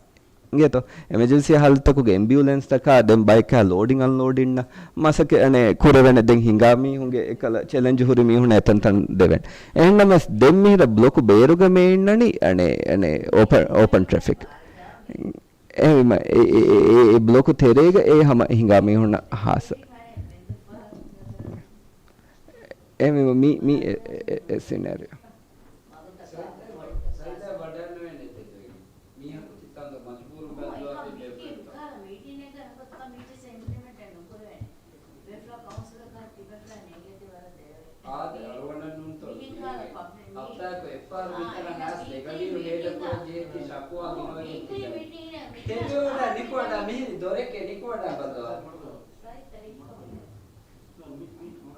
އިނގޭތޯ؟ އެމަޖެންސީ ހާލަތަކުގެ އެމްބިއުލެންސްތަކާ ދެން ބައެއްކާ ލޯޑިން އަންލޯޑިންނަށް މަސައްކަތް އަނެ ކުރެވޭނެ. ދެން ހިނގާ މީހުންގެ އެކަލަ ޗެލެންޖް ހުރި މީހުންނަށް އެތަންތަން ދެވެން. އެހެންނަމަސް ދެން މިހިރަ ބްލޮކު ބޭރުގަ މޭ އިންނަނީ އަނެ، އަނެ އޯޕަން، އޯޕަން ޓްރެފިކް. އެހެންވީމަ އެ، އެ، އެ، އެ، އެ ބްލޮކު ތެރޭގަ އެ ހަމަ ހިނގާ މީހުންނަށް ހާއްސަ. އެހެންވީމަ މި، މި އެ، އެ، އެ، އެ ސިނޭރިއޯ. އާދެ، އަޅުގަނޑަށް ނޫންތޯ ހަފްތާއަކު އެއްފަހަރު ވީތަނަށް ހާސް ދެގަޑިއު ހޭދަކުރަން ޖެހޭތީ ޝަކުވާ ގިނަވަނީ ކިތަން. ކެނޑިވަޑާ ނިކުވަޑާ މިހިރި ދޮރެކޭ ނިކުވަޑާ ބައްލަވާ.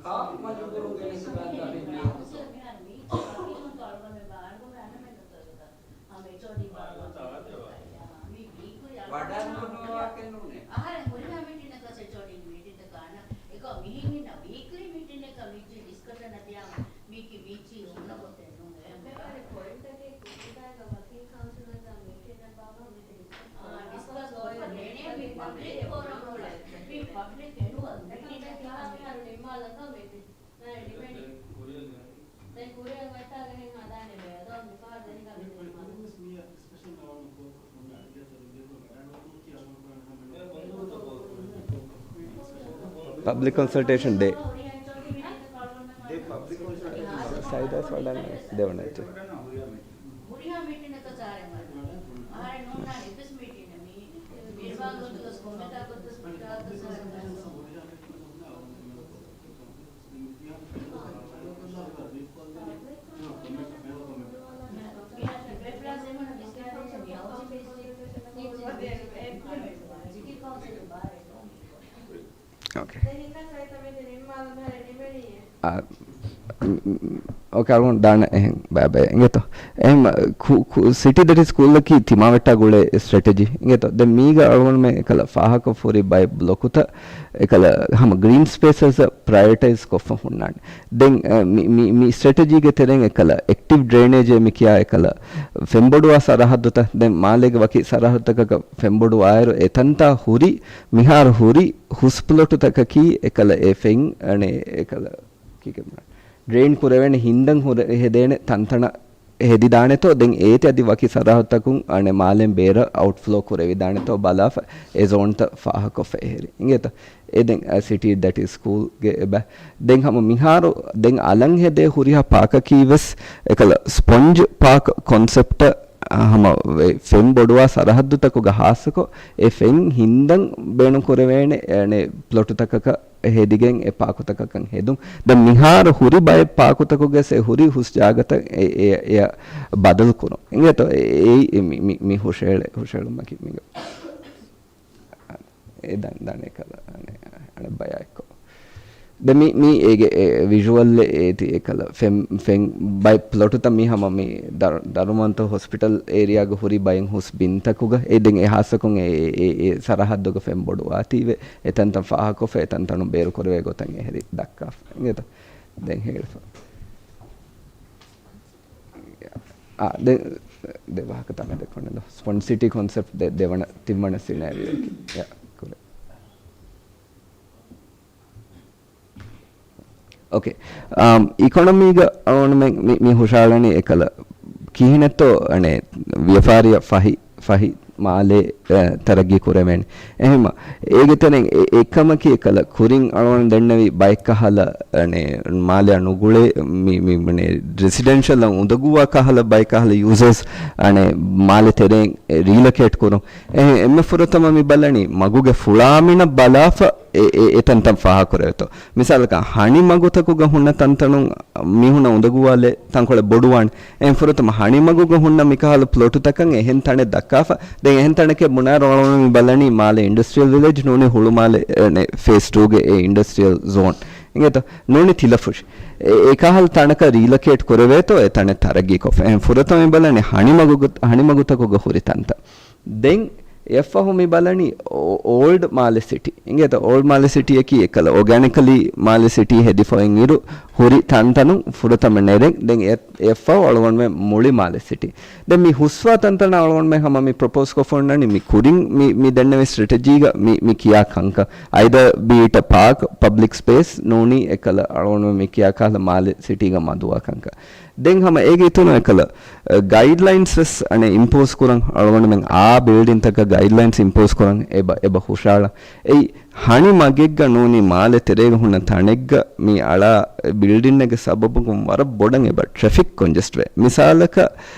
ކާކު މަޖުބޫރު ގެނެސް ބައްލަވާ މި މީހުންތޯ. ވަޑާން ނޫނޭ. އަހަރެން ހުރިހާ މީޓިންއަކަށް އެޗްއޯޑީ މީޓިންތަކާ އަންނަ އެކަމަކު މިހެން އިންނަ ވީކްލީ މީޓިންއަކަށް މިއްޗި ޑިސްކަޝަން އަދިޔާ މީކި މީޗީ ހުންނަ ގޮތެއް ނޫން. އެ ބޭކަލެ ޕޮއިންޓަކީ ކުއްޖުތަކުގެ ވަކީލް ކައުންސިލަކާ މީޓިންއެއް ބާއްވާ މީތި ޑިސްކަސް ކޮށްފަ ދޭނެ މި ޕަބްލިކް ފޯރަމް އުޅޭ. މި ޕަބްލިކް އެނުއަލް މީޓިން އެއް ކާ މިހާރު ނިންމާލަންކަ މީޓިން. ދެން ކުރިއަށް ވައްޓާގެން ހަދާނެ މޭ. އަދޯ މިފަހަރު ދެން މި މަދު ޕަބްލިކް ކޮންސަލްޓޭޝަން ޑޭ. ސައިދާސް ވަޑަން ދެވަނައްޗެ. ހުރިހާ މީޓިންއަކަށް ސާރެއް ވަން. އަހަރެން ނޫން އެއްވެސް މީޓިންއެއް މީ މިރުވާން ގޮތުގަސް ކޮންމެތާ ގޮތަސް މިކާ ގޮތަސް އޯކޭ. އާ، މް، މް، އޯކޭ، އަޅުގަނޑު ދާނަ އެހެން ބައި ބައި އިނގޭތޯ. އެހެން ކު-، ކު-، ސިޓީ ދެޓް އިޒް ކޫލްއަކީ ތިމާވެއްޓާ ގުޅޭ ސްޓްރެޓެޖީ އިނގޭތޯ. ދެން މީގަ އަޅުގަނޑުމެ އެކަލަ ފާހަގަކޮށްފަ ހުރި ބައެއް ބްލޮކުތައް އެކަލަ ހަމަ ގްރީން ސްޕޭސަސް ޕްރަޔޮރިޓައިޒް ކޮށްފަ ހުންނާނެ. ދެން، އަ، މި، މި، މި ސްޓްރެޓެޖީގެ ތެރެއިން އެކަލަ އެކްޓިވް ޑްރޭނޭޖޭ މި ކިޔާ އެކަލަ ފެންބޮޑުވާ ސަރަހައްދުތައް، ދެން މާލޭގެ ވަކި ސަރަހައްދުތަކަކަށް ފެންބޮޑުވާއިރު، އެތަންތާ ހުރި، މިހާރު ހުރި ހުސް ޕްލޮޓުތަކަކީ އެކަލަ އެ ފެން، އަނެ، އެކަލަ ކީކެއް ޑްރެއިން ކުރެވޭނެ ހިންދަން ހުރެ ހެދޭނެ ތަންތަނަށް ހެދިދާނެތޯ، ދެން އޭތި އަދި ވަކި ސަރަހައްދަކުން އަނެއް މާލެން ބޭރަށް އައުޓްފްލޯ ކުރެވިދާނެތޯ ބަލާފަ، އެ ޒޯންތައް ފާހަކޮށްފަ އެހެރި. އިނގޭތަ؟ އެ ދެން ސިޓީ ދެޓް އިޒް ކޫލްގެ އެބަ. ދެން ހަމަ މިހާރު ދެން އަލަން ހެދޭ ހުރިހާ ޕާކަކީ ވެސް އެކަލަ ސްޕޮންޖް ޕާކް ކޮންސެޕްޓަށް ހަމަ ފެން ބޮޑުވާ ސަރަހައްދުތަކުގަ ހާއްސަކޮށް އެ ފެން ހިންދަން ބޭނުން ކުރެވޭނެ ޕްލޮޓުތަކަކަށް ހެދިގެން އެ ޕާކުތަކަކަށް ހެދުން. ދެން މިހާރު ހުރި ބައެއް ޕާކުތަކުގެސް އެ ހުރި ހުސް ޖާގަތައް އެ، އެ، އެ ބަދަލު ކުރުން. އިނގޭތޯ؟ އެ، އެ، މި، މި، މި ހުށައެޅެ، ހުށައެޅުމަކީ މިގަ. އެ ދަން، ދަން އެކަލަ، އަނެ، އަނެއް ބަޔާ އެއްކޮށް. ދެ މި، މި އޭގެ އެ ވިޒުއަލް އެ އޭތި އެކަލަ ފެން، ފެން ބައެއް ޕްލޮޓުތައް މި ހަމަ މި ދަރު، ދަރުމަންތަ ހޮސްޕިޓަލް އޭރިއާގަ ހުރި ބައެއް ހުސް ބިންތަކުގަ. އެ ދެން އެ ހާއްސަކޮށް އެ، އެ، އެ ސަރަހައްދުގަ ފެން ބޮޑުވާތީވެ. އެތަންތަން ފާހަކޮށްފަ، އެތަންތަނުން ބޭރު ކުރެވޭ ގޮތަށް އެހެރި ދައްކާފަ. އިނގޭތަ؟ ދެން ހޭޅިފަ. އާ، ދެ، ދެ ވާހަކަ ތަނެއް ދެކޮނެލޯ. ސްޕޮންޖް ސިޓީ ކޮންސެޕްޓް ދެ، ދެވަނަ، ތިންވަނަ ސިނޭރިއޯއަކީ. ޔާ، ކުރޭ. އޯކޭ. އާ، އިކޮނޮމީގަ އަޅުގަނޑުމެން މި، މި ހުށައަޅަނީ އެކަލަ ކިހިނެއްތޯ އަނެއް ވިޔަފާރިއަށް ފަހި، ފަހި މާލެ، އެ، ތަރައްގީ ކުރެވޭނެ. އެހެންމަ، އޭގެ ތެރެއިން އެ، އެކަމަކީ އެކަލަ ކުރިން އަޅުގަނޑު ދެންނެވި ބައެއްކަހަލަ، އަނެއް، މާލެއަށް ނުގުޅޭ، މި، މި، މި، ރެސިޑެންޝަލްއަށް އުނދަގޫވާ ކަހަލަ ބައެއްކަހަލަ ޔޫޒަރސް، އަނެއް، މާލެ ތެރެއިން ރީލޮކޭޓް ކުރުން. އެ، އެންމެ ފުރަތަމަ މި ބަލަނީ މަގުގެ ފުޅާމިނަށް ބަލާފަ އެ، އެ، އެތަންތަން ފާހަކުރެވޭތޯ. މިސާލަކަށް ހަނި މަގުތަކުގަ ހުންނަ ތަންތަނުން މީހުންނަށް އުނދަގޫވާލެ ތަންކޮޅެއް ބޮޑުވާނެ. އެހެން ފުރަތަމަ ހަނިމަގުގަ ހުންނަ މިކަހަލަ ޕްލޮޓުތަކަށް އެހެން ތަނެއް ދައްކާފަ. ދެން އެހެން ތަނެކޭ ބުނާއިރު އަޅުގަނޑު މި ބަލަނީ މާލެ އިންޑަސްޓްރިއަލް ވިލެޖް ނޫނީ ހުޅުމާލެ، އެ، ފޭސް ޓޫގެ އެ އިންޑަސްޓްރިއަލް ޒޯން. އިނގޭތޯ؟ ނޫނީ ތިލަފުށި. އެ، އެކަހަލަ ތަނަކަށް ރީލޮކޭޓް ކުރެވޭތޯ އެ ތަނެއް ތަރައްގީކޮށްފަ. އެހެން ފުރަތަމަ މި ބަލަނީ ހަނިމަގުގަ، ހަނިމަގުތަކުގަ ހުރި ތަންތައް. ދެން އެއަށްފަހު މި ބަލަނީ އޯ، އޯލްޑް މާލެ ސިޓީ. އިނގޭތަ؟ އޯލްޑް މާލެ ސިޓީއަކީ އެކަލަ އޯގާނިކަލީ މާލެ ސިޓީ ހެދިފައި އިރު ހުރި ތަންތަނުން ފުރަތަމަ ނެރެން. ދެން އެ، އެއަށްފަހު އަޅުގަނޑުމެން މުޅި މާލެ ސިޓީ. ދެން މި ހުސްވާ ތަންތަނަށް އަޅުގަނޑުމެން ހަމަ މި ޕްރޮޕޯސް ކޮށްފަ އޮންނަނީ މި ކުރިން މި، މި ދެންނެވި ސްޓްރެޓެޖީގަ މި، މި ކިޔާ ކަންކަން. އައިދަ ބީޓަ ޕާކް، ޕަބްލިކް ސްޕޭސް ނޫނީ އެކަލަ އަޅުގަނޑުމެން މި ކިޔާ ކަހަލަ މާލެ ސިޓީގަ މަދުވާ ކަންކަން. ދެން ހަމަ އޭގެ އިތުރުން އެކަލަ، އަ، ގައިޑްލައިންސް ވެސް އަނެއް އިމްޕޯސް ކުރަން، އަޅުގަނޑުމެން އާ ބިލްޑިންތަކަށް ގައިޑްލައިންސް އިމްޕޯސް ކުރަން އެބަ، އެބަ ހުށައަޅަން. އެއީ ހަނި މަގެއްގަ ނޫނީ މާލެ ތެރޭގަ ހުންނަ ތަނެއްގަ މި އަޅާ ބިލްޑިންއެއްގެ ސަބަބުން ވަރަށް ބޮޑަށް އެބަ ޓްރެފިކް ކޮންޖެސްޓްވޭ. މިސާލަކަށް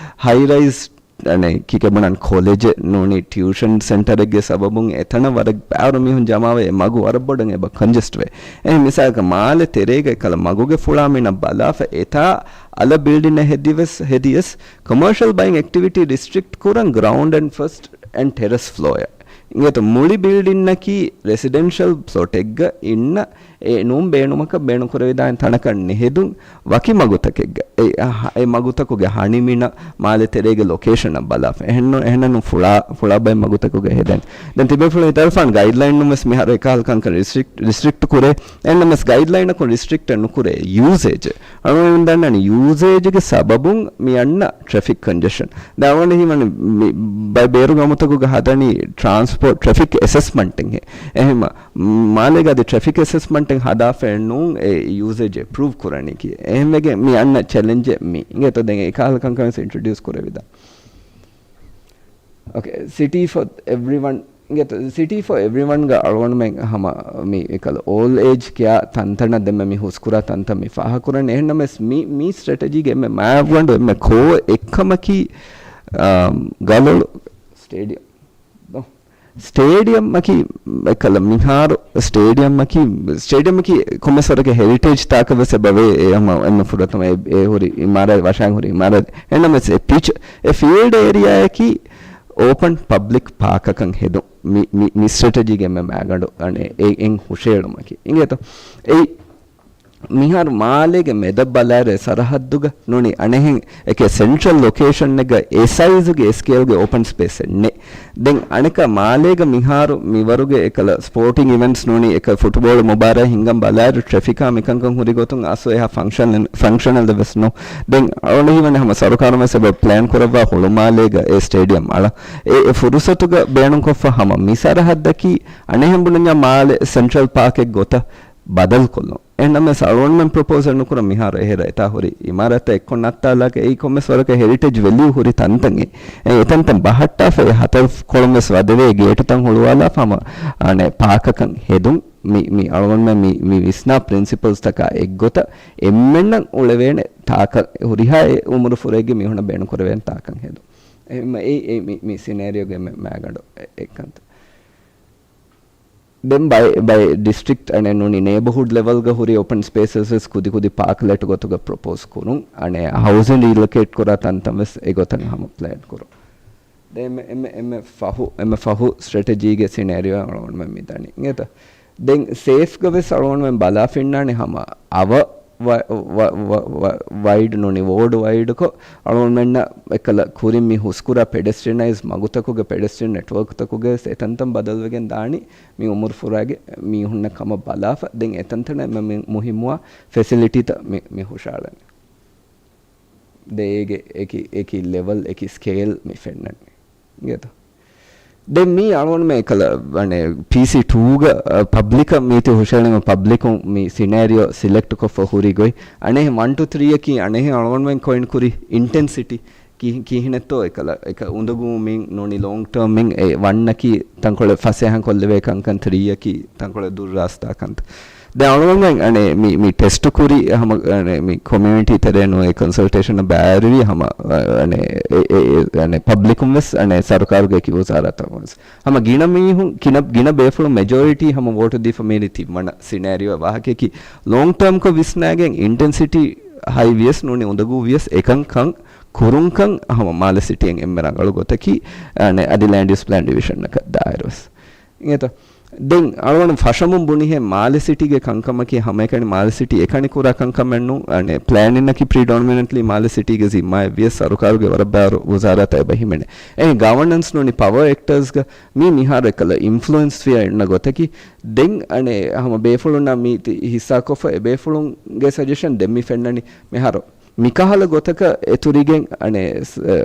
ހައި ރައިޒް އަނެއް ކިކެބުނަން ކޮލެޖެއް ނޫނީ ޓިއުޝަން ސެންޓަރެއްގެ ސަބަބުން އެތަނަށް ވަރަށް ބައިވަރު މީހުން ޖަމާވެ އެ މަގު ވަރަށް ބޮޑަށް އެބަ ކޮންޖެސްޓްވޭ. އެހެން މިސާލަކަށް މާލެ ތެރޭގަ އެކަލަ މަގުގެ ފުޅާ މިނަށް ބަލާފަ އެތާ އަލަށް ބިލްޑިންއެއް ހެދިވެސް، ހެދިޔަސް ކޮމާޝަލް ބައިން އެކްޓިވިޓީ ރިސްޓްރިކްޓް ކުރަން ގްރައުންޑް އެންޑް ފަސްޓް އެންޑް ޓެރަސް ފްލޯއަށް. އިނގޭތަ؟ މުޅި ބިލްޑިންއަކީ ރެސިޑެންޝަލް ޕްލޮޓެއްގަ އިންނަ އެ ނޫން ބޭނުމަކަށް ބޭނުންކުރެވިދާނެ ތަނަކަށް ނެހެދުން ވަކި މަގުތަކެއްގަ އެ، އަ، އެ މަގުތަކުގެ ހަނިމިނަށް މާލެ ތެރޭގެ ލޮކޭޝަނަށް ބަލާފަ. އެހެންނު، އެހެންނޫން ފުޅާ، ފުޅާ ބައެއް މަގުތަކުގަ ހެދެން. ދެން ތިބޭފުޅުން ހިތަވަފާން ގައިޑްލައިންނުން ވެސް މިހާރު އެކަހަލަ ކަންކަން ރިސްޓްރިކްޓް، ރިސްޓްރިކްޓް ކުރޭ. އެހެންނަމަވެސް ގައިޑްލައިނަކުން ރިސްޓްރިކްޓެއް ނުކުރޭ ޔޫޒޭޖް. އަޅުގަނޑު ދަންނަނީ ޔޫޒޭޖްގެ ސަބަބުން މި އަންނަ ޓްރެފިކް ކޮންޖެޝަން. ދެން އަޅުގަނޑު ހީވަނީ މި ބައެއް ބޭރު ގައުމުތަކުގަ ހަދަނީ ޓްރާންސްޕޯޓް ޓްރެފިކް އެސެސްމަންޓެއް ހެ. އެހެންމަ މާލޭގަ އަދި ޓްރެފިކް އެސެސްމަންޓެއް ހަދާފަ ނޫން އެ ޔޫޒޭޖް އެޕްރޫވް ކުރަނީކީ. އެހެންވެގެން މި އަންނަ ޗެލެންޖެއް މީ. އިނގޭތޯ ދެން އެކަހަލަ ކަންކަން ވެސް އިންޓްރޮޑިއުސް ކުރެވިދާނެ. އޯކޭ، ސިޓީ ފޯ އެވްރިވަން. އިނގޭތޯ ސިޓީ ފޯ އެވްރިވަންގަ އަޅުގަނޑުމެން ހަމަ މި އެކަލަ އޯލް އޭޖް ކެއާ ތަންތަނަށް ދެންމެ މި ހުސްކުރާ ތަންތަން މި ފާހަކުރަން. އެހެންނަމަވެސް މި، މި ސްޓްރެޓެޖީގެ އެންމެ މާތްވަނޑު އެންމެ ކޯ އެއްކަމަކީ، އާ، ގަލޮޅު ސްޓޭޑިއަމް. ސްޓޭޑިއަމްއަކީ އެކަލަ މިހާރު ސްޓޭޑިއަމްއަކީ، ސްޓޭޑިއަމްއަކީ ކޮންމެސް ވަރަކަށް ހެރިޓޭޖް ތާކަށް ވެސް އެބަ ވޭ. އެ ހަމަ އެންމެ ފުރަތަމަ އެ، އެ ހުރި އިމާރާތް، ވަށާން ހުރި އިމާރާތް. އެންނަމަވެސް އެ ޕިޗް، އެ ފީލްޑް އޭރިއާއަކީ އޯޕަން ޕަބްލިކް ޕާކަކަށް ހެދުން. މި، މި، މި ސްޓްރެޓެޖީގެ އެންމެ މައިގަނޑު އަނެއް އެ، އެއް ހުށައެޅުމަކީ. އިނގޭތޯ؟ އެއީ މިހާރު މާލޭގެ މެދަށް ބަލާއިރު އެ ސަރަހައްދުގަ ނޫނީ އަނެއްހެން އެކޭ ސެންޓްރަލް ލޮކޭޝަންއެއްގަ އެ ސައިޒުގެ އެ ސްކޭލްގެ އޯޕަން ސްޕޭސްއެއް ނެތް. ދެން އަނެކާ މާލޭގަ މިހާރު މިވަރުގެ އެކަލަ ސްޕޯޓިން އިވެންޓްސް ނޫނީ އެކަ ފުޓްބޯޅަ މުބާރާތް ހިންގަން ބަލާއިރު ޓްރެފިކާ މިކަންކަން ހުރި ގޮތުން އަސްލު އެހާ ފަންކްޝަނަލް، ފަންކްޝަނަލް ވެސް ނޫން. ދެން އަޅުގަނޑު ހީވަނީ ހަމަ ސަރުކާރުން ވެސް އެބަ ޕްލޭން ކުރައްވާ ހުޅުމާލޭގަ އެ ސްޓޭޑިއަމް އަޅަން. އެ، އެ ފުރުސަތުގަ ބޭނުންކޮށްފަ ހަމަ މި ސަރަހައްދަކީ އަނެއްހެން ބުނަންޏާ މާލެ ސެންޓްރަލް ޕާކެއް ގޮތަށް ބަދަލުކޮށްލުން. އެހެންނަމަވެސް އަޅުގަނޑުމެން ޕްރޮޕޯސް ނުކުރަން މިހާރު އެހެރަ އެތާ ހުރި އިމާރާތްތައް އެއްކޮށް ނައްތާލާގެ އެއީ ކޮންމެސް ވަރަކަށް ހެރިޓެޖް ވެލިއު ހުރި ތަންތަން އެ. އެ އެތަންތަން ބަހައްޓާފައި ހަތަރު ކޮޅުން ވެސް ވަދެވޭ ގޭޓުތައް ހުޅުވާލާފަ ހަމަ އަނެއް ޕާކަކަށް ހެދުން. މި، މި އަޅުގަނޑުމެން މި، މި ވިސްނާ ޕްރިންސިޕަލްސްތަކާ އެއްގޮތަށް އެންމެންނަށް އުޅެވޭނެ ތާކަށް ހުރިހާ އެ އުމުރު ފުރެއްގެ މީހުނަށް ބޭނުންކުރެވޭނެ ތާކަށް ހެދުން. އެ، މަ-، އެ، އެ، މި، މި ސިނޭރިއޯގެ މެ-، މައިގަނޑު އެ، އެއްކަންތައް. ދެން ބައެއް، ބައެއް ޑިސްޓްރިކްޓް އަނެއް ނޫނީ ނޭބަހުޑް ލެވަލްގަ ހުރި އޯޕަން ސްޕޭސަސް ވެސް ކުދި ކުދި ޕާކްލެޓް ގޮތުގަ ޕްރޮޕޯސް ކުރުން. އަނެއް ހައުސިން ރީލޮކޭޓް ކުރާ ތަންތަން ވެސް އެގޮތަށް ހަމަ ޕްލޭން ކުރުން. ދެން އެންމެ، އެންމެ، އެންމެ ފަހު، އެންމެ ފަހު ސްޓްރެޓެޖީގެ ސިނޭރިއޯ އަޅުގަނޑުމެން މި ދަނީ. އިނގޭތަ؟ ދެން ސޭފްގަ ވެސް އަޅުގަނޑުމެން ބަލާ ފެންނާނެ ހަމަ އަވަ ވަ-، ވަ-، ވަ-، ވަ-، ވައިޑް ނޫނީ ވޯޑް ވައިޑްކޮށް، އަޅުގަނޑުމެންނަށް އެކަލަ ކުރިން މި ހުސްކުރާ ޕެޑެސްޓްރިއަނައިޒް މަގުތަކުގެ ޕެޑެސްޓްރިއަން ނެޓްވޯކްތަކުގެ ވެސް އެތަންތަން ބަދަލުވެގެން ދާނީ މި އުމުރު ފުރާގެ މީހުންނަށް ކަމަށް ބަލާފަ. ދެން އެތަންތަނަށް މި، މި މުހިއްމުވާ ފެސިލިޓީތައް މި، މި ހުށައަޅަނީ. ދެ އޭގެ އެކި، އެކި ލެވަލް، އެކި ސްކޭލް މި ފެންނަނީ. އިނގޭތަ؟ ދެން މީ އަޅުގަނޑުމެން އެކަލަ، އަނެއް، ޕީސީ ޓޫގަ، އަ، ޕަބްލިކަށް މީތި ހުށައެޅީމަ ޕަބްލިކުން މި ސިނޭރިއޯ ސިލެކްޓް ކޮށްފަ ހުރި ގޮތް. އަނެއް ވަން ޓު ތްރީ އަކީ އަނެއް އަޅުގަނޑުމެން ކޮއިން ކުރި އިންޓެންސިޓީ ކި-، ކިހިނެއްތޯ އެކަލަ، އެކަ އުނދަގޫ މިން ނޫނީ ލޯންގް ޓާމް މިން އެ ވަން އަކީ ތަންކޮޅެއް ފަސޭހަ ކޮށްލެވޭ ކަންކަން، ތްރީ އަކީ ތަންކޮޅެއް ދުއްރާސްތާ ކަންތައް. ދެން އަޅުގަނޑުމެން އަނެއް މި، މި ޓެސްޓު ކުރި ހަމަ އަނެއް މި ކޮމިއުނިޓީ ތެރޭ ނޫނީ ކޮންސަލްޓޭޝަނަށް ބައިވެރިވި ހަމަ އަނެއް އެ، އެ، އެ، އަނެއް ޕަބްލިކުން ވެސް އަނެއް ސަރުކާރުގެ އެކި ވުޒާރާތައް ވެސް. ހަމަ ގިނަ މީހުން، ގިނަ، ގިނަ ބޭފުޅުން މެޖޯރިޓީ ހަމަ ވޯޓު ދީފަ މިއިރީ ތިންވަނަ ސިނޭރިއޯ ވާހަކައަކީ ލޯންގް ޓާމްކޮށް ވިސްނާގެން އިންޓެންސިޓީ ހައި ވިޔަސް ނޫނީ އުނދަގޫ ވިޔަސް އެކަންކަން ކުރުންކަން ހަމަ މާލެ ސިޓީއިން އެންމެ ރަނގަޅު ގޮތަކީ، އަނެއް އަދި ލޭންޑް ޔޫސް ޕްލޭން ޑިވިޝަނަކަށް ދާއިރު ވެސް. އިނގޭތަ؟ ދެން އަޅުގަނޑު ފަށަމުން ބުނިހެން މާލެ ސިޓީގެ ކަންކަމަކީ ހަމައެކަނި މާލެ ސިޓީ އެކަނި ކުރާ ކަންކަމެއް ނޫން. އަނެއް ޕްލޭނިންއަކީ ޕްރިޑޮމިނެންޓްލީ މާލެ ސިޓީގެ ޒިންމާއެއް ވިޔަސް ސަރުކާރުގެ ވަރަށް ބާރު ވުޒާރާތައް އެބަ ހިމެނޭ. އެ ގަވަނަންސް ނޫނީ ޕަވަރ އެކްޓާސްގަ މީ މިހާރު އެކަލަ އިންފްލުއެންސް ވިޔަ އިންނަ ގޮތަކީ. ދެން އަނެއް ހަމަ ބޭފުޅުންނާ މީ ތި-، ހިއްސާކޮށްފަ އެ ބޭފުޅުންގެ ސަޖެޝަން ދެން މި ފެންނަނީ މިހާރު މިކަހަލަ ގޮތަކަށް އެތުރިގެން އަނެއް ސް-، އެ،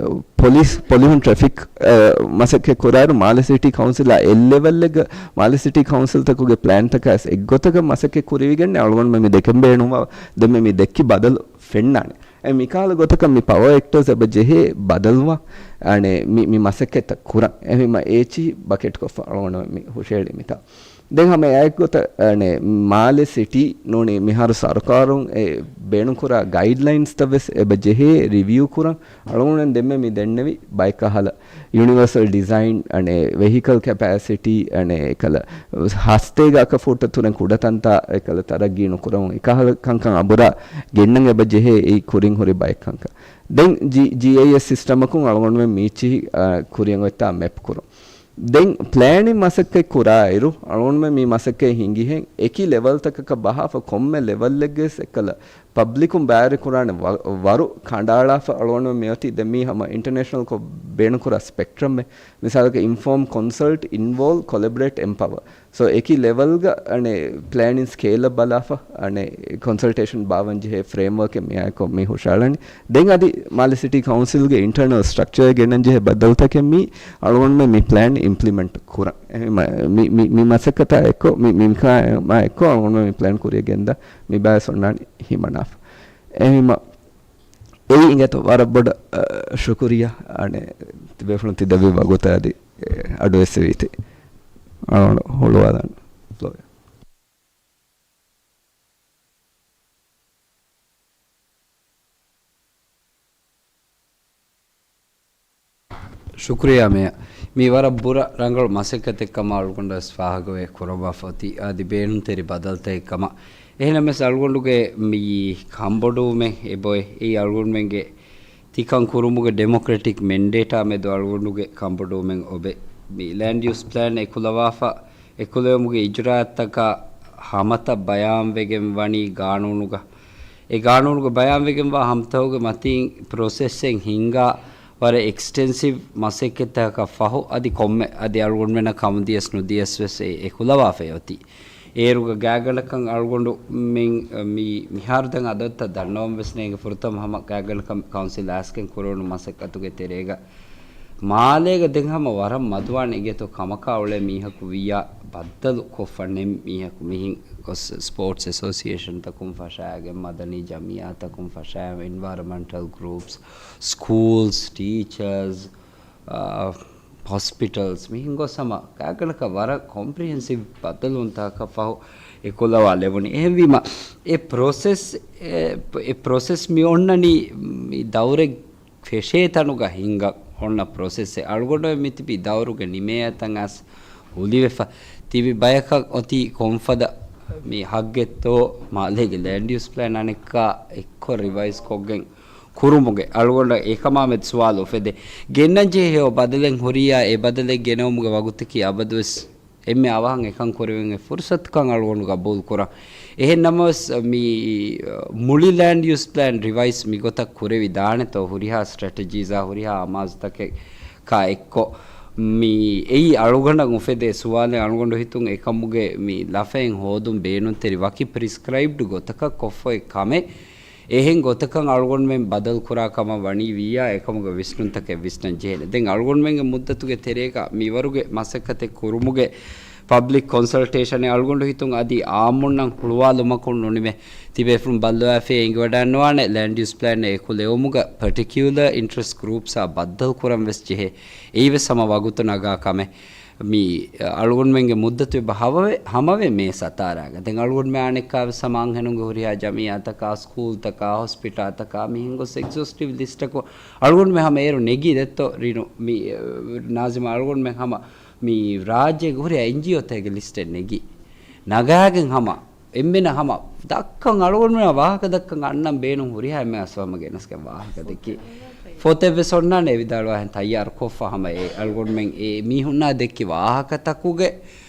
ޕޮލިސް، ޕޮލިހުން ޓްރެފިކް، އެ، މަސައްކަތް ކުރާއިރު މާލެ ސިޓީ ކައުންސިލާ އެއް ލެވެލްއެއްގަ މާލެ ސިޓީ ކައުންސިލްތަކުގެ ޕްލޭންތަކާ އެއްގޮތަކަށް މަސައްކަތް ކުރެވިގެން އަޅުގަނޑުމެން މި ދެކެން ބޭނުންވާ ދެންމެ މި ދެއްކި ބަދަލު ފެންނާނެ. އެ މިކަހަލަ ގޮތަކަށް މި ޕަވަރ އެކްޓާސް އެބަ ޖެހޭ ބަދަލުވާ އަނެއް މި، މި މަސައްކަތްތައް ކުރަން. އެހެންވީމަ އޭޗި ބަކެޓްކޮށްފަ އަޅުގަނޑުމެން މި ހުށައެޅީ މިތާ. ދެން ހަމަ އެއާއެއްގޮތަށް، އަނެއް، މާލެ ސިޓީ ނޫނީ މިހާރު ސަރުކާރުން އެ ބޭނުންކުރާ ގައިޑްލައިންސްތައް ވެސް އެބަ ޖެހޭ ރިވިއު ކުރަން. އަޅުގަނޑުމެން ދެންމެ މި ދެންނެވި ބައެއްކަހަލަ ޔުނިވާސަލް ޑިޒައިން، އަނެއް ވެހިކަލް ކެޕޭސިޓީ، އަނެއް އެކަލަ ހަސަތޭކަ އަކަ ފޫޓަށް ތުރެން ކުޑަތަންތާ އެކަލަ ތަރައްގީ ނުކުރަމުން އެކަހަލަ ކަންކަން އަނބުރާ ގެންނަން އެބަ ޖެހޭ އެއީ ކުރިން ހުރި ބައެއް ކަންކަން. ދެން ޖި-، ޖީއައިއެސް ސިސްޓަމަކުން އަޅުގަނޑުމެން މީޗިހި، އަ، ކުރިއަށް އޮތްތާ މެޕް ކުރުން. ދެން ޕްލޭނިން މަސައްކަތް ކުރާއިރު، އަޅުގަނޑުމެން މި މަސައްކަތް ހިނގިހެން އެކި ލެވަލްތަކަކަށް ބަހާފަ ކޮންމެ ލެވަލްއެއްގެ ވެސް އެކަލަ ޕަބްލިކުން ބައިވެރިކުރާނެ ވަ-، ވަރު ކަނޑައަޅާފަ އަޅުގަނޑުމެން މިއޮތީ. ދެން މީ ހަމަ އިންޓަރނޭޝަނަލްކޮށް ބޭނުންކުރާ ސްޕެކްޓްރަމެއް. މިސާލަކަށް އިންފޯމް، ކޮންސަލްޓް، އިންވޯލްވް، ކޮލެބަރޭޓް، އެމްޕަވަރ. ސޯ އެކި ލެވަލްގަ އަނެއް ޕްލޭނިން ސްކޭލަށް ބަލާފަ، އަނެއް ކޮންސަލްޓޭޝަން ބާވަން ޖެހޭ ފްރޭމްވަރކެއް މިއާއެކު މި ހުށައަޅަނީ. ދެން އަދި މާލެ ސިޓީ ކައުންސިލްގެ އިންޓަރނަލް ސްޓްރަކްޗަރ ގެންނަން ޖެހޭ ބަދަލުތަކެއް މީ އަޅުގަނޑުމެން މި ޕްލޭން އިމްޕްލިމެންޓް ކުރަން. އެހެންވީމަ މި، މި، މި މަސައްކަތާ އެއްކޮށް، މި، މި މިކާ-، މާ އެއްކޮށް އަޅުގަނޑުމެން މި ޕްލޭން ކުރިއަށް ގެންދާ މި ބައެއް އޮންނާނީ ހިމަނާފަ. އެހެންވީމަ އެއީ އިނގޭތޯ ވަރަށް ބޮޑަށް، އަ، ޝުކުރިއްޔާ. އަނެއް ތިބޭފުޅުން ތި ދެއްވި ވަގުތާ އަދި، އެ، އަޑު އެއްސެވީތީ. އަޅުގަނޑު ހުޅުވާލަން. ފްލޯ. ޝުކުރިއްޔާ މޭޔަރ. މީ ވަރަށް ބުރަ ރަނގަޅު މަސައްކަތެއް ކަމަށް އަޅުގަނޑަށް ވެސް ފާހަގަވެ ކުރައްވާފަ އޮތީ. އަދި ބޭނުންތެރި ބަދަލުތަކެއް ކަމަށް. އެހެންނަމަވެސް އަޅުގަނޑުގެ މި ކަންބޮޑުވުމެއް އެބައޮތް. އެއީ އަޅުގަނޑުމެންގެ ތިކަން ކުރުމުގެ ޑެމޮކްރެޓިކް މެންޑޭޓާ މެދު އަޅުގަނޑުގެ ކަންބޮޑުވުމެއް އޮވޭ. މި ލޭންޑް ޔޫސް ޕްލޭން އެކުލަވާފަ، އެކުލެވުމުގެ އިޖުރާއަތްތަކާ ހަމަތައް ބަޔާންވެގެން ވަނީ ގާނޫނުގަ. އެ ގާނޫނުގަ ބަޔާންވެގެންވާ ހަމަތަކުގެ މަތީން ޕްރޮސެސްއެއް ހިންގާ ވަރަށް އެކްސްޓެންސިވް މަސައްކަތްތަކަކަށް ފަހު، އަދި ކޮންމެ އަދި އަޅުގަނޑުމެންނަށް ކަމުދިޔަސް ނުދިޔަސް ވެސް އެ އެކުލަވާފައި އޮތީ. އޭރުގަ ގާތްގަނޑަކަށް އަޅުގަނޑު މި، މި، މިހާރު ދެން އަދަދުތައް ދަންނަވަން ވެސް ނޭނގެ. ފުރަތަމަ ހަމަ ގާތްގަނޑަކަށް ކައުންސިލް އައިސްގެން ކުރެވުނު މަސައްކަތުގެ ތެރޭގަ މާލޭގަ ދެން ހަމަ ވަރަށް މަދުވާނެ އިނގޭތޯ ކަމަކާ އުޅޭ މީހަކު ވިއްޔާ ބައްދަލު ކޮށްފަ ނެތް މީހަކު މިހިން ގޮސް ސްޕޯޓްސް އެސޯސިއޭޝަންތަކުން ފަށާގެން، މަދަނީ ޖަމިއްޔާތަކުން ފަށާ، އެންވަޔަރަމެންޓަލް ގްރޫޕްސް، ސްކޫލްސް، ޓީޗާސް، އާ، ހޮސްޕިޓަލްސް، މިހިން ގޮސް ހަމަ ގާތްގަނޑަކަށް ވަރަށް ކޮމްޕްރިހެންސިވް ބައްދަލުވުންތަކަށް ފަހު އެކުލަވާލެވުނީ. އެހެންވީމަ، އެ ޕްރޮސެސް، އެ، އެ ޕްރޮސެސް މި އޮންނަނީ މި ދައުރެއް ފެށޭ ތަނުގަ ހިނގަ އޮންނަ ޕްރޮސެސެއް. އަޅުގަނޑު މިތިބި ދައުރުގެ ނިމޭއަތަށް އައިސް ހުލިވެފަ ތިބި ބަޔަކަށް އޮތީ ކޮންފަދަ މި ހައްގެއްތޯ މާލޭގެ ލޭންޑް ޔޫސް ޕްލޭން އަނެއްކާ އެއްކޮށް ރިވައިޒް ކޮށްގެން ކުރުމުގެ އަޅުގަނޑަށް އެކަމާމެދު ސުވާލު އުފެދޭ. ގެންނަންޖެހޭ ހެޔޮ ބަދަލެއް ހުރިއްޔާ އެ ބަދަލެއް ގެނައުމުގެ ވަގުތަކީ އަބަދުވެސް އެންމެ އަވަހަށް އެކަން ކުރެވެން އެ ފުރުސަތުކަން އަޅުގަނޑު ގަބޫލު ކުރަން. އެހެން ނަމަވެސް، މި މުޅި ލޭންޑް ޔޫސް ޕްލޭން ރިވައިޒް މިގޮތަށް ކުރެވިދާނެތޯ، ހުރިހާ ސްޓްރެޓެޖީސްއާ ހުރިހާ އަމާޒުތަކެއް ކާ އެއްކޮށް، މި އެއީ އަޅުގަނޑަށް އުފެދޭ ސުވާލެއް. އަޅުގަނޑު ހިތުން އެކަމުގެ މި ލަފައެއް ހޯދުން ބޭނުންތެރި ވަކި ޕްރިސްކްރައިބްޑް ގޮތަކަށް ކޮށްފައި ކަމެއް. އެހެން ގޮތަކަށް އަޅުގަނޑުމެން ބަދަލު ކުރާ ކަމަށް ވަނީ ވިއްޔާ އެކަމުގެ ވިސްނުންތަކެއް ވިސްނަން ޖެހޭނެ. ދެން އަޅުގަނޑުމެންގެ މުއްދަތުގެ ތެރޭގަ މިވަރުގެ މަސައްކަތެއް ކުރުމުގެ ޕަބްލިކް ކޮންސަލްޓޭޝަނެއް އަޅުގަނޑު ހިތުން އަދި އާއްމުންނަށް ހުޅުވާލުމަކުން ނުނިމޭ. ތިބޭފުޅުން ބައްލަވާފައި އެނގިވަޑައިންނަވާނެ ލޭންޑް ޔޫސް ޕްލޭން އެކުލެވުމުގަ ޕަޓިކިއުލަރ އިންޓްރެސްޓް ގްރޫޕްސްއާ ބައްދަލު ކުރަން ވެސް ޖެހޭ. އެއީވެސް ހަމަ ވަގުތު ނަގާ ކަމެއް. މި އަޅުގަނޑުމެންގެ މުއްދަތު އެބަ ހަމަވެ، ހަމަވެ މޭ ސަތާރާގަ. ދެން އަޅުގަނޑުމެން އަނެއްކާވެސް ހަމަ އަންހެނުންގެ ހުރިހާ ޖަމިއްޔާތަކާ، ސްކޫލްތަކާ، ހޮސްޕިޓާލްތަކާ މިހިން ގޮސް އެގްޒޯސްޓިވް ލިސްޓަކު އަޅުގަނޑުމެން ހަމަ އޭރު ނެގި ދެއްތޯ ރިނު. މި، އެ، ނާޒިމާ އަޅުގަނޑުމެން ހަމަ މި ރާއްޖޭގެ ހުރިހާ އެންޖީއޯތަކެއްގެ ލިސްޓެއް ނެގި. ނަގާގެން ހަމަ އެންމެނަށް ހަމަ ދައްކަން އަޅުގަނޑުމެން ވާހަކަ ދައްކަން އަންނަން ބޭނުން ހުރިހާ އެންމެ އަސްވަމަ ގެނަސްގެން ވާހަކަ ދެއްކި. ފޮތެއްވެސް އޮންނާނެ އެ ވިދާޅުވާހެން ތައްޔާރު ކޮށްފަ ހަމަ އެ އަޅުގަނޑުމެން އެ މީހުންނާ ދެއްކި ވާހަކަތަކުގެ،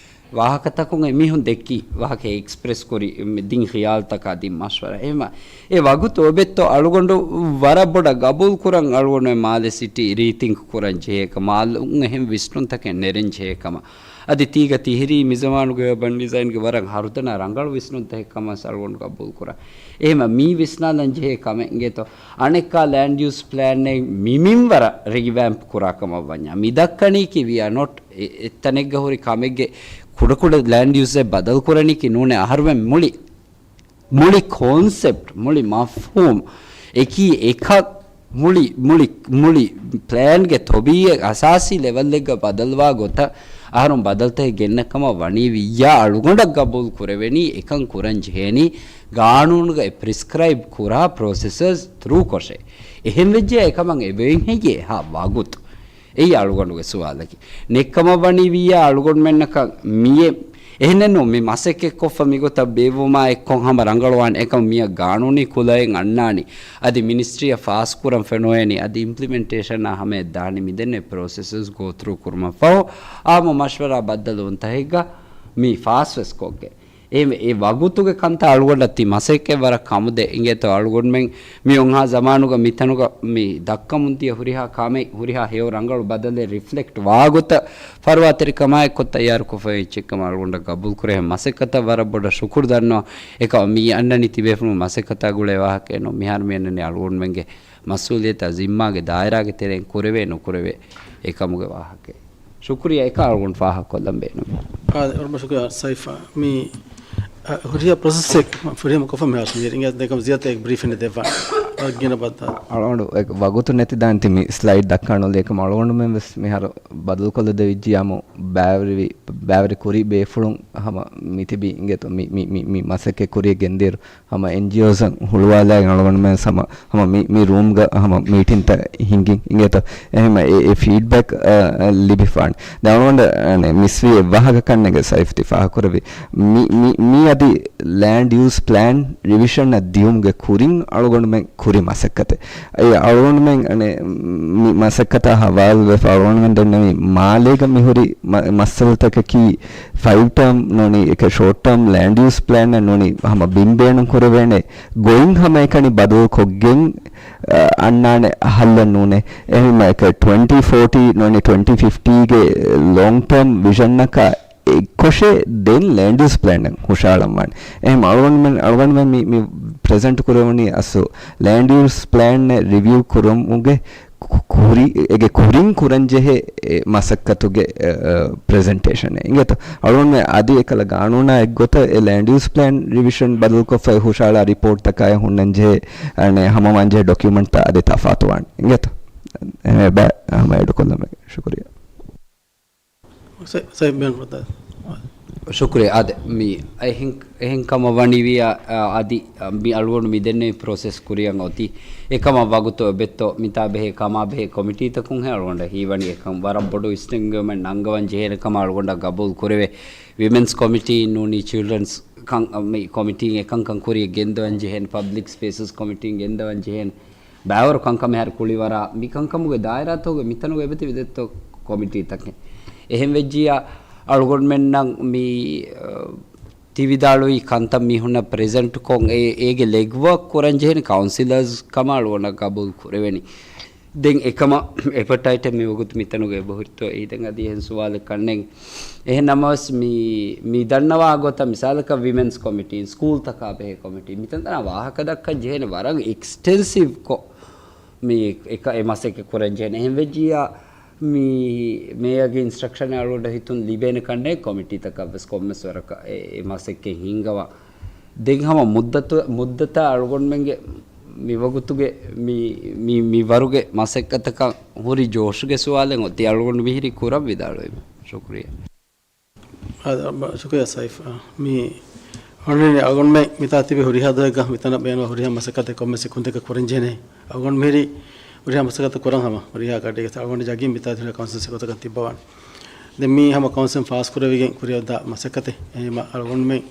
ވާހަކަތަކުން އެ މީހުން ދެއްކި ވާހަކަ އެކްސްޕްރެސް ކުރި ދިން ޚިޔާލްތަކާ ދިން މަޝްވަރާ. އެހެމަ އެ ވަގުތު އޮބެއްތޯ އަޅުގަނޑު ވަރަށް ބޮޑަށް ގަބޫލު ކުރަން އަޅުގަނޑު މާލެ ސިޓީ ރީތިންކް ކުރަން ޖެހޭ ކަމަށް، އަލުން އެހެން ވިސްނުންތަކެއް ނެރެން ޖެހޭ ކަމަށް. އަދި ތީގަ ތިހިރީ މިޒަމާނުގެ އަރބަން ޑިޒައިންގެ ވަރަށް ހަރުދަނާ ރަނގަޅު ވިސްނުންތަކެއް ކަމަށް އަޅުގަނޑު ގަބޫލު ކުރަން. އެހެމަ މީ ވިސްނާލަން ޖެހޭ ކަމެއް އިނގޭތޯ، އަނެއްކާ ލޭންޑް ޔޫސް ޕްލޭނެއް މި މިންވަރަށް ރީވެމްޕް ކުރާ ކަމަށް ވަންޏާ. މި ދައްކަނީކީ ވިއާ ނޮޓް އެ، އެއްތަނެއްގަ ހުރި ކަމެއްގެ ކުޑަކުޑަ ލޭންޑް ޔޫސްއެއް ބަދަލު ކުރަނީކީ ނޫނޭ. އަހަރުމެން މުޅި މުޅި ކޮންސެޕްޓް، މުޅި މަފްހޫމް، އެކީ އެކަށް މުޅި، މުޅި، މުޅި ޕްލޭންގެ ތޮބީއެއް އަސާސީ ލެވަލްއެއްގަ ބަދަލުވާ ގޮތަށް އަހަރުން ބަދަލުތަކެއް ގެންނަ ކަމަށް ވަނީ ވިއްޔާ އަޅުގަނޑަށް ގަބޫލު ކުރެވެނީ، އެކަން ކުރަން ޖެހޭނީ ގާނޫނުގައި ޕްރިސްކްރައިބް ކުރާ ޕްރޮސެސަސް ތްރޫ ކޮށޭ. އެހެން ވެއްޖެ އެކަމަށް އެބައިން ހެއްޔޭ އެހާ ވަގުތު؟ އެއީ އަޅުގަނޑުގެ ސުވާލަކީ. ނެއްކަމަށް ވަނީ ވިއްޔާ އަޅުގަނޑުމެންނަކަށް މިއެ އެހެނެއްނު މި މަސައްކަތްކޮށްފަ މިގޮތަށް ބޭއްވުމާ އެއްކޮށް ހަމަ ރަނގަޅުވާނެ އެކަމަށް މިއަށް ގާނޫނީ ކުލައެއް އަންނާނީ. އަދި މިނިސްޓްރީއަށް ފާސްކުރަން ފެނުވޭނީ. އަދި އިމްޕްލިމެންޓޭޝަންއާ ހަމަޔަށް ދާނީ. މިދެންނެ ޕްރޮސެސަސް ގޯ ތްރޫ ކުރުމަށް ފަހު އާއްމު މަޝްވަރާ ބައްދަލުވުންތަކެއްގަ މި ފާސްވެސް ކޮށްގެ. އެ، އެ ވަގުތުގެ ކަންތައް އަޅުގަނޑަށް ތި މަސައްކަތް ވަރަށް ކަމުދޭ އިނގޭތޯ އަޅުގަނޑުމެން މި އޮންހާ ޒަމާނުގަ މިތަނުގަ މި ދައްކަމުން ދިޔަ ހުރިހާ ކަމެއް ހުރިހާ ހެޔޮ ރަނގަޅު ބަދަލެއް ރިފްލެކްޓް ވާގޮތަށް ފަރުވާތެރިކަމާއެކު ތައްޔާރުކޮށްފައި އެއްޗެއްކަމަށް އަޅުގަނޑަށް ގަބޫލުކުރޭ. މަސައްކަތަށް ވަރަށް ބޮޑަށް ޝުކުރު ދަންނަވަން. އެކަމަށް މި އަންނަނީ ތިބޭފުޅުން މަސައްކަތާ ގުޅޭ ވާހަކައެއް ނޫން. މިހާރު މި އަންނަނީ އަޅުގަނޑުމެންގެ މަސްއޫލިއްޔަތާ ޒިންމާގެ ދާއިރާގެ ތެރެއިން ކުރެވޭ ނުކުރެވޭ އެކަމުގެ ވާހަކައެއް. ޝުކުރިއްޔާ އެކަން އަޅުގަނޑު ފާހަގަކޮށްލަން ބޭނުން. އާދެ، ވަރަށް ޝުކުރިއްޔާ ސައިފާ. މި، އަ، ހުރިހާ ޕްރޮސެސްއެއް ފުރިހަމަ ކޮށްފަ މިހާރު މި އިނގޭ ދެކަމް ޒިޔާދަ އެކް ބްރީފިން ދެއްވާ. އަ، ގިނަ ބައްދާ. އަޅުގަނޑު އެ ވަގުތު ނެތި ދާން ތި މި ސްލައިޑް ދައްކާނުލޭ އެކަމް އަޅުގަނޑުމެން ވެސް މިހާރު ބަދަލުކޮށްލަދެވިއްޖިޔާމު ބައިވެރިވި، ބައިވެރި ކުރި ބޭފުޅުން ހަމަ މިތިބީ އިނގޭތޯ މި، މި، މި، މި މަސައްކަތް ކުރިޔަށް ގެންދިޔައިރު ހަމަ އެންޖީއޯސް ހުޅުވާލާ އަޅުގަނޑުމެން ހަމަ ހަމަ މި، މި ރޫމްގަ ހަމަ މީޓިންތައް ހިނގިން އިނގޭތޯ. އެހެން އެ، އެ ފީޑްބެކް، އަ، އަ، ލިބިފާނެ. ދެން އަޅުގަނޑަށް މިސްވީ އެއް ވާހަކަ ކަންނޭނގެ ސައިފް ތި ފާހަގަކުރެއްވި މި، މި، މި އަދި ލޭންޑް ޔޫސް ޕްލޭން ރިވިޝަނަށް ދިޔުމުގެ ކުރިން އަޅުގަނޑުމެން ކުރި މަސައްކަތެއް. އެ އަޅުގަނޑުމެން އަނެއް މި މަސައްކަތާ ހަވާލުވެފަ އަޅުގަނޑުމެން ދެންނެވީ މާލޭގަ މިހުރި މަ، މައްސަލަތަކަކީ ފައިވް ޓާމް ނޫނީ އެކަ ޝޯޓް ޓާމް ލޭންޑް ޔޫސް ޕްލޭންއެއް ނޫނީ ހަމަ ބިން ބޭނުން ކުރެވޭނެ ގޮތް ހަމަ އެކަނި ބަދަލު ކޮށްގެން، އަ، އަންނާނެ ހައްލެއް ނޫނޭ. އެހެންމަ އެކަ ޓްވެންޓީ ފޯޓީ ނޫނީ ޓްވެންޓީ ފިފްޓީގެ ލޯންގް ޓާމް ވިޝަންއަކާ އެއްކޮށޭ ދެން ލޭންޑް ޔޫސް ޕްލޭންއެއް ހުށަހަޅަންވާނެ. އެހެން އަޅުގަނޑުމެން، އަޅުގަނޑުމެން މި، މި ޕްރެޒެންޓް ކުރެވުނީ އަސްލު ލޭންޑް ޔޫސް ޕްލޭންއެއް ރިވިއު ކުރުމުގެ ކު، ކު، ކުރި-، އޭގެ ކުރިން ކުރަންޖެހޭ އެ މަސައްކަތުގެ، އެ، އެ، ޕްރެޒެންޓޭޝަނެއް. އިނގޭތޯ؟ އަޅުގަނޑުމެން އަދި އެކަލަ ގާނޫނާ އެއްގޮތަށް އެ ލޭންޑް ޔޫސް ޕްލޭން ރިވިޝަން ބަދަލުކޮށްފައި ހުށަހަޅާ ރިޕޯޓްތަކާއި ހުންނަންޖެހޭ، އަނެއް ހަމަވާންޖެހޭ ޑޮކިއުމަންޓްތައް އަދި ތަފާތުވާނެ. އިނގޭތޯ؟ އެ، ބަ-، ހަމަ އެޑުކޮށްލަމެ. ޝުކުރިއްޔާ. ސަ-، ސައިބް ބޭނުންކޮށްދާ. ޝުކުރިއްޔާ. އާދެ، މި އެހެން، އެހެން ކަމަށް ވަނީވިޔާ، އާ، އަދި، އާ، މި އަޅުގަނޑު މި ދެންނެވި ޕްރޮސެސް ކުރިއަށް އޮތީ. އެކަމަށް ވަގުތު އެބައޮތްތޯ، މިތާ ބެހޭ ކަމާ ބެހޭ ކޮމިޓީތަކުންހޭ އަޅުގަނޑަށް ހީވަނީ އެކަން ވަރަށް ބޮޑު އިސްނެންގެވުމެއް ނަންގަވަން ޖެހޭނެ ކަމަށް އަޅުގަނޑަށް ގަބޫލު ކުރެވޭ. ވިމެންސް ކޮމިޓީ ނޫނީ ޗިލްޑްރަންސް ކަން، މި ކޮމިޓީން އެކަންކަން ކުރިއަށް ގެންދަވަން ޖެހޭނެ، ޕަބްލިކް ސްޕޭސަސް ކޮމިޓީން ގެންދަވަން ޖެހޭނެ. ބައިވަރު ކަންކަމެއް ހަރު ކުޅިވަރާ، މި ކަންކަމުގެ ދާއިރާތަކުގެ މިތަނުގަ އެބަތިބި ދެއްތޯ ކޮމިޓީތަކެއް. އެހެން ވެއްޖިއްޔާ، އަޅުގަނޑުމެންނަށް މި، އަ، ތި ވިދާޅުވި ކަންތައް މީހުންނަށް ޕްރެޒެންޓްކޮށް، އޭ-، އޭގެ ލެގްވާކް ކުރަން ޖެހެނީ ކައުންސިލަރސް ކަމަށް އަޅުގަނޑަށް ގަބޫލު ކުރެވެނީ. ދެން އެކަމަށް އެޕެޓައިޓެއް މިވަގުތު މިތަނުގަ އެބަހުރިތޯ އެއީ ދެން އަދި އެހެން ސުވާލެއް ކަންނޭނގެ. އެހެން ނަމަވެސް މި، މި ދަންނަވާ ގޮތަށް މިސާލަކަށް ވިމެންސް ކޮމިޓީން، ސްކޫލްތަކާ ބެހޭ ކޮމިޓީ، މިތަންތަނާ ވާހަކަ ދައްކަން ޖެހޭނެ ވަރަށް އެކްސްޓެންސިވްކޮށް މި އެކަ-، އެ މަސައްކަތް ކުރަން ޖެހޭނެ. އެހެން ވެއްޖިއްޔާ މި މޭޔަރގެ އިންސްޓްރަކްޝަން އަޅުގަނޑަށް ހިތުން ލިބޭނެ ކަންނޭނގެ ކޮމިޓީތަކަށް ވެސް ކޮންމެސް ވަރަކަށް އެ، އެ މަސައްކަތް ހިންގަވާ. ދެން ހަމަ މުއްދަތު-، މުއްދަތާ އަޅުގަނޑުމެންގެ މިވަގުތުގެ މި، މި، މި ވަރުގެ މަސައްކަތަކަށް ހުރި ޖޯޝުގެ ސުވާލެއް އޮތީ އަޅުގަނޑު މިހިރީ ކުރަން ވިދާޅުވީމަ. ޝުކުރިއްޔާ. އާ، ބަ-، ޝުކުރިއްޔާ ސައިފް. އާ، މި އަޅުގަނޑު މިތާ ތިބި ހުރިހާ ދުވަހެއްގަ މިތަނަށް ބޭނުންވާ ހުރިހާ މަސައްކަތެއް ކޮންމެސް ކުންދެކެ ކުރަން ޖެހޭނެ. އަޅުގަނޑު މިހިރީ ހުރިހާ މަސައްކަތެއް ކުރަން ހަމަ ހުރިހާ ގަޑީގެ އަޅުގަނޑު ޖަގީ މިތާ ތިބި ކައުންސިލް ސިކޮތަކަށް ތިއްބަވާނެ. ދެން މީ ހަމަ ކައުންސިލް ފާސް ކުރެވިގެން ކުރިއަށްދާ މަސައްކަތެއް. އެހެންވީމަ އަޅުގަނޑުމެން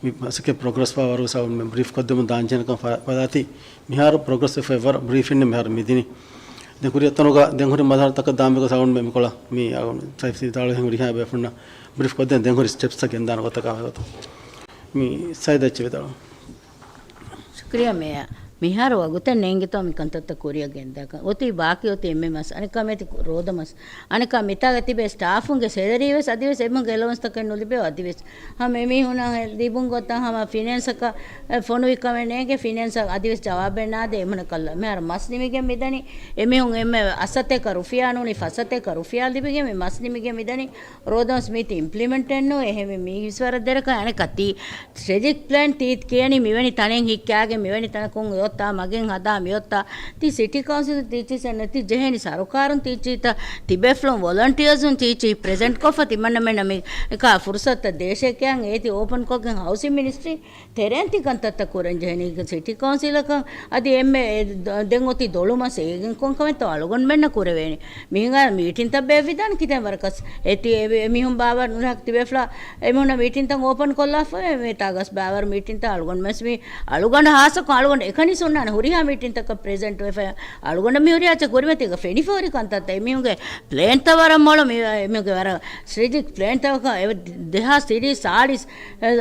މި މަސައްކަތް ޕްރޮގްރެސް ވާ ވަރުގެ ސަބަބުން މި ބްރީފް ކޮށްދެމުން ދާންޖެހޭނެކަން ފަ-، ފަދައިން މިހާރު ޕްރޮގްރެސް ވެފައި ވަރަށް ބްރީފް އިން މިހާރު މިދިނީ. ދެން ކުރިއަށް ތަނުގަ ދެން ހުރި މަރުހަލަތަކަށް ދާން ބޭފުޅުން ސަބަބުން މިކޮޅަށް މި ސައިފް ވިދާޅުވި ހުރިހާ ބޭފުޅުންނަށް ބްރީފް ކޮށްދޭން ދެން ހުރި ސްޓެޕްސް ގެންދާނެ ގޮތަކާ ގޮތުން. މި ސައިދަށް ވިދާޅު. ޝުކުރިއްޔާ މޭޔަރ. މިހާރު ވަގުތެއް ނޭނގިތޯ މި ކަންތައްތައް ކުރިއަށް ގެންދާކަށް. އޮތީ ބާކީ އޮތީ އެންމެ މަސް. އަނެއްކާ މޭތި ރޯދަ މަސް. އަނެއްކާ މިތާގަ ތިބޭ ސްޓާފުންގެ ސެލަރީ ވެސް އަދިވެސް އެމީހުންގެ އެލަވަންސްތަކެއް ނުލިބޭ އަދިވެސް. ހަމަ އެމީހުންނަށް ލިބުން ގޮތަށް ހަމަ ފިނޭންސަކަށް، އެ، ފޮނުވި ކަމެއް ނޭނގެ ފިނޭންސަށް އަދިވެސް ޖަވާބެއް ނާދޭ އެމީހުންނަކަށް. މިހާރު މަސް ނިމިގެން މިދަނީ. އެމީހުން އެންމެ އަށްސަތޭކަ ރުފިޔާ ނޫނީ ފައްސަތޭކަ ރުފިޔާ ލިބިގެން މި މަސް ނިމިގެން މިދަނީ. ރޯދަމަސް މީތި އިމްޕްލިމެންޓެއް ނޫން. އެހެންވެ މީ ހިސްވަރަށް ދެރަކަށް އަނެއްކާ ތި ސްޓްރެޓެޖިކް ޕްލޭން ތީ ކިޔަނީ މިވެނި ތަނެއް ހިއްކާގެން މިވެނި ތަނަކުން އޮތްތާ މަގެއް ހަދާ މިއޮތްތާ ތި ސިޓީ ކައުންސިލް ތީ ޗީ ސެން ތި ޖެހެނީ ސަރުކާރުން ތީ ޗީތަ ތިބޭފުޅުން ވޮލަންޓިއާސުން ތީ ޗީ ޕްރެޒެންޓް ކޮށްފަ ތިމަންނަމެންނަށް މި އެކާ ފުރުސަތަށް ދޭށޭ ކިޔަން އޭތި އޯޕަން ކޮށްގެން ހައުސިން މިނިސްޓްރީ ތެރޭން ތި ކަންތައްތައް ކުރަން ޖެހެނީ ސިޓީ ކައުންސިލަކަށް އަދި އެންމެ ދެން އޮތީ ދޮޅުމަސް އޭގެން ކޮންކަމެއްތޯ އަޅުގަނޑުމެންނަށް ކުރެވޭނެ. މިހިނގާ މީޓިންތައް ބޭއްވިދާނެ ކިތަން ވަރަކަސް އޭތި އެ-، އެމީހުން ބާވަރު ނުލާ ތިބޭފުޅާ އެމީހުންނަށް މީޓިންތައް އޯޕަން ކޮށްލާފަ މިތާގަސް ބާވަރު މީޓިންތައް އަޅުގަނޑުމެން މި އަޅުގަނޑު ހާއްސަކޮށް އަޅުގަނޑު އެކަނި ސުންނާނެ ހުރިހާ މީޓިންތަކަށް ޕްރެޒެންޓް ވެފަ އަޅުގަނޑަށް މި ހުރިހާ ކުރިމަތީގަ ފެނިފަ ހުރި ކަންތައްތައް އެމީހުންގެ ޕްލޭންތައް ވަރަށް މޮޅު މި އެމީހުންގެ ވަރަށް ސްޓްރެޓެޖިކް ޕްލޭންތަކަކަށް ދެހާސް ތިރީސް ސާޅީސް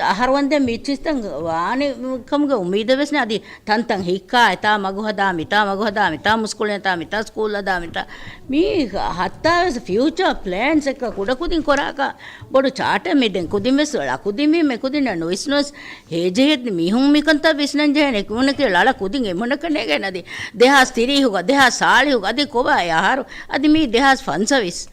އަހަރު ވަންދެން މި އިއްޗިސްތަން ވާނެ ކަމުގެ އުއްމީދެއް ވެސް ނެ. އަދި ތަންތަން ހިއްކާ، އެތާ މަގު ހަދާ، މިތާ މަގު ހަދާ، މިތާ މުސްކުޅި ނަތާ، މިތާ ސްކޫލް ހަދާ، މިތާ މީ ހައްތާވެސް ފިއުޗާ ޕްލޭންސް އެއްކަ ކުޑަކުދިން ކުރާކަށް ބޮޑު ޗާޓެއް މި ދެން ކުދިން ވެސް އަޅާ ކުދިން މީ މެ ކުދިންނަށް ނުވިސްނުވެސް ހޭޖެހޭ މީހުން މިކަންތައް ވިސްނަން ޖެހޭނެ ކުނަކީ އަޅާ ކުދިން އެމީހުންނަކަށް ނޭގޭނެ އަދި ދެހާސް ތިރީހުގަ، ދެހާސް ސާޅީހުގަ އަދި ކޮބާ އެ އަހަރު އަދި މީ ދެހާސް ފަންސަވީސް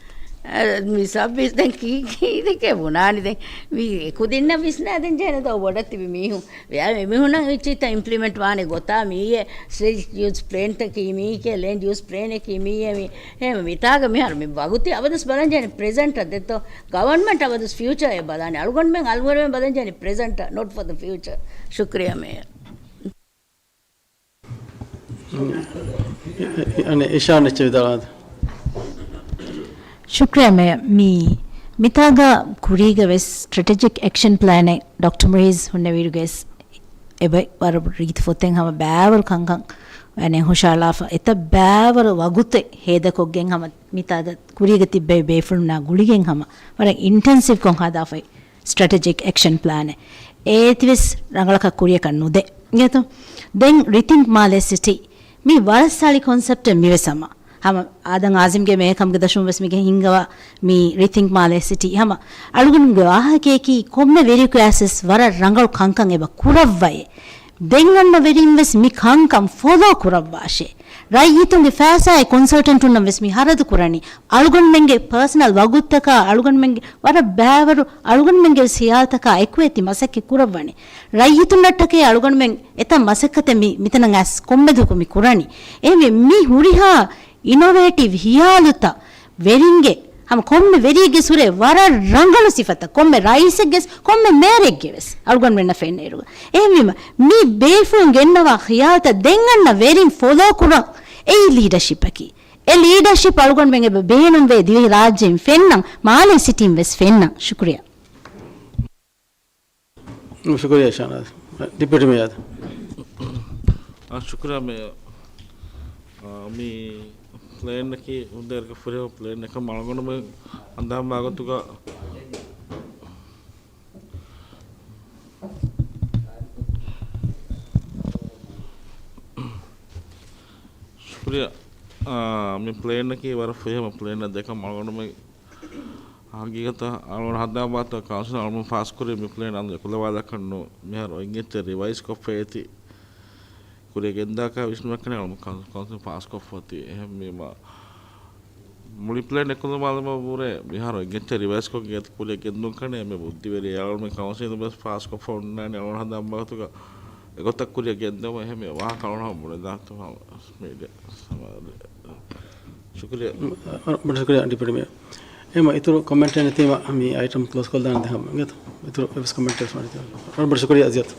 އަ، މި ސައްބީސް ދެން ކީ ކީ ދެކެ ބުނާނެ ދެން މީ ކުދިންނަށް ވިސްނާދެން ޖެހޭނެ ދޯ ބޮޑަށް ތިބި މީހުން. ވެ-، އެމީހުންނަށް އެއްޗިތައް އިމްޕްލިމެންޓް ވާނެ ގޮތާ މީއޭ ސްޓްރެޓެޖިކް ޔޫސް ޕްލޭންތަކީ މީކޭ ލޭންޑް ޔޫސް ޕްލޭނެކީ މީއޭ މީ. ހޭ މިތާގަ މިހާރު މި ވަގުތީ އަބަދުސް ބަލަން ޖެހޭނެ ޕްރެޒެންޓަށް ދެއްތޯ ގަވަންމަންޓް އަބަދުސް ފިއުޗަރ އެ ބަލާނެ. އަޅުގަނޑުމެން އަޅުގަނޑުމެން ބަލަން ޖެހޭނެ ޕްރެޒެންޓަށް ނޮޓް ފޯ ދަ ފިއުޗަރ. ޝުކްރިޔާ މޭޔަރ. އަނެއް އިޝާން އެއްޗެއް ވިދާޅުވާން. ޝުކްރިޔާ މޭޔަރ. މި މިތާގަ ކުރީގަ ވެސް ސްޓްރެޓެޖިކް އެކްޝަން ޕްލޭނެއް ޑޮކްޓަރ މުއިއްޒު ހުންނެވިއިރުގަ ވެސް އެބަ ވަރަށް ރީތި ފޮތެއް ހަމަ ބައިވަރު ކަންކަން ވަނެ ހުށަހަޅާފަ އެތައް ބައިވަރު ވަގުތެއް ހޭދަކޮށްގެން ހަމަ މިތާގަ ކުރީގަ ތިއްބެވި ބޭފުޅުންނާ ގުޅިގެން ހަމަ ވަރަށް އިންޓެންސިވްކޮށް ހަދާފައި ސްޓްރެޓެޖިކް އެކްޝަން ޕްލޭނެއް. އޭތިވެސް ރަނގަޅަކަށް ކުރިޔަކަށް ނުދޭ. އިނގޭތޯ؟ ދެން ރިތިންކް މާލޭ ސިޓީ. މީ ވަރަށް ސާޅީ ކޮންސެޕްޓެއް މިވެސް ހަމަ. ހަމަ އާދަމް އާޒިމްގެ މޭ ކަމުގެ ދަށުން ވެސް މިގެ ހިންގަވާ މި ރިތިންކް މާލޭ ސިޓީ. ހަމަ އަޅުގަނޑުގެ ވާހަކަޔަކީ ކޮންމެ ވެރިޔަކު އައިސް ވެސް ވަރަށް ރަނގަޅު ކަންކަން އެބަ ކުރައްވައޭ. ދެން އަންނަ ވެރިން ވެސް މި ކަންކަން ފޮލޯ ކުރައްވާށޭ. ރައްޔިތުންގެ ފައިސާއެއް ކޮންސަލްޓެންޓުންނަށް ވެސް މި ހަރަދު ކުރަނީ. އަޅުގަނޑުމެންގެ ޕާސަނަލް ވަގުތުތަކާ، އަޅުގަނޑުމެންގެ ވަރަށް ބައިވަރު، އަޅުގަނޑުމެންގެ ވެސް ހިޔާލުތަކާ އެކު އެތި މަސައްކަތް ކުރައްވަނީ. ރައްޔިތުންނަށްޓަކައި އަޅުގަނޑުމެން އެތައް މަސައްކަތެއް މި، މިތަނަށް އައިސް ކޮންމެ ދުވަހަކު މި ކުރަނީ. އެހެންވެ، މި ހުރިހާ އިނޮވޭޓިވް ހިޔާލުތައް ވެރިންގެ ހަމަ ކޮންމެ ވެރިއެއްގެ ސުރެ ވަރަށް ރަނގަޅު ސިފަތައް ކޮންމެ ރައީސެއްގެ ކޮންމެ މޭރެއްގެ ވެސް އަޅުގަނޑުމެންނަށް ފެންނައިރުގަ. އެހެންވީމަ، މި ބޭފުޅުން ގެންނަވާ ޚިޔާލުތައް ދެން އަންނަ ވެރިން ފޮލޯ ކުރަން އެއީ ލީޑަޝިޕަކީ. އެ ލީޑަޝިޕް އަޅުގަނޑުމެން އެބަ ބޭނުންވޭ ދިވެހި ރާއްޖެއިން ފެންނަން، މާލޭ ސިޓީން ވެސް ފެންނަން. ޝުކުރިޔާ. ޝުކުރިޔާ ޝާނާޒް. ޑިޕިއުޓީ މޭޔަރ. އާ، ޝުކުރިޔާ މޭޔަރ. އާ، މި ޕްލޭނަކީ ހުންނަ އެރަކަށް ފުރިހަމަ ޕްލޭނެއް ކަމަށް އަޅުގަނޑުމެން ހަނދާން ބާގޮތުގަ ޝުކުރިޔާ. އާ، މި ޕްލޭނަކީ ވަރަށް ފުރިހަމަ ޕްލޭނެއް ދެކަމަށް އަޅުގަނޑުމެން ހަގީގަތަށް އަޅުގަނޑު ހަނދާން ބާގޮތުގަ ކައުންސިލް އަޅުގަނޑު ފާސްކުރި މި ޕްލޭން އަން އެކުލަވާލާކަށް ނޫ މިހާރު އިން އެއްޗެއް ރިވައިޒް ކޮށްފައި އެތި. ކުރިއަށް ގެންދާކަށް ވިސްނުމެއްކަން އަޅުގަނޑު ކައުން-، ކައުންސިލް ފާސްކޮށްފަ އޮތީ. އެހެންވީމަ، މުޅި ޕްލޭން އެކުލަވާލުމަށްވުރެ މިހާރު އިން އެއްޗެއް ރިވައިޒްކޮށްގެން އެތި ކުރިއަށް ގެންދުން ކަން އެންމެ ބުއްދިވެރި އަޅުގަނޑު ކައުންސިލް ވެސް ފާސްކޮށްފަ އޮންނާނެ އަޅުގަނޑު ހަނދާން ބާގޮތުގަ އެގޮތަށް ކުރިއަށް ގެންދެވުމަށް. އެހެންވީމަ ވާހަކަ އަޅުގަނޑު ބުނެދާތޯ މީޑިއާ ސަމާލު. ޝުކުރިޔާ. ބޮޑަށް ޝުކުރިޔާ ޑިޕިއުޓީ މޭޔަރ. އެހެންވީމަ އިތުރު ކޮމެންޓެއް ނެތީމަ މި އައިޓަމް ކްލޯޒް ކޮށްލާނަން ދެން އިނގޭތޯ. އިތުރު އެއްވެސް ކޮމެންޓެއް ވެސް ނެތީމަ. ބޮޑަށް ބޮޑަށް ޝުކުރިޔާ ޒިޔާދް.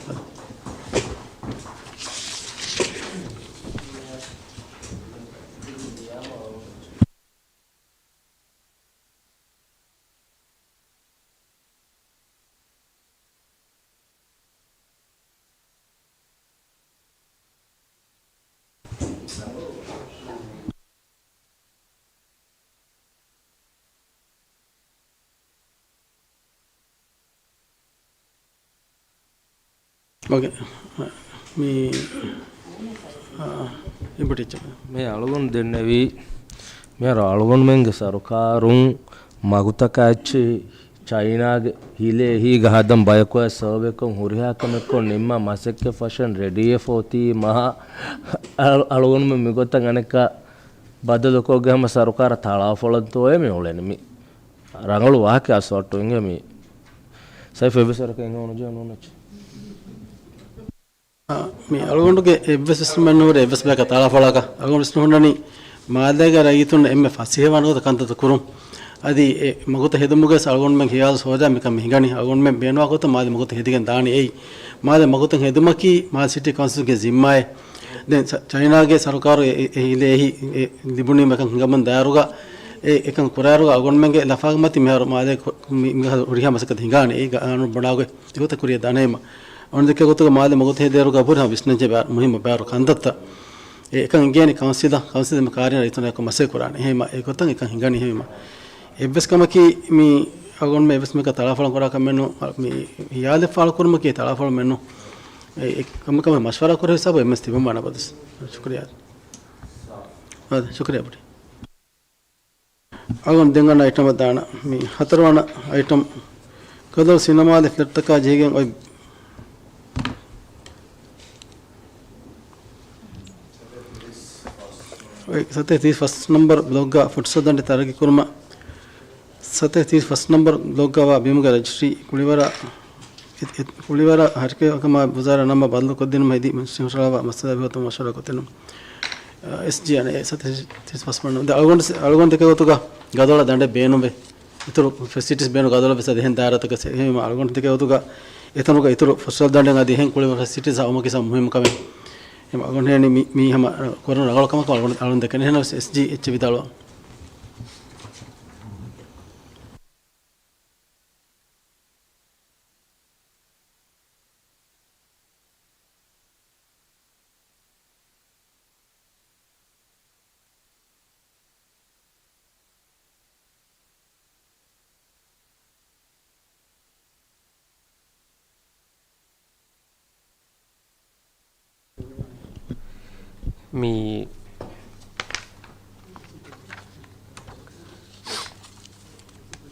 އޯކޭ. މި، އާ، އިންޕުޓް ޓީޗަރ. މި އަޅުގަނޑު ދެންނެވީ، މިހާރު އަޅުގަނޑުމެންގެ ސަރުކާރުން މަގުތަކާ އެއްޗެހި ޗައިނާގެ ހިލޭ އެހީގަ ހަދަން ބަޔަކު އައި ސަރވޭކޮށް ހުރިހާ ކަމެއްކޮށް ނިންމާ މަސައްކަތް ފަށަން ރެޑީވެފަ އޮތީ މަހަށް އަޅު-، އަޅުގަނޑުމެން މިގޮތަށް އަނެއްކާ ބަދަލުކޮށްގެން ހަމަ ސަރުކާރަށް ތަޅާފޮޅަށްތޯއޭ މި އުޅެނީ. މި ރަނގަޅު ވާހަކައާ ސޯޓު އިނގޭ މި ސައިފް އެއްވެސް ވަރަކަށް އެނގޭ ނުޖެހޭ ނޫނަސް. އާ، މި އަޅުގަނޑުގެ އެއްވެސް ވިސްނުމެއް ނުހުރޭ އެއްވެސް ބަޔަކަށް ތަޅާފޮޅަކަށް. އަޅުގަނޑު ވިސްނަން ހުންނަނީ މާލޭގެ ރައްޔިތުން އެންމެ ފަސޭހަވާނެ ގޮތަށް ކަންތައްތައް ކުރުން. އަދި އެ މަގުތައް ހެދުމުގަ ވެސް އަޅުގަނޑުމެން ހިޔާލު ސޯދާ މިކަން މި ހިނގަނީ. އަޅުގަނޑުމެން ބޭނުންވާ ގޮތަށް މާލެ މަގުތައް ހެދިގެން ދާނީ އެއީ. މާލެ މަގުތައް ހެދުމަކީ މާލެ ސިޓީ ކައުންސިލްގެ ޒިންމާއެއް. ދެން ޗަ-، ޗައިނާގެ ސަރުކާރު އެ، އެ، އެ ހިލޭ އެހީ އެ ލިބުނީމަ އެކަން ހިނގަމުން ދާއިރުގަ، އެ، އެކަން ކުރާއިރުގަ އަޅުގަނޑުމެންގެ ލަފާގެ މަތި މިހާރު މާލޭ ކު-، މި، މި ހުރިހާ މަސައްކަތެއް ހިނގާނެ. އެ ގާނޫނު ބުނާގޮތް އެގޮތަށް ކުރިއަށް ދާނެ އެހެންވީމަ. އަޅުގަނޑު ދެކޭ ގޮތުގަ މާލޭ މަގުތައް ހެދޭއިރުގަ ހުރިހާ ވިސްނަންޖެހޭ ބާރު، މުހިއްމު ބާރު ކަންތައްތައް. އެ އެކަން އިނގޭނީ ކައުންސިލަށް، ކައުންސިލް މި ކާރިން ރައްޔިތުންނާ އެކު މަސައްކަތް ކުރާނެ. އެހެންވީމަ އެގޮތަށް އެކަން ހިނގަނީ އެހެންވީމަ. އެއްވެސް ކަމަކީ މި އަޅުގަނޑުމެން އެއްވެސް މީހަކަށް ތަޅާފޮޅު ކުރާ ކަމެއް ނޫން. މި ހިޔާލެއް ފާޅު ކުރުމަކީ ތަޅާފޮޅު މެއް ނޫން. އެ، އެ ކަމަކަށް މަޝްވަރާ ކުރި ހިސާބު އެމްއެސް ތިބުން ވާނެ ބަދަސް. ޝުކުރިޔާ. އާދެ، ޝުކުރިޔާ ބޮޑި. އަޅުގަނޑު ދެން އަންނަ އައިޓަމަށް ދާނަ. މި ހަތަރުވަނަ އައިޓަމް. ގަދޮޅު ސިނަމާލެ ފްލެޓްތަކާ ޖެހިގެން އޮތް އޮތް ސަތޭކަ ތިރީސް ފަސް ނަމްބަރު ބްލޮކްގަ ފުޓްސަލް ދަނޑެއް ތަރައްގީ ކުރުމަށް ސަތޭކަ ތިރީސް ފަސް ނަމްބަރު ބްލޮކްގަ ވާ ބިމުގެ ރަޖިސްޓްރީ ކުޅިވަރަށް، އެ، އެ، ކުޅިވަރަށް ހަރިކަމާ ވުޒާރާ ނަންބަ ބަދަލުކޮށްދިނުމަށް އެދި މަޝްވަރާ ކޮށްދިނުން. އާ، އެސްޖީ އަނެއް ސަތޭކަ ތިރީސް ފަސް ނަމްބަރު. ދެން އަޅުގަނޑު، އަޅުގަނޑު ދެކޭ ގޮތުގަ ގަދޮޅަށް ދަނޑެއް ބޭނުންވޭ. އިތުރު ފެސިލިޓީސް ބޭނުން ގަދޮޅަށް ވެސް އަދި އެހެން ދާއިރާތަކަށް. އެހެންވީމަ އަޅުގަނޑު ދެކޭ ގޮތުގަ އެތަނުގަ އިތުރު ފުރުސަތު ދަނޑެއް އަދި އެހެން ކުޅިވަރު ފެސިލިޓީސް އައުމަކީ މުހިއްމު ކަމެއް. އެހެންވީމަ އަޅުގަނޑު ހޭނީ މި، މީ ހަމަ ކުރަން ރަނގަޅު ކަމަކަށް އަޅުގަނޑު، އަޅުގަނޑު ދެކެނީ. އެހެންނަމަވެސް އެސްޖީ އެއްޗެއް ވިދާޅުވާ. މީ،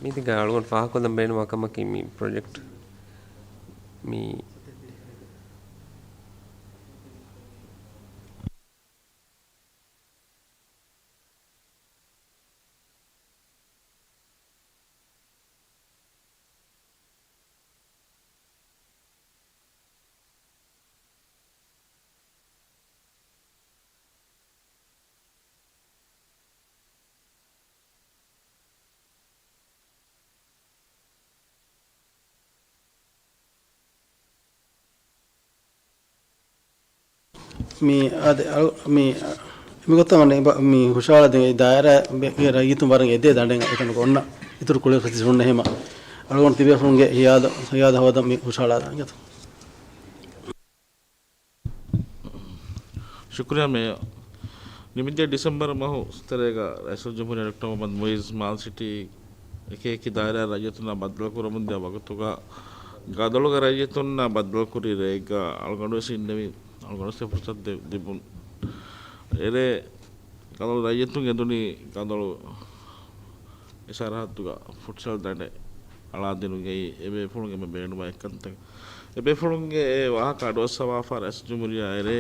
މީތިގަ އަޅުގަނޑު ފާހަގަކޮށްލަން ބޭނުންވާ ކަމަކީ މި ޕްރޮޖެކްޓް މި މި އާދެ، އަޅު-، މި، މިގޮތަށް އަނެއް ބަ-، މި ހުށަހަޅާދޭ އެ ދާއިރާގެ ރައްޔިތުން ވަރަށް އެދޭ ދަނޑެއް އެތަނުގަ އޮންނަ އިތުރު ކުޅޭ ފަސި ހުންނަ ހިމަ އަޅުގަނޑު ތިބޭފުޅުންގެ ހިޔާދަ، ހިޔާދަ ހޯދަން މި ހުށަހަޅާދާން އިނގޭތޯ. ޝުކުރިއްޔާ މޭޔަރ. ނިމިދިޔަ ޑިސެމްބަރު މަހު ތެރޭގަ ރައީސުލްޖުމްހޫރިއްޔާ ޑޮކްޓަރ މުޙައްމަދު މުޢިއްޒު މާލެ ސިޓީ އެކި އެކި ދާއިރާ ރައްޔިތުންނާ ބައްދަލުކުރަމުންދިޔަ ވަގުތުގަ ގަދޮޅުގެ ރައްޔިތުންނާ ބައްދަލުކުރި ރެއެއްގަ އަޅުގަނޑުވެސް އިންނެވި. އަޅުގަނޑުވެސް ފުރުޞަތު ދެ-، ދިބުން. އެރޭ ގަދޮޅު ރައްޔިތުން އެދުނީ ގަދޮޅު އެ ސަރަހައްދުގަ ފުޓްސަލް ދަނޑެއް އަޅާދިނުގައި އެބޭފުޅުން އެންމެ ބޭނުންވާ އެއްކަންތައް. އެބޭފުޅުންގެ އެ ވާހަކަ އަޑުއައްސަވާފަ ރައީސުލްޖުމްހޫރިއްޔާ އެރޭ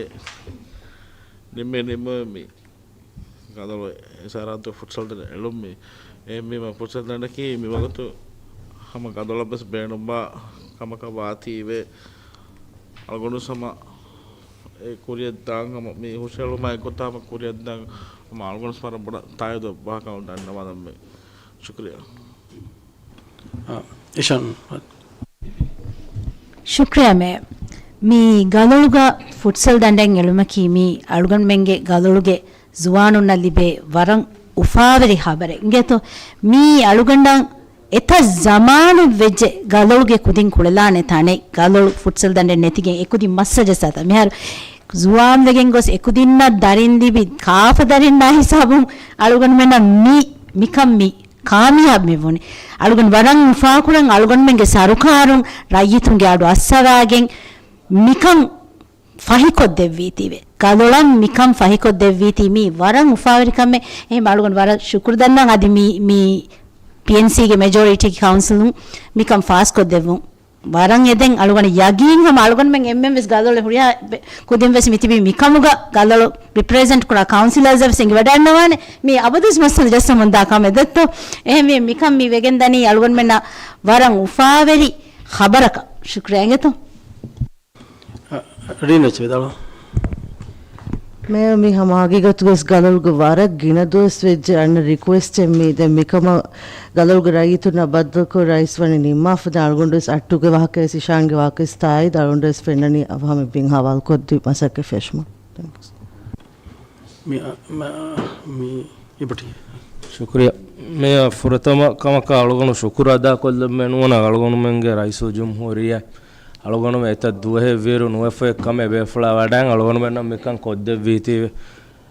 ނިންމެ ނިންމުމެއް މި ގަދޮޅު އެ ސަރަހައްދު ފުޓްސަލް ދަނޑެއް އެޅުން މި. އެހެންވީމަ ފުޓްސަލް ދަނޑަކީ މިވަގުތު ހަމަ ގަދޮޅަށްވެސް ބޭނުންވާ ކަމަކަށް ވާތީވެ. އަޅުގަނޑު ހަމަ އެ ކުރިއަށްދާން ހަމަ މި ހުށަހެޅުމާ އެއްގޮތަށް ހަމަ ކުރިއަށްދާން ހަމަ އަޅުގަނޑު ވަރަށް ބޮޑަށް ތާއީދު ވާހަކަ ދަންނަވާލަން މި. ޝުކުރިއްޔާ. އާ، އިޝާން. ޝުކްރިއްޔާ މޭ. މި ގަލޮޅުގަ ފުޓްސަލް ދަނޑެއް އެޅުމަކީ މި އަޅުގަނޑުމެންގެ ގަލޮޅުގެ ޒުވާނުންނަށް ލިބޭ ވަރަށް އުފާވެރި ހަބަރެއް. އިނގޭތޯ، މީ އަޅުގަނޑަށް އެތައް ޒަމާނެއް ވެއްޖެ ގަލޮޅުގެ ކުދިން ކުޅެލާނެ ތަނެއް، ގަލޮޅު ފުޓްސަލް ދަނޑެއް ނެތިގެން އެކުދިން މައްސަ ޖައްސާތާ. މިހާރު ޒުވާންވެގެން ގޮސް އެކުދިންނަށް ދަރިން ލިބި ކާފަ ދަރިންނާ ހިސާބުން އަޅުގަނޑުމެންނަށް މި، މިކަން މި ކާމިޔާބު މި ވުނީ. އަޅުގަނޑު ވަރަށް އުފާކުރަން އަޅުގަނޑުމެންގެ ސަރުކާރުން ރައްޔިތުންގެ އަޑު އައްސަވާގެން މިކަން ފަހިކޮށްދެއްވީތީވެ. ގަލޮޅަށް މިކަން ފަހިކޮށްދެއްވީތީ މީ ވަރަށް އުފާވެރި ކަމެއް. އެހެން އަޅުގަނޑު ވަރަށް ޝުކުރު ދަންނަން އަދި މި، މި ޕީއެންސީގެ މެޖޯރިޓީ ކައުންސިލުން މިކަން ފާސްކޮށްދެއްވުން. ވަރަށް އެދެން އަޅުގަނޑަށް ޔަގީން ހަމަ އަޅުގަނޑުމެން އެންމެން ވެސް ގަލޮޅެއް ހުރިހާ ބެ-، ކުދިން ވެސް މިތިބީ މިކަމުގަ ގަލޮޅު ރިޕްރެޒެންޓް ކުރާ ކައުންސިލަރސް ވެސް އެނގިވަޑައިންނަވާނެ. މީ އަބަދުވެސް މައްސަލަ ޖައްސަމުންދާ ކަމެއް ދެއްތޯ. އެހެންވީ މިކަން މި ވެގެންދަނީ އަޅުގަނޑުމެންނަށް ވަރަށް އުފާވެރި ޚަބަރަކަށް. ޝުކްރިއްޔާ އިނގޭތޯ. ރީނަ ވެދާޅު. މޭ މި ހަމަ ހަގީގަތުގަސް ގަލޮޅުގެ ވަރަށް ގިނަ ދުވަސް ވެއްޖެ އަންނަ ރިކުއެސްޓެއް މީ. ދެން މިކަމަށް ގަލޮޅުގެ ރައްޔިތުންނާ ބައްދަލުކޮށް ރައީސް ވަނީ ނިންމާފަ. ދެން އަޅުގަނޑުވެސް އައްޓުގެ ވާހަކައިސް އިޝާންގެ ވާހަކައިސް ތާއީދު އަޅުގަނޑުވެސް ފެންނަނީ އަވަހަމެ ބިން ހަވާލުކޮށްދި މަސައްކަތް ފެށުމަށް. މި، މި، މި އިބުޓީ. ޝުކުރިއްޔާ. މި ފުރަތަމަ ކަމަކަށް އަޅުގަނޑު ޝުކުރު އަދާކޮށްލަން މެނުވަނަ އަޅުގަނޑުމެންގެ ރައީސުލްޖުމްހޫރިއްޔާ. އަޅުގަނޑުމެން އެތައް ދުވަހެއް ވިއިރު ނުވެފަ އެއްކަމެއް ބޭފުޅާ ވަޑައިން އަޅުގަނޑުމެންނަށް މިކަން ކޮށްދެއްވީތީވެ.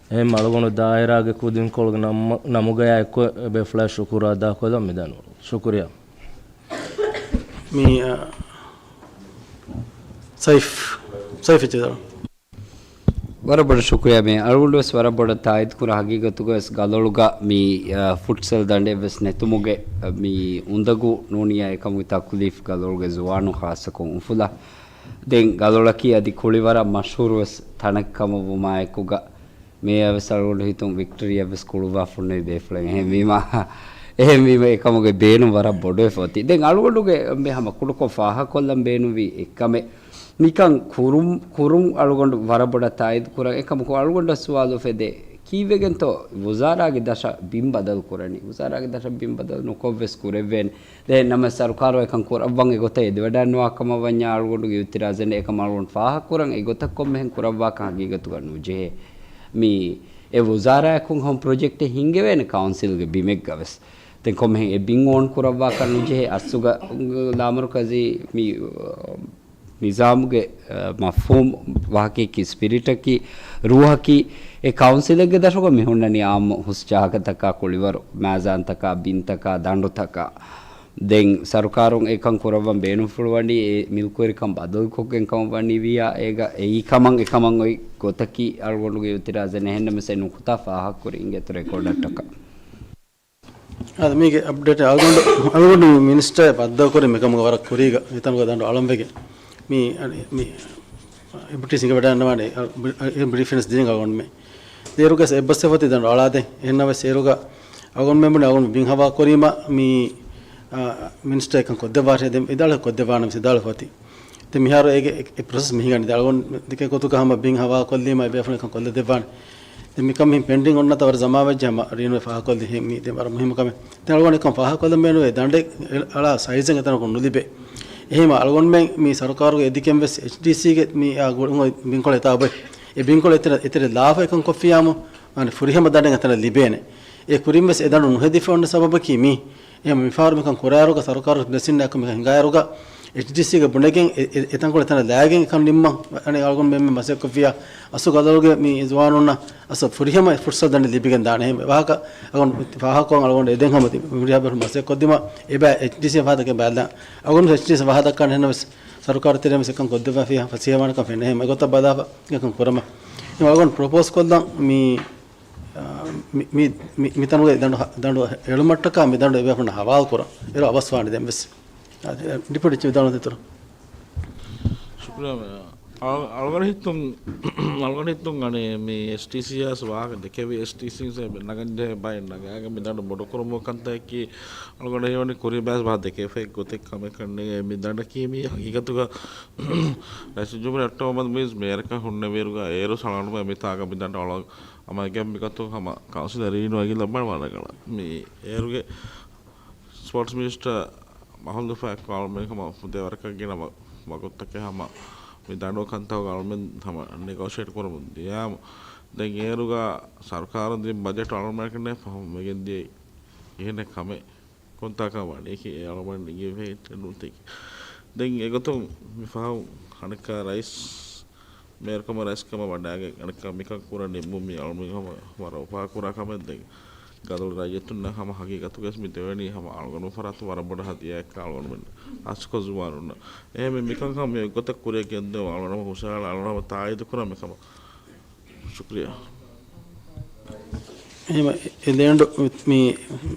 އެހެން އަޅުގަނޑު ދާއިރާގެ ކުދިންކޮޅުގެ ނަމް-، ނަމުގަޔާ އެއްކޮށް އެބޭފުޅާ ޝުކުރު އަދާކޮށްލަން މިދަނީ. ޝުކުރިއްޔާ. މި، އަ، ސައިފް، ސައިފް އެއްޗެއް ދާ. ވަރަށް ބޮޑަށް ޝުކުރިއްޔާ މޭ. އަޅުގަނޑުވެސް ވަރަށް ބޮޑަށް ތާއީދު ކުރާ ހަގީގަތުގަވެސް ގަލޮޅުގަ މި، އަ، ފުޓްސަލް ދަނޑެއްވެސް ނެތުމުގެ، އަ، މި އުނދަގޫ ނޫނިއްޔާ އެކަމުގެ ތަކުލީފް ގަލޮޅުގެ ޒުވާނުން ޚާއްޞަކޮށް އުފުލާ. ދެން ގަލޮޅަކީ އަދި ކުޅިވަރަށް މަޝްހޫރުވެސް ތަނެއް ކަމަށް ވުމާއެކުގަ މޭޔަރ ވެސް އަޅުގަނޑު ހިތުން ވިކްޓަރިއަށް ވެސް ކުޅުއްވާފަ ހުންނެވި ބޭފުޅެއް. އެހެންވީމަ، އެހެންވީމަ އެކަމުގެ ބޭނުން ވަރަށް ބޮޑުވެފަ އޮތީ. ދެން އަޅުގަނޑުގެ މި ހަމަ ކުޑަކޮށް ފާހަގަކޮށްލަން ބޭނުންވީ އެއްކަމެއް. މިކަން ކުރުން، ކުރުން އަޅުގަނޑު ވަރަށް ބޮޑަށް ތާއީދު ކުރަން. އެކަމަކު އަޅުގަނޑަށް ސުވާލު އުފެދޭ، ކީއްވެގެންތޯ ވުޒާރާގެ ދަށަށް ބިން ބަދަލު ކުރަނީ؟ ވުޒާރާގެ ދަށަށް ބިން ބަދަލު ނުކޮށްވެސް ކުރެއްވޭނެ. ދެން ނަމަ ސަރުކާރު އެކަން ކުރައްވަން އެގޮތަށް އެދިވަޑައިންނަވާ ކަމަށް ވަންޏާ އަޅުގަނޑުގެ އިއުތިރާޒެއް ނެތް. އެކަމަށް އަޅުގަނޑު ފާހަގަކުރަން އެގޮތަށް ކޮންމެހެން ކުރައްވާކަން ހަގީގަތުގަ ނުޖެހޭ. މި އެ ވުޒާރާއަކުން ހަމަ ޕްރޮޖެކްޓެއް ހިންގެވޭނެ ކައުންސިލްގެ ބިމެއްގަވެސް. ދެން ކޮންމެހެން އެ ބިން އޯން ކުރައްވާކަށް ނުޖެހޭ. އަސްލުގަ ލާމަރުކަޒީ މި ނިޒާމުގެ، އަ، މަފްހޫމް ވާހަކައަކީ ސްޕިރިޓަކީ ރޫހަކީ އެ ކައުންސިލެއްގެ ދަށުގަ މި ހުންނަނީ އާއްމު ހުސް ޖާގަތަކާ، ކުޅިވަރު މައިޒާންތަކާ، ބިންތަކާ، ދަނޑުތަކާ. ދެން ސަރުކާރުން އެކަން ކުރައްވަން ބޭނުންފުޅުވަނީ އެ މިލްކުވެރިކަން ބަދަލުކޮށްގެން ކަމަށް ވަނީ ވިއްޔާ އޭގަ އެއީ ކަމަށް އެކަމަށް އޮތް ގޮތަކީ އަޅުގަނޑުގެ އިއުތިރާޒެއް ނެހެންނަމަސް އެ ނުކުތާ ފާހަގަކުރި އިނގޭތޯ ރެކޯޑަށްޓަކާ. އާދެ، މީގެ އަޕްޑޭޓް އަޅުގަނޑު، އަޅުގަނޑު މި މިނިސްޓަރ ބައްދަލުކުރި މިކަމުގަ ވަރަށް ކުރީގަ މިތަނުގަ ދަނޑު އަޅަންވެގެން މި، މި އިބުޓީސް އިނގިވަޑައިންނަވާނެ، އެ ބްރީފިންސް ދިން އަޅުގަނޑުމެ. ދޭރުގަސް އެއްބަސްވެފަތި ދަނޑު އަޅާދެ. އެހެންނަވެސް އޭރުގަ އަޅުގަނޑުމެން ބުނި އަޅުގަނޑު ބިން ހަވާ ކުރީމަ މި، އާ، މިނިސްޓަރ އެކަން ކޮށްދެއްވާށޭ، ދެން އިދާޅު ކޮށްދެއްވާނަމަ އިދާޅު ފަތި. ދެން މިހާރު އޭގެ އެ، އެ ޕްރޮސެސް މިހިނގަނީ. ދެން އަޅުގަނޑު ދެކެ ގޮތުގަ ހަމަ ބިން ހަވާ ކޮށްލީމަ އެ ބޭފުޅުން އެކަން ކޮށްލަދެއްވާނެ. ދެން މިކަން މިހިން ޕެންޑިން އޮންނަތާ ވަރަށް ޒަމާ ވެއްޖެ ހަމަ ރީނު ފާހަގަކޮށްލި މީ ދެން ވަރަށް މުހިއްމު ކަމެއް. ދެން އަޅުގަނޑު އެކަން ފާހަގަކޮށްލަން ބޭނުވޭ ދަނޑެއް އަޅާ ސައިޒެއް އެތަނަކުން ނުލިބޭ. އެހެންވީމަ އަޅުގަނޑުމެން މި ސަރުކާރުގެ އެދިކެން ވެސް އެޗްޑީސީގެ މި އާ ގުޅުން ބިންކޮޅެއް ތާބޮއެ. އެ ބިންކޮޅު އެތެރެ، އެތެރެ ލާފަ އެކަން ކޮށްފިއްޔާމު، އަނެއް ފުރިހަމަ ދަނޑެއް އެތަނަށް ލިބޭނެ. އެ ކުރިން ވެސް އެ ދަނޑު ނުހެދިފަ އޮންނަ ސަބަބަކީ މީ. އެހެން މިފަހަރު މިކަން ކުރާއިރުގަ، ސަރުކާރު ބިނަސިންނާއެކު މިކަން ހިނގާއިރުގަ، އެޗްޑީސީގެ ބުނެގެން އެ، އެ، އެތަންކޮޅު އެތަނަށް ލާގެން އެކަން ނިންމަން، އަނެއް އަޅުގަނޑު މެންމެ މަސައްކަތްކޮށްފިއްޔާ، އަސްލު ގަދަރުގެ މި ޒުވާނުންނަށް އަސްލު ފުރިހަމަ ފުރުސަތު ދަނޑެއް ލިބިގެން ދާނެ. އެހެން ވާހަކަ އަޅުގަނޑު ފާހަގަކޮށް އަޅުގަނޑު އެދެން ހަމަ މި ހުރިހާ ބޭފުޅުން މަސައްކަތްކޮށްދީމަ، އެބަ އެޗްޑީސީ ފަހަތަކެއް ބަލާ. އަޅުގަނޑު އެޗްޑީސީ ފަހަތަކާ ނެހެން ވެސް ސަރުކާރު ތެރެއިން ވެސް އެކަން ކޮށްދެއްވާފިއްޔާ ފަސޭހަވާނެކަން ފެނޭ. އެހެން އެގޮތަށް ބަލާފަ އެކަން ކުރަމަ. އެހެން އަޅުގަނޑު ޕްރޮޕޯސް ކޮށްލަން މި، އާ، މި، މި، މި، މި ތަނުގެ ދަނޑު، ދަނޑު އެޅުމަށްޓަކާ މި ދަނޑު އެބޭފުޅުންނަށް ހަވާލު ކުރަން. އޭރު އަވަސްވާނެ ދެން ވެސް. އާ، ޑިޕުޓީ ޗީފް ވިދާޅުވަން ދޭތޯ. ޝުކުރިއްޔާ. އަޅު-، އަޅުގަނޑު ހިތުން، އަޅުގަނޑު ހިތުން އަނެއް މި އެޗްޑީސީއަށް ވާހަކަ ދެކެވި އެޗްޑީސީ ނަގަންޖެހޭ ބައެއް ނަގާގެން މި ދަނޑު ބޮޑުކުރުމުގެ ކަންތައް އެއްކީ އަޅުގަނޑަށް ހީވަނީ ކުރީ ބައެއް ވާހަކަ ދެކެވިފައި ގޮތެއް ކަމެއް ކަންނޭނގެ. މި ދަނޑަކީ މީ ހަގީގަތުގަ ރައީސުލްޖުމްހޫރިއްޔާ ޑޮކްޓަރ މުހައްމަދު މުއިއްޒު މޭޔަރަކަށް ހުންނެވިއިރުގަ އޭރު ސަޅަނުމެ މިތާގަ މި ދަނޑަށް އަޅަ އަމަ އެގެން މިގޮތުން ހަމަ ކައުންސިލަރ ރީނު އަގި ލައްބަން ވަރަށް ރަނގަޅަށް. މި އޭރުގެ ސްޕޯޓްސް މިނިސްޓަރ މަހުލޫފާ އެއްކޮށް އަޅުމެން ހަމަ ފުދޭވަރަކަށް ގިނަ ވަ-، ވަގުތުތަކެއް ހަމަ މި ދަނޑު ކަންތައް އަޅުމެން ހަމަ ނެގޯޝިއޭޓް ކުރަމުން ދިޔާމު. ދެން އޭރުގަ ސަރުކާރުން ދިން ބަޖެޓް އަޅުމެން ކަންނޭ ފަހުން ވެގެން ދިޔައީ އެހެނެއް ކަމެއް. ކޮންތާކަށް ވަނީކީ އެ އަޅުގަނޑު އިނގިފައި ނޫންތީކީ. ދެން އެގޮތުން މި ފަހުން އަނެއްކާ ރައީސް މޭޔަރުކަމަށް ރައީސްކަމަށް ވަޑައިގެން އަނެއްކާ މިކަން ކުރަން ނިންމުން މި އަޅުގަނޑު ހަމަ ވަރަށް އުފާކުރާ ކަމެއް. ދެން ގަދަލު ރައްޔިތުންނަށް ހަމަ ހަގީގަތުގަސް މި ދެވެނީ ހަމަ އަޅުގަނޑު ފަރާތުން ވަރަށް ބޮޑަށް ހަދިޔާއެއްކާ އަޅުގަނޑުމެން ހާއްސަކޮށް ޒުވާނުންނަށް. އެހެންވެ މިކަން ހަމަ މި ގޮތަށް ކުރިއަށް ގެންދެވުން އަޅުގަނޑު ހަމަ ހުށަހަޅާ އަޅުގަނޑު ހަމަ ތާއީދު ކުރާ މިކަމަށް. ޝުކުރިއްޔާ. އެހެން އެ ލޭންޑު މި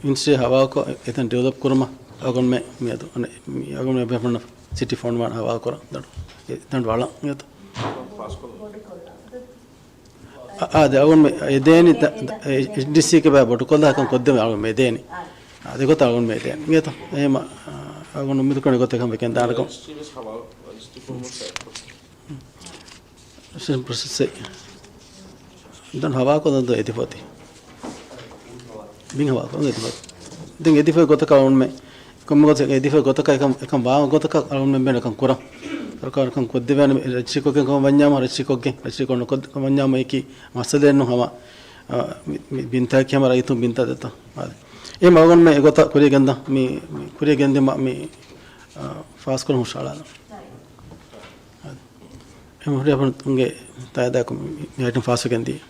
މިނިސްޓްރީ ހަވާލުކޮށް އެތަން ޑިވެލޮޕް ކުރުމަށް އަޅުގަނޑުމެ މިއަދު އަނެ-، މި އަޅުގަނޑުމެ ބޭފުޅުންނަށް ސިޓީ ފަންޑް ވާން ހަވާލު ކުރަން ދަނޑު، އެ ދަނޑު އަޅަން އިނގޭތޯ. އާ، އާދެ، އަޅުގަނޑުމެ އެދޭނީ ދަ-، ދަ-، އެ އެޗްޑީސީގެ ބައި ބޮޑުކޮށްލާ ކަން ކޮށްދެމެ އަޅުގަނޑުމެ އެދޭނީ. އާދެ، އެގޮތަށް އަޅުގަނޑުމެ އެދޭނީ އިނގޭތޯ. އެހެމަ، އާ، އަޅުގަނޑު އުއްމީދު ކުރަނީ އެގޮތަށް ކަން ވެގެން ދާނެކަން. ސިސްޓަމް ޕްރޮސެސް ދަނޑު ހަވާލުކޮށްލަން ދޯ އެދިފައޮތީ. ބިން ހަވާލުކޮށްލަން އެދިފައޮތީ. ދެން އެދިފައި ގޮތަކަށް އަޅުގަނޑުމެ، ކޮންމެ ގޮތެއް އެދިފައި ގޮތަކަށް އެކަން، އެކަން ވާ ގޮތަކަށް އަޅުގަނޑުމެ ބޭނުން ކަން ކުރަން. ސަރުކާރަށް ކަން ކޮށްދެވޭނެ، ރަޖިސްޓްރީ ކޮށްގެން ކަމަށް ވަންޏާމަ، ރަޖިސްޓްރީ ކޮށްގެން، ރަޖިސްޓްރީ ކޮށް ނުކޮށް ވަންޏާމަ އެކި މައްސަލައެއް ނޫން ހަމަ، އާ، މި، މި ބިންތަކަކީ ހަމަ ރައްޔިތުން ބިންތައް ދެތޯ. އާދެ. އެހެމަ އަޅުގަނޑުމެ އެގޮތަށް ކުރިޔަށް ގެންދަން، މި، މި ކުރިޔަށް ގެންދިއުމަށް މި، އާ، ފާސްކުރަން ހުށަހަޅާލަން. އެހެން ހުރިހާ ބޭފުޅުންގެ ތާއީދާއެކު މި އައިޓަމް ފާސްވެގެން ދިޔަ.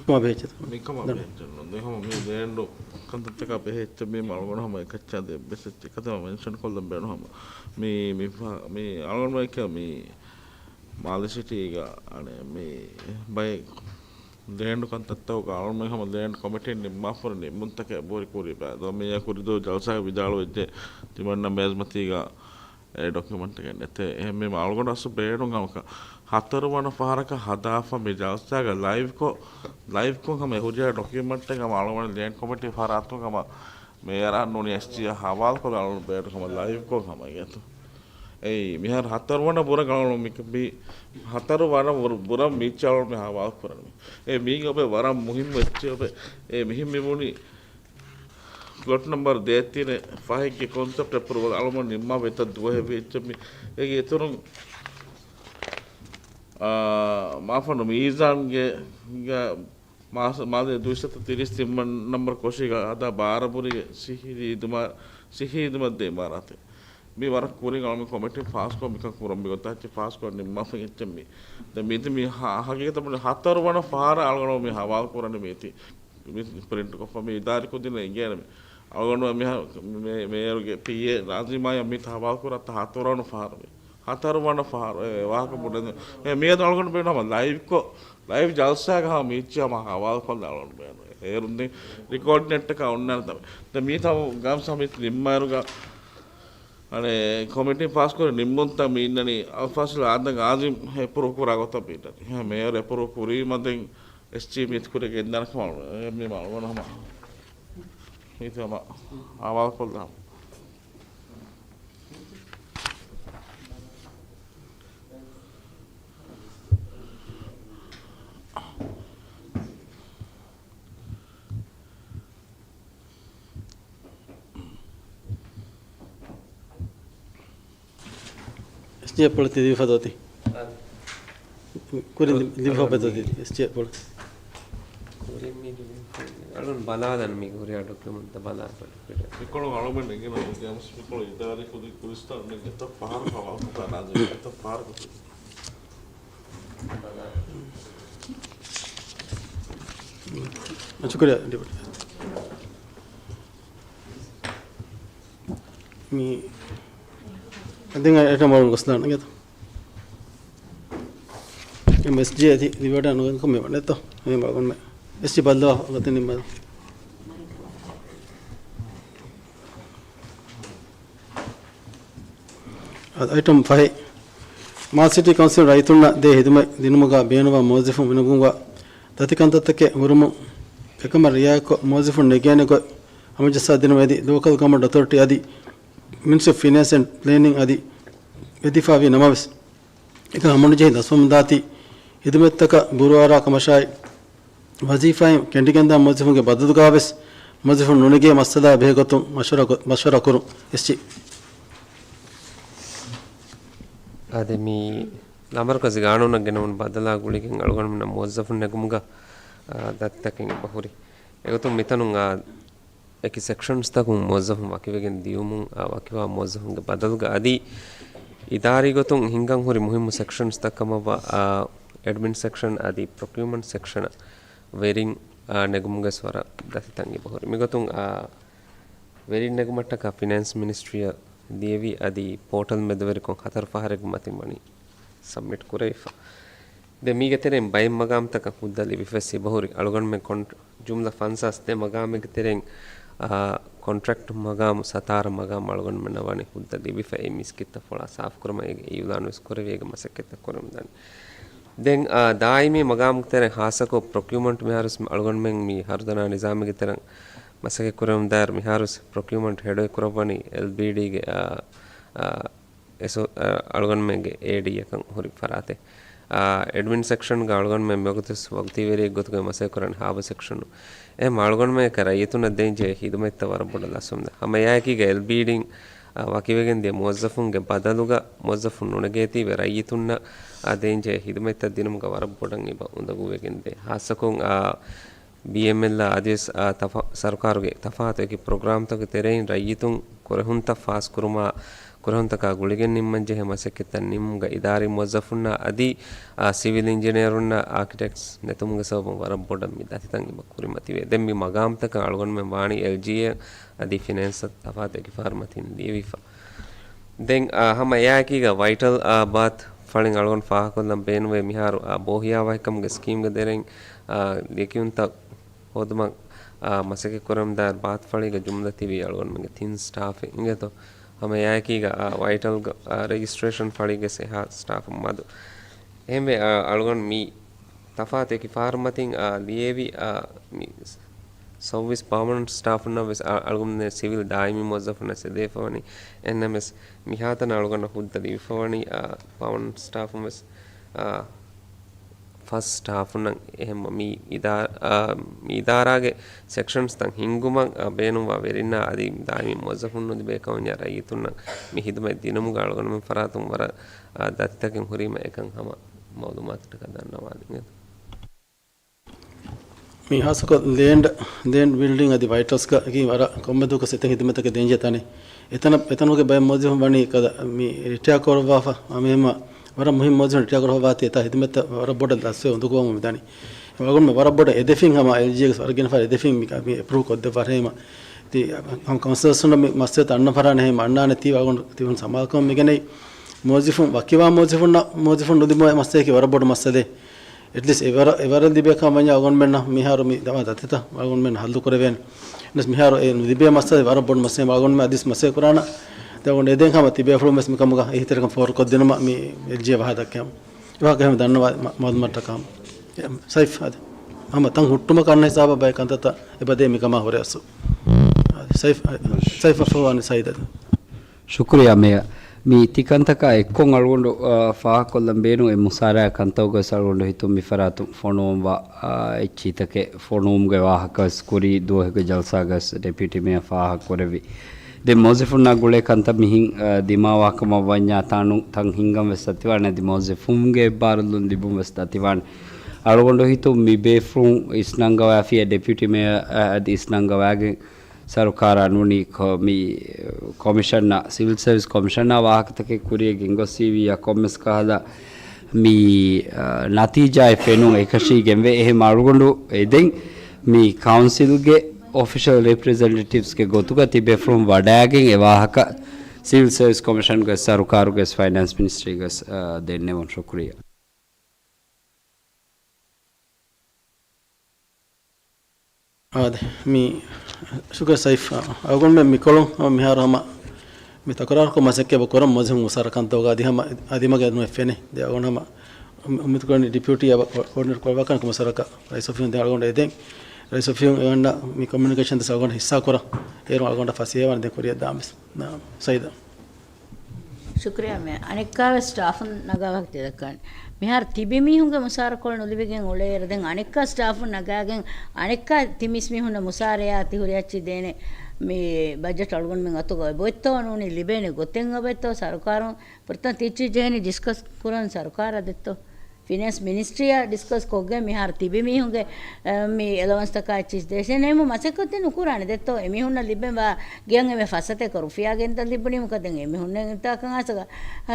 މިކަމާ ބެހޭ އެއްޗެއް. މިކަމާ ދަނޑު. ބެހޭ އެއްޗެއް ނޫން. ދެން ހަމަ މި ލޭންޑު ކަންތައްތަކާ ބެހޭ އެއްޗެއް މީ އަޅުގަނޑު ހަމަ އެކައްޗާ ދެ އެއްވެސް އެއްޗެއް އެކަތައް މެންޝަން ކޮށްލަން ބޭނުން ހަމަ. މި، މި ފަ-، މި އަޅުގަނޑު އެކަ މި މާލެ ސިޓީގަ އަނެއް މި ބައެއް ލޭންޑު ކަންތައްތަކުގަ އަޅުގަނޑުމެން ހަމަ ލޭންޑް ކޮމިޓީން ނިންމާފަ ހުރި ނިންމުންތަކެއް އެބަހުރި ކުރި ބައެއް. ދޯ މިއަށް ކުރިދޫ ޖަލްސާގަ ވިދާޅުވެއްޖެ ތިމަންނަ މޭޒްމަތީގަ އެ ޑޮކިއުމަންޓްތަކެއް ނެތޭ. އެހެންވީމަ އަޅުގަނޑު އަސްލު ބޭނުން ހަމަކަށް ހަތަރު ވަނަ ފަހަރަކަށް ހަދާފަ މި ޖަލްސާގަ ލައިވްކޮށް، ލައިވްކޮށް ހަމަ އެ ހުރިހާ ޑޮކިއުމަންޓެއް ހަމަ އަޅުގަނޑު ލޭންޑް ކޮމިޓީ ފަރާތުން ހަމަ މޭޔަރާ ނޫނީ އެސްޖީއާ ހަވާލުކޮށްލާ އަޅުގަނޑު ބޭނުން ހަމަ ލައިވްކޮށް ހަމަ އިނގޭތޯ. އެއީ މިހާރު ހަތަރު ވަނަ ބުރަ ގަޅުނު މި، މި ހަތަރު ވަނަ ބުރަ، ބުރަ މީޗް އަޅުގަނޑު މި ހަވާލު ކުރަނީ. އެ މީގެ އޮބެ ވަރަށް މުހިއްމު އެއްޗެއް އޮބެ. އެ މިހިން މި ބުނި ޕްލޮޓް ނަމްބަރު ދޭތިނެއް ފަހެއްގެ ކޮންސެޕްޓް އެޕްރޫވަލް އަޅުމަށް ނިންމާފަ އެތައް ދުވަހެއް ވިއްޗަށް މި އޭގެ އިތުރުން، އާ، މާފަންނު މީޒާންގެ، ގެ މާސް، މާލޭ ދުއިސައްތަ ތިރީސް ތިން ނަމްބަރު ކޮށީގަ އަދާ ބާރަބުރީގެ ސިއްހީ އިދުމަ، ސިއްހީ އިދުމަށްދޭ އިމާރާތެއް. މި ވަރަށް ކުރިން އަޅުގަނޑު ކޮމިޓީން ފާސްކޮށް މިކަން ކުރަން މި ގޮތަށް އެއްޗެއް ފާސްކޮށް ނިންމާފަ އެއްޗެއް މި. ދެން މީތި މި ހަ-، ހަގީގަތަށް ބުނި ހަތަރު ވަނަ ފަހަރަށް އަޅުގަނޑު މި ހަވާލު ކުރަނީ މީތި. މި ޕްރިންޓް ކޮށްފަ މި އިދާރީ ކުދިންނަށް އިނގޭނެ މި. އަޅުގަނޑު މިހާ-، މޭ-، މޭޔަރުގެ ޕީއޭ ނާޒިމާއަށް މި ހަވާލު ކުރާތާ ހަތަރު ވަނަ ފަހަރު މި. ހަތަރު ވަނަ ފަހަރު އެ ވާހަކަ ބުނެދެން. އެ މިއަދު އަޅުގަނޑު ބޭނުން ހަމަ ލައިވްކޮށް، ލައިވް ޖަލްސާގަ ހަމަ މީޗި ހަމަ ހަވާލު ކޮށްލާ އަޅުގަނޑު ބޭނުން. އޭރުން ދެން ރިކޯޑިނޭޓްތަކާ އޮންނާނެ ތަ-، ދެން މީތި ހަމަ ގާމްސް ހަމީތި ނިންމާއިރުގަ އަނެއް ކޮމިޓީން ފާސްކުރި ނިންމުންތައް މި އިންނަނީ އަލްފާޒިލް އާދަމް އާޒިމް އެޕްރޫވް ކުރާ ގޮތަށް މި އިންނަނީ. އެހެން މޭޔަރު އެޕްރޫވް ކުރީމަ ދެން އެސްޖީ މީތި ކުރި ގެންދާނެ ކަމަށް އެ މި މަ-، އަޅުގަނޑު ހަމަ މީތި ހަމަ ހަވާލު ކޮށްލާ ހަމަ. ޖެ ޕޮޅަތި ލިބިފަ ދޯތި. ކުރިން ލި-، ލިބިފަ ދޯތި އެސް ޖެ ޕޮޅަ. ކުރިން މި ލިބިފަ. އަޅުން ބަލާލަން މި ހުރިހާ ޑޮކިއުމަންޓްތައް ބަލާފަ. މިކޮޅު އަޅުމެން އެނގިނަމު ގެމްސް މިކޮޅު އިދާރީ ކުދި ކުރިސްތައް އެތައް ފަހަރު ހަވާކުކާ ނާޒި އެތައް ފަހަރު ކުދި. ޝުކުރިއްޔާ، ޑިޕެންޑް. މި ދެން އައިޓަމް އަޅުން ގޮސްލާނަން އިނގޭތޯ. އެމް އެސް ޖީ އެތި ދިވެޓަ ނުގެން ކޮމެ ވަނެތޯ. މި ބަގުން މެ އެސް ޖީ ބައްލަވާ ގަތި ނިންމަލު. އައިޓަމް ފަހެއް، މާލެ ސިޓީ ކައުންސިލް ރައްޔިތުންނަށް ދޭ ހިދުމަތް ދިނުމުގަ ބޭނުންވާ މުވައްޒަފުން ނެގުމުގަ ދަތި ކަންތައްތަކެއް ހުރުމުން އެކަމަށް ރިއާޔަތްކޮށް، މުވައްޒަފުން ނެގޭނެ ގޮތް ހަމަޖައްސާދިނުމަށް އެދި، ލޯކަލް ގަވަމަންޓް އޮތޯރިޓީ އަދި މިނިސްޓްރީ އޮފް ފިނޭންސް އެންޑް ޕްލޭނިން އަދި ވެދިފަވި ނަމަވެސް، އެކަން ހަމަނުޖެހި ދަސްވަމުންދާތީ ހިދުމަތްތަކަށް ބުރޫއަރާ ކަމަށާއި، ވަޒީފާއިން ކެނޑިގެންދާ މުވައްޒަފުންގެ ބަދަލުގާވެސް މުވައްޒަފުން ނުނެގޭ މައްސަލައާ ބެހޭގޮތުން މަޝްވަރާ ކުރުން އެސް ޖީ. އާދެ، މި ލާމަރުކަޒީ ގާނޫނަށް ގެނައުނު ބަދަލާ ގުޅިގެން އަޅުގަނޑުމެންނަށް މުވައްޒަފުން ނެގުމުގަ، އާ، ދަތިތަކެއް އެބަހުރި. އެގޮތުން މިތަނުން، އާ، އެކި ސެކްޝަންސްތަކުން މުވައްޒަފުން ވަކިވެގެން ދިޔުމުން، އާ، ވަކިވާ މުވައްޒަފުންގެ ބަދަލުގަ އަދި އިދާރީ ގޮތުން ހިންގަން ހުރި މުހިއްމު ސެކްޝަންސްތައް ކަމަށްވާ، އާ، އެޑްމިން ސެކްޝަން އަދި ޕްރޮކިއުމަންޓް ސެކްޝަނަށް ވެރިން، އާ، ނެގުމުގެ ވަރަށް ދަތިތައް އެބަހުރި. މިގޮތުން، އާ، ވެރިން ނެގުމަށްޓަކާ ފިނޭންސް މިނިސްޓްރީއަށް ލިޔެވި އަދި ޕޯޓަލް މެދުވެރިކޮށް ހަތަރު ފަހަރެއްގެ މަތިން ވަނީ ސަބްމިޓް ކުރެވިފަ. ދެން މީގެ ތެރެއިން ބައެއް މަގާމްތަކަށް ހުއްދަ ލިބިފަ އެބަހުރި. އަޅުގަނޑުމެން ކޮން-، ޖުމްލަ ފަންސާސް ދެ މަގާމެއްގެ ތެރެއިން، އާ، ކޮންޓްރެކްޓް މަގާމު ސަތާރަ މަގާމު އަޅުގަނޑުމެންނަށް ވަނީ ހުއްދަ ލިބިފަ އެ މިސްކިތްތައް ފޮޅާ ސާފުކުރުމަށް އެ އިއުލާނުވެސް ކުރެވި އޭގެ މަސައްކަތްތައް ކުރަމުންދާނީ. ދެން، އާ، ދާއިމީ މަގާމުގެ ތެރެއިން ހާއްސަކޮށް ޕްރޮކިއުމަންޓް މިހާރުވެސް އަޅުގަނޑުމެން މި ހަރުދަނާ ނިޒާމެއްގެ ތެރެއިން މަސައްކަތް ކުރަމުންދާއިރު މިހާރުވެސް ޕްރޮކިއުމަންޓް ހެޑް އޮތް ކުރައްވަނީ އެލްބީޑީގެ، އާ، އާ، އެސޯ-، އަ، އަޅުގަނޑުމެންގެ އޭޑީއަކަށް ހުރި ފަރާތެއް. އާ، އެޑްމިން ސެކްޝަންގަ އަޅުގަނޑުމެން މިވަގުތުވެސް ވަގުތީވެރިއެއް ގޮތުގައި މަސައްކަތް ކުރަނީ ހާބަ ސެކްޝަނު. އެހެން އަޅުގަނޑުމެން އެކަ ރައްޔިތުންނަށް ދޭންޖެހޭ ހިދުމަތްތައް ވަރަށް ބޮޑަށް ލަސްވަމުންދާ. ހަމަ އެއާއެކީގަ އެލްބީޑީން، އާ، ވަކިވެގެން ދިޔަ މުވައްޒަފުންގެ ބަދަލުގަ މުވައްޒަފުން ނުނެގޭތީވެ ރައްޔިތުންނަށް، އާ، ދޭންޖެހޭ ހިދުމަތްތައް ދިނުމުގަ ވަރަށް ބޮޑަށް އެބަ އުނދަގޫވެގެންދޭ. ހާއްސަކޮށް، އާ، ބީއެމްއެލްއާ އަދިވެސް، އާ، ތަފާ-، ސަރުކާރުގެ ތަފާތު އެކި ޕްރޮގްރާމްތަކުގެ ތެރެއިން ރައްޔިތުން ކުރެހުންތައް ފާސްކުރުމާ، ކުރެހުންތަކާ ގުޅިގެން ނިންމަންޖެހޭ މަސައްކަތްތައް ނިންމުމުގަ އިދާރީ މުވައްޒަފުންނާ އަދި، އާ، ސިވިލް އިންޖިނިއަރުންނާ އާކިޓެކްޓްސް ނެތުމުގެ ސަބަބުން ވަރަށް ބޮޑަށް މި ދަތިތައް އެބަ ކުރިމަތިވޭ. ދެން މި މަގާމްތަކަށް އަޅުގަނޑުމެން ވާނީ އެލްޖީއޭ އަދި ފިނޭންސަށް ތަފާތު އެކި ފަހަރު މަތިން ލިޔެވިފަ. ދެން، އާ، ހަމަ އެއާއެކީގަ ވައިޓަލް، އާ، ބާތް ފަޅިން އަޅުގަނޑު ފާހަގަކޮށްލަން ބޭނުންވޭ މިހާރު، އާ، ބޯހިޔާވަހިކަމުގެ ސްކީމްގެ ތެރެއިން، އާ، ލިޔެކިޔުންތައް ހޯދުމަށް، އާ، މަސައްކަތް ކުރަމުންދާއިރު ބާތް ފަޅީގަ ޖުމްލަ ތިބީ އަޅުގަނޑުމެންގެ ތިން ސްޓާފެއް އިނގޭތޯ. ހަމަ އެއާއެކީގަ، އާ، ވައިޓަލްގަ، އާ، ރެޖިސްޓްރޭޝަން ފަޅީގެ އެހާ ސްޓާފުން މަދު. އެހެންވެ، އާ، އަޅުގަނޑު މި ތަފާތު އެކި ފަހަރު މަތިން، އާ، ލިޔެވި، އާ، މި ސައުވީސް ޕާމަނަންޓް ސްޓާފުންނަށް ވެސް، އަ-، އަޅުގަނޑުމެން ސިވިލް ދާއިމީ މުވައްޒަފުންނަށް އެދޭފަވަނީ. އެހެންނަމަވެސް، މިހާތަނަށް އަޅުގަނޑަށް ހުއްދަ ލިބިފަވަނީ، އާ، ޕާމަނަންޓް ސްޓާފުން ވެސް، އާ، ފަސް ސްޓާފުންނަށް. އެހެން މި އިދާ-، އާ، މި އިދާރާގެ ސެކްޝަންސްތައް ހިންގުމަށް، އާ، ބޭނުންވާ ވެރިންނާ އަދި ދާއިމީ މުވައްޒަފުން ނުލިބޭ ކަމަށް ރައްޔިތުންނަށް މި ހިދުމަތް ދިނުމުގަ އަޅުގަނޑުމެން ފަރާތުން ވަރަށް، އާ، ދަތިތަކެއް ހުރީމަ އެކަން ހަމަ މައުލޫމާތުތަކަށް ދަންނަވާލިން. މި ހާއްސަކޮށް ލޭންޑް، ލޭންޑް ބިލްޑިން އަދި ވައިޓަލްސްގަ އެކީ ވަރަށް ކޮންމެ ދުވަހަކުވެސް އެތަން ހިދުމަތްތަކެއް ދޭންޖެހޭ ތަނެއް. އެތަނަށް، އެތަނުގެ ބައެއް މުވައްޒަފުން ވަނީ ކަލަ މި ރިޓަޔާ ކުރައްވާފަ، ހަމައެހެންމަ ވަރަށް މުހިންމު މުވައްޒަފުން ރިޓަޔާ ކުރައްވާތީ އެތާ ހިދުމަތްތައް ވަރަށް ބޮޑަށް ލަސްވެ އުނދަގޫވަމުން މިދަނީ. އަޅުގަނޑުމެން ވަރަށް ބޮޑަށް އެދެފިން ހަމަ އެލްޖީއޭގެ ވަރަށް ގިނަ ފަހަރަށް އެދެފިން މި، މި އެޕްރޫވް ކޮށްދެއްވާ ހަމަ. ތި ހަމަ ކައުންސިލަރސްނަށް މި މައްސަލަތައް އަންނަ ފަހަރާ ނެހޭ އަންނާނެ ތީ ވަގުން ތި ހުން ސަމާލުކަމަށް މިގެނައީ. މުވައްޒަފުން ވަކިވާ މުވައްޒަފުންނަށް، މުވައްޒަފުން ނުލިބުމޭ މައްސަލައަކީ ވަރަށް ބޮޑު މައްސަލައެއް. އެޓްލީސްޓް އެވަރަށް، އެވަރަށް ލިބޭ ކަމަށް ވަންޏާ އަޅުގަނޑުމެންނަށް މިހާރު މި ދަމާ ދަތިތައް އަޅުގަނޑުމެން ހައްލު ކުރެވޭނެ. އެޓްލީސްޓް މިހާރު އެ ނުލިބޭ މައްސަލަ ވަރަށް ބޮޑު މައްސަލަ އަޅުގަނޑުމެން އަދިވެސް މަސައްކަތް ކުރާނަ. ދެން އަޅުގަނޑު އެދެން ހަމަ ތިބޭފުޅުން ވެސް މިކަމުގަ އެހީތެރިކަން ފޯރުކޮށްދިނުމަށް މި އެލްޖީއޭ ވާހަކަ ދައްކައި. އެ ވާހަކަ ހަމަ ދަންނަވާ މަ-، މައުލޫމާތުތަކާ. ސައިފް އަދި ހަމަ ތަން ހުއްޓުމަކަށް އަންނަ ހިސާބަށް ބައެއް ކަންތައްތައް އެބަދޭ މިކަމާ ހުރެ އަސްލު. ސައިފް، ސައިފް އަފަވާނި ސައިދަދު. ޝުކުރިއްޔާ މޭޔަރ. މި ތި ކަންތަކާ އެއްކޮށް އަޅުގަނޑު، އާ، ފާހަގަކޮށްލަން ބޭނުން އެ މުސާރައާ ކަންތައް ގޮސް އަޅުގަނޑު ހިތުން މި ފަރާތުން ފޮނުވަންވާ، އާ، އެއްޗިހިތަކެއް ފޮނުވުމުގެ ވާހަކަ ވެސް ކުރީ ދުވަހުގެ ޖަލްސާގަސް ޑެޕިއުޓީ މޭޔަރ ފާހަގަ ކުރެއްވި. ދެން މުވައްޒަފުންނާ ގުޅޭ ކަންތައް މިހިން، އަ، ދިމާވާކަމަށް ވަންޏާ ތަނު، ތަން ހިންގަން ވެސް އަތިވާނެ. އަދި މުވައްޒަފުންގެ އެއްބާރުލުން ލިބުން ވެސް އަތިވާނެ. އަޅުގަނޑު ހިތު މި ބޭފުޅުން އިސްނަންގަވާފިޔާ ޑެޕިއުޓީ މޭޔަރ، އަ، އަދި އިސްނަންގަވާގެން ސަރުކާރަށް އަންނަނީ ކޮ-، މި ކޮމިޝަންއަށް، ސިވިލް ސަރވިސް ކޮމިޝަނާ ވާހަކަތަކެއް ކުރިޔަށް ގެންގޮސްފިއްޔާ ކޮންމެސް ކަހަލަ މި، އަ، ނަތީޖާއެއް ފެނުން އެކަށީގެންވޭ. އެހެން އަޅުގަނޑު އެދެން މި ކައުންސިލްގެ އޮފިޝަލް ރެޕްރެޒެންޓެޓިވްސްގެ ގޮތުގަ ތި ބޭފުޅުން ވަޑައިގެން އެ ވާހަކަ ސިވިލް ސަރވިސް ކޮމިޝަންގެ ސަރުކާރުގެ ފައިނޭންސް މިނިސްޓްރީގެ، އަ، ދެންނެވުން. ޝުކުރިއްޔާ. އާދެ، މި ޝުކުރިއްޔާ ސައިފް، އަޅުގަނޑުމެން މިކޮޅުން ހަމަ މިހާރު ހަމަ މި ތަކުރާރުކޮށް މަސައްކަތް ކުރަން މުވައްޒަފުން މުސާރަ ކަންތައް އޮގާ އަދި ހަމަ އަދި މަގެއް ނުވެ ފެނޭ. ދެ އަޅުގަނޑު ހަމަ އު-، އުއްމީދު ކުރަނީ ޑެޕިއުޓީ އަބަ ކޯ-، ކޯޑިނޭޓް ކޮށްވާކަން މުސާރަކަށް ރައީސް އޮފީހުން ދެން އަޅުގަނޑު އެދެން. ރައީސް އޮފީހުން އެވަންނަ މި ކޮމިއުނިކޭޝަން ދެސް އަޅުގަނޑު ހިއްސާ ކުރަން. އޭރު އަޅުގަނޑަށް ފަސޭހަ ވާނެ ދެން ކުރިއަށް ދާން ވެސް. ނާ، ސައީދާ. ޝުކުރިއްޔާ މޭ. އަނެއްކާވެސް ސްޓާފުން ނަގާ ވަގުތު ދައްކަން. މިހާރު ތިބި މީހުންގެ މުސާރަކޮޅު ނުލިބިގެން އުޅޭއިރު ދެން އަނެއްކާ ސްޓާފުން ނަގާގެން އަނެއްކާ ތި މީސްމީހުންނަށް މުސާރަޔާ ތި ހުރިހާ އެއްޗެއް ދޭނެ މި ބަޖެޓް އަޅުގަނޑުމެން އަތުގަ އޮތް ބޮއްތޯ ނޫނީ ލިބޭނެ ގޮތެއް އޮތްތޯ ސަރުކާރުން ފުރަތަމަ ތިއްޗި ޖެހެނީ ޑިސްކަސް ކުރަން ސަރުކާރާ ދެއްތޯ؟ ފިނޭންސް މިނިސްޓްރީއާ ޑިސްކަސް ކޮށްގެން މިހާރު ތިބި މީހުންގެ، އަ، މި އެލަވަންސްތަކާ އެއްޗިސް ދޭށޭ އެހެން މަސައްކަތެއް ނުކުރާނެ ދެއްތޯ؟ އެމީހުންނަށް ލިބެންވާ ގެއަށް އެންމެ ފަސޭހަ ރުފިޔާ ގެންދަން ލިބުނީމަ ދެން އެމީހުންނަށް އެތާކަށް އައިސް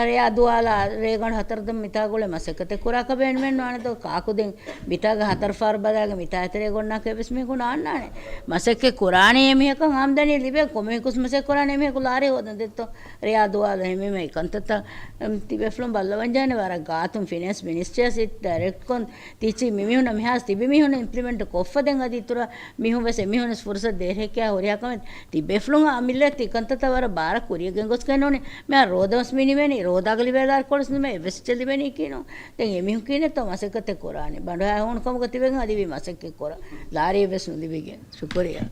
ރެޔާ ދުވާލާ ރޭގަނޑު ހަތަރު ދަން މިތާ ގުޅޭ މަސައްކަތެއް ކުރާކަށް ބޭނުމެއް ނުވާނެ ދޯ؟ ކާކު ދެން މިތާގަ ހަތަރު ފަހަރު ބަލާގެން މިތާ އެތެރޭ ގޮންނާކަށް އެއްވެސް މީހަކު ނާންނާނެ. މަސައްކަތް ކުރާނެ އެމީހަކަށް އާމްދަނީ ލިބޭ ކޮންމެހެކުސް މަސައްކަތް ކުރާނެ އެމީހަކު ލާރި ހޯދަން ދެއްތޯ؟ ރެޔާ ދުވާލު އެހެންވީމަ އެ ކަންތައްތައް، އަމް، ތިބޭފުޅުން ބައްލަވަންޖެހޭނެ ވަރަށް ގާތުން ފިނޭންސް މިނިސްޓްރީއަށް ސިޓް ޑައިރެކްޓްކޮށް ތިއްޗި މިމީހުންނަށް މިހާރު ތިބި މީހުންނަށް އިމްޕްލިމެންޓް ކޮށްފަ ދެން އަދި އިތުރަށް މީހުން ވެސް އެމީހުން ވެސް ފުރުސަތު ދޭހެކޭ ހުރިހާ ކަމެއް ތިބޭފުޅުން އާ މިއްލަތު ތި ކަންތައްތައް ވަރަށް ބާރަށް ކުރިޔަށް ގެންގޮސްގެން ނޫނީ. މިހާރު ރޯދަވަންސް މި ނިމޭނީ، ރޯދާގަ ލިބޭ ލާރިކޮޅު ނިމޭ އެއްވެސް އެއްޗެއް ލިބެނީކީ ނޫން. ދެން އެމީހުން ކީނެތޯ މަސައްކަތެއް ކުރާނީ؟ ބަނޑުހައި ހޫނު ކަމުގަ ތިބެގެން އަދި ވީ މަސައްކަތް ކުރާ ލާރިއެއް ވެސް ނުލިބިގެން. ޝުކުރިއްޔާ.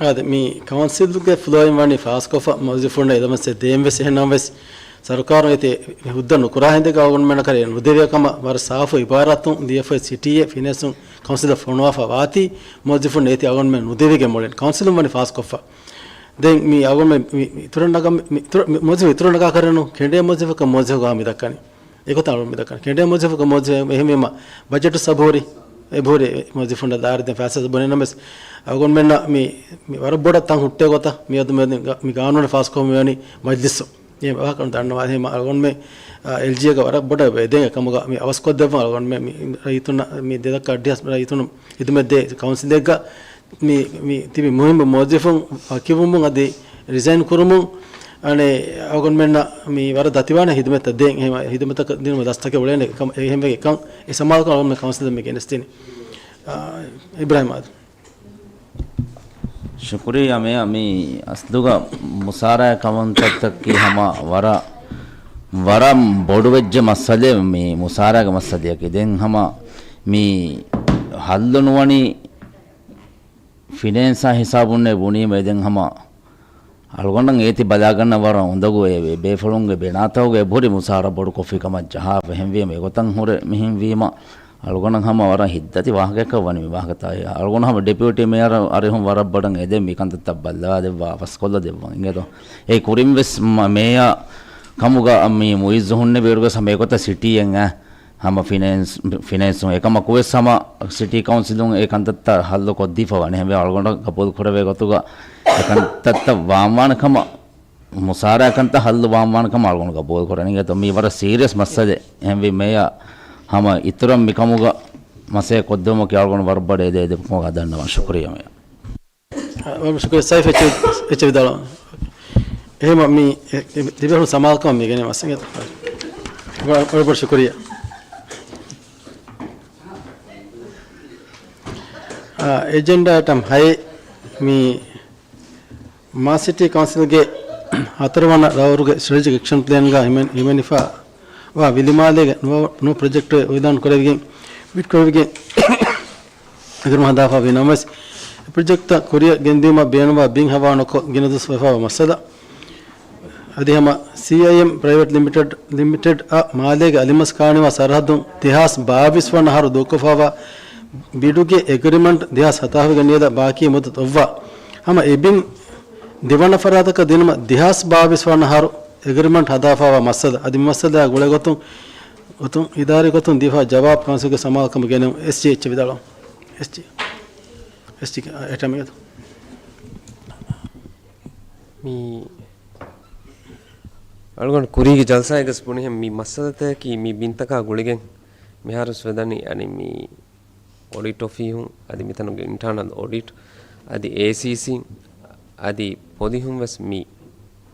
އާދެ، މި ކައުންސިލްގެ ފްލޯއިން ވަނީ ފާސްކޮށްފަ މުވައްޒަފުންނަށް އެލަވަންސެއް ދޭން ވެސް އެހެންނަމަވެސް، ސަރުކާރުން އޭތި ހުއްދަ ނުކުރާ ހިނދެއްގަ އަޅުގަނޑުމެންނަކަށް ނުދެވޭ ކަމަށް ވަރަށް ސާފު އިބާރާތުން ލިޔެފައި ސިޓީއެއް ފިނޭންސުން ކައުންސިލަށް ފޮނުވާފަ ވާތީ، މުވައްޒަފުން އޭތި އަޅުގަނޑުމެން ނުދެވިގެން މޮޅެން ކައުންސިލުން ވަނީ ފާސްކޮށްފަ. ދެން މި އަޅުގަނޑުމެން މި، މި އިތުރަށް ނަގަ-، މި، މި އިތުރަށް، މި މުވައްޒަފު އިތުރަށް ނަގާ ކަރެއް ނޫން، ކެނޑޭ މުވައްޒަފަކަށް މުވައްޒަފަކު މި ދައްކަނީ. އެގޮތަށް އަޅުގަނޑު މި ދައްކަނީ. ކެނޑޭ މުވައްޒަފަކަށް މުވައްޒަފަ އެހެންވީމަ، ބަޖެޓު ސަބުހުރި، އެބުހުރި މުވައްޒަފުންނަށް ދާއިރު ދެން ފައިސާ ބުނެނަމަވެސް، އަޅުގަނޑުމެންނަށް މި، މި ވަރަށް ބޮޑަށް ތަން ހުއްޓޭ ގޮތަށް މިއަދު މި، މި ގާނޫނު ފާސްކޮށް މިވަނީ މަޖްލިސް. އެ ވާހަކަ ދަންނަވާ ހެމަ އަޅުގަނޑުމެ، އާ، އެލްޖީއޭގަ ވަރަށް ބޮޑަށް ވެދެން އެކަމުގަ މި އަވަސްކޮށްދެއްވަން އަޅުގަނޑުމެ މި ރައްޔިތުންނަށް މި ދެލައްކަ އައްޑިހަސް ރައްޔިތުން ހިދުމަތްދޭ ކައުންސިލެއްގަ މި، މި ތިބި މުހިއްމު މުވައްޒަފުން ވަކިވުމުން އަދި ރިޒައިން ކުރުމުން އަނެއް އަޅުގަނޑުމެންނަށް މި ވަރަށް ދަތިވާނެ ހިދުމަތްތައް ދޭން. އެހެން ހިދުމަތަކަށް ދިނުމަށް ދަސްތަކެއް އުޅޭނެ ކަމަށް އެހެންވެގެން އެކަން އެ ސަމާލުކަން އަޅުގަނޑުމެން ކައުންސިލަށް މި ގެނެސްދިނީ. އާ، އިބްރާހިމް އާދަމް. ޝުކުރިއްޔާ މޭޔަ، މި އަސްލުގަ މުސާރައި ކައުންސިލްތަކީ ހަމަ ވަރަށް، ވަރަށް ބޮޑުވެއްޖެ މައްސަލައެއް މި މުސާރައިގެ މައްސަލަޔަކީ. ދެން ހަމަ މި ހައްލު ނުވަނީ ފިނޭންސާ ހިސާބުންނޭ ބުނީމޭ ދެން ހަމަ އަޅުގަނޑަށް އޭތި ބަލާގަންނަ ވަރަށް އުނދަގޫ އެ ބޭފުޅުންގެ ބިނާތަކުގެ އެބުރި މުސާރަ ބޮޑުކޮށްފި ކަމަށް ޖަހާފަ އެހެންވީމަ އެގޮތަށް ހުރެ މިހެން ވީމަ އަޅުގަނޑަށް ހަމަ ވަރަށް ހިތްދަތި ވާހަކައަކަށް ވަނީ މި ވާހަކަތައް. އަޅުގަނޑު ހަމަ ޑެޕިއުޓީ މޭޔަރ އަރިހުން ވަރަށް ބޮޑަށް އެދެން މި ކަންތައްތައް ބައްލަވާ ދެއްވާ ފަސްކޮށްލަ ދެއްވަން އިނގޭތޯ. އެ ކުރިން ވެސް މަ-، މޭޔަ ކަމުގަ މި މުއިއްޒު ހުންނެވިއިރު ވެސް ހަމަ އެގޮތަށް ސިޓީއެއް އަ، ހަމަ ފިނޭންސް، ފިނޭންސުން އެކަމަކު ވެސް ހަމަ ސިޓީ ކައުންސިލުން އެ ކަންތައްތައް ހައްލު ކޮށްދީފަ ވަނީ. ހެންވެ އަޅުގަނޑަށް ގަބޫލު ކުރެވޭ ގޮތުގަ އެ ކަންތައްތައް ވާންވާނެ ކަމަށް، މުސާރަ ކަންތައް ހައްލު ވާންވާނެ ކަމަށް އަޅުގަނޑު ގަބޫލު ކުރަނީ. އިނގޭތޯ މީ ވަރަށް ސީރިއަސް މައްސަލައެއް. ހެންވީ މޭޔަ ހަމަ އިތުރަށް މިކަމުގަ މަސައްކަތް ކޮށްދެވުމަކީ އަޅުގަނޑު ވަރަށް ބޮޑަށް އެދޭ އެދެ ކަމަށް ދަންނަވަން. ޝުކުރިއްޔާ މޭޔަ. އަ، ވަރަށް ޝުކުރިއްޔާ ސައިފް އެޗް، އެޗް ވިދާޅުވަން. އެހެން މި، އެ، އެ، ތިބޭފުޅުން ސަމާލުކަމަށް މި ގެނެވި މައްސަލަ. ވަ-، ވަރަށް ބޮޑަށް ޝުކުރިއްޔާ. އާ، އެޖެންޑާ އައިޓަމް ހައެއް މި މާ ސިޓީ ކައުންސިލްގެ ހަތަރުވަނަ ރައުރުގެ ސްޓްރެޓެޖިކް އެކްޝަން ޕްލޭންގަ ހިމެނި-، ހިމެނިފަ ވާ ވިލިމާލޭގެ ނުވަ-، ނުވަ ޕްރޮޖެކްޓް އިއުލާން ކުރެވިގެން، ބިޑް ކުރެވިގެން، އިތުރު ހަދާފަ ވީ ނަމަވެސް، ޕްރޮޖެކްޓްތައް ކުރިއަށް ގެންދިއުމަށް ބޭނުންވާ ބިން ހަވާ ނުކޮށް، ގިނަ ދުވަސް ވެފަވާ މައްސަލަ. އަދި ހަމަ ސީއައިއެމް ޕްރައިވެޓް ލިމިޓެޑް، ލިމިޓެޑް އަށް މާލޭގެ އަލިމަސް ކާނިވާ ސަރަހައްދުން ދެހާސް ބާވީސް ވަނަ އަހަރު ދޫކޮށްފަވާ ބިޑުގެ އެގްރިމަންޓް ދެހާސް ހަތާހުގެ ނިޔަދަށް ބާކީ މުއްދަތު އޮއްވާ. ހަމަ އެ ބިން ދިވަނަ ފަރާތަކަށް ދިނުމަށް ދެހާސް ބާވީސް ވަނަ އަހަރު އެގްރިމަންޓް ހަދާފައިވާ މައްސަލަ އަދި މި މައްސަލައާ ގުޅޭ ގޮތުން، ގޮތުން އިދާރީ ގޮތުން ދީފާ ޖަވާބު ކައުންސިލްގެ ސަމާލުކަމަށް ގެނެވުން. އެސްޖީ އެޗް ވިދާޅުވަން. އެސްޖީ، އެސްޖީ އެޓަމިގެ މި އަޅުގަނޑު ކުރީގެ ޖަލްސާއެއްގަސް ބުނިހެން މި މައްސަލަތަކަކީ މި ބިންތަކާ ގުޅިގެން މިހާރުވެސް ވެދަނީ އަނި މި އޮޑިޓް އޮފީހުން އަދި މިތަނުގެ އިންޓާނަލް އޮޑިޓް އަދި އޭސީސީ އަދި ޕޮލިހުން ވެސް މި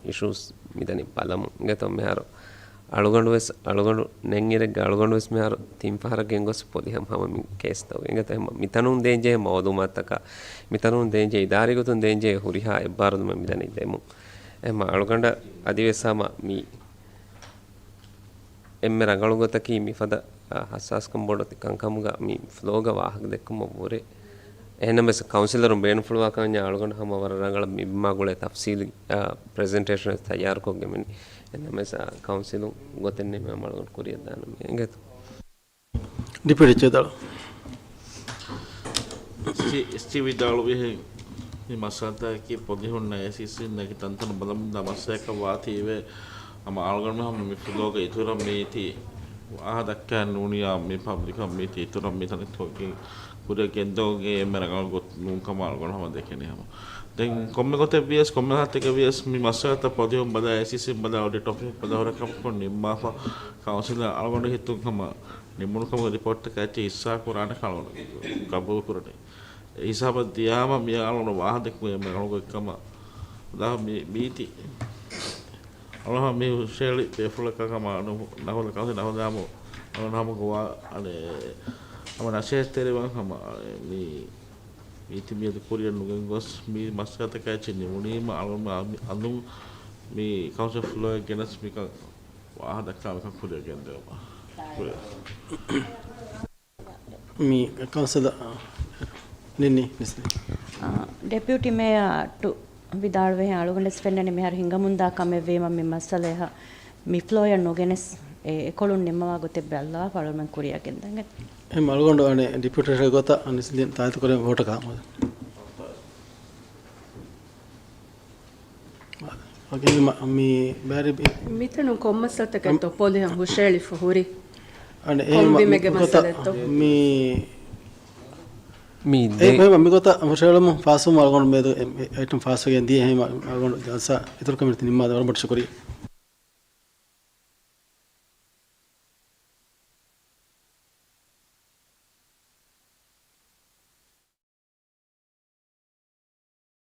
އިޝޫސް މިދަނީ ބަލަމުން. އިނގޭތޯ މިހާރު އަޅުގަނޑު ވެސް، އަޅުގަނޑު ނެތް އިރެއްގަ އަޅުގަނޑު ވެސް މިހާރު ތިން ފަހަރަށް ގެންގޮސް ޕޮލިހަމް ހަމަ މި ކޭސްތަކުގެ. އިނގޭތޯ އެހެން މިތަނުން ދޭންޖެހޭ މައުލޫމާތަކަށް، މިތަނުން ދޭންޖެހޭ އިދާރީ ގޮތުން ދޭންޖެހޭ ހުރިހާ އެއްބާރުލުމެއް މިދަނީ ދެމުން. އެހެން އަޅުގަނޑަށް އަދިވެސް ހަމަ މި އެންމެ ރަނގަޅު ގޮތަކީ މިފަދަ، އާ، ހައްސާސްކަން ބޮޑު ތި ކަންކަމުގަ މި ފްލޯގަ ވާހަކަ ދެއްކުމަށް ވުރެ. އެހެންނަމަވެސް ކައުންސިލަރުން ބޭނުންފުޅުވާ ކަމަށް އަޅުގަނޑު ހަމަ ވަރަށް ރަނގަޅަށް މި ބިމާ ގުޅޭ ތަފްސީލީ، އާ، ޕްރެޒެންޓޭޝަނެއް ތައްޔާރުކޮށްގެން މި. އެހެންނަމަވެސް، އާ، ކައުންސިލުން ގޮތެއް ނެތް މަ އަޅުގަނޑު ކުރިއަށް ދާނަމޭ. އިނގޭތޯ؟ ޑިޕިއުޓީ އެޗް ވިދާޅު. އެސްޖީ، އެސްޖީ ވިދާޅުވިހެން މި މައްސަލަތަކަކީ ޕޮލިހުންނާ އޭސީސީންނާ ތަންތަނުން ބަލަމުންދާ މައްސަލައަކަށް ވާތީވެ، ހަމަ އަޅުގަނޑު ހަމަ މި ފްލޯގަ އިތުރަށް މީތި ވާހަކަ ދައްކާ ނޫނިއްޔާ މި ޕަބްލިކަށް މީތި އިތުރަށް މި ތަނެއް ކުރިއަށް ގެންދަވުމުގެ އެންމެ ރަނގަޅު ގޮތް ނޫން ކަމަށް އަޅުގަނޑު ހަމަ ދެކެނީ ހަމަ. ދެން ކޮންމެ ގޮތެއް ވިޔަސް، ކޮންމެ ހަތެއްގަ ވިޔަސް މި މައްސަލަތައް ޕޮލިހުން ބަލާ، އޭސީސީން ބަލާ، އޮޑިޓް އޮފީހުން ބަލާ ހުރެ ކަމަކުން ނިންމާފަ ކައުންސިލަށް އަޅުގަނޑު ހިތުން ހަމަ ނިމުނުކަމުގެ ރިޕޯޓްތަކާ އެއްޗެއް ހިއްސާ ކުރާނެ ކަމަށް ގަބޫލު ކުރަނީ. އެ ހިސާބަށް ދިޔާމަ މި އަޅުގަނޑު ވާހަކަ ދެއްކުން އެންމެ ރަނގަޅު ގޮތް ކަމަށް ދާ މި، މީތި. އަޅުގަނޑު މި ހުށަހެޅި ބޭފުޅަކަށް ހަމަ ނަހު-، ނަހުލަ ކައުންސިލް ނަހުލާމު އަޅުގަނޑު ހަމަ ގޮވާ، އަނެ، ހަމަ ނަސޭހަތްތެރިވަން ހަމަ މި، މީތި މިއަދު ކުރިއަށް ނުގެންގޮސް މި މައްސަލަތަކާ އެއްޗެއް ނިމުނީމަ އަޅުގަނޑު މި އަން-، އަން-، އަންނަމުން މި ކައުންސިލް ފްލޯއަށް ގެނަސް މިކަން ވާހަކަ ދައްކާ މިކަން ކުރިއަށް ގެންދެވުމަށް. މި ކައުންސިލަރ ނިންނި ނިސްލި. އާ، ޑެޕިއުޓީ މޭޔަރ ޓު ވިދާޅުވިހެން އަޅުގަނޑަސް ފެންނަނީ މިހާރު ހިނގަމުންދާ ކަމެއްވީމަ މި މައްސަލައަށް މި ފްލޯއަށް ނުގެނެސް އެ އެކޮޅުން ނިންމަވާ ގޮތެއް ބައްލަވާފަ އަޅުގަނޑުމެން ކުރިއަށް ގެންދަން. އެހެން އަޅުގަނޑު އަނެއް ޑެޕިއުޓީ ގޮތަށް ނިސްލިން ތާއީދުކުރެ ވޯޓަކަށް ހަމަ. އަގެ މި މަ-، މި ބާރި ބި-، މިތަނުން ކޮން މައްސަލަތަކެއްތޯ އަން-، ޕޮލިހަށް ހުށައެޅިފަ ހުރި؟ އަނެއް އެހެން ކޮން މަ-، ބިމެއްގެ ގޮތަށް މައްސަލައެއްތޯ؟ މި، މި އެ ދެ-، އެހެން މަ-، މި ގޮތަށް ހުށައެޅުމުން ފާސްވުމަށް އަޅުގަނޑު މިއަދު އެ-، އެ-، އައިޓަމް ފާސްވެގެން ދިޔަ. އެހެން މަ-، އަޅުގަނޑު ޖަލްސާ އިތުރު ކޮމިޓީ ނިންމާލަން ވަރަށް ބޮޑަށް ޝުކުރިއްޔާ.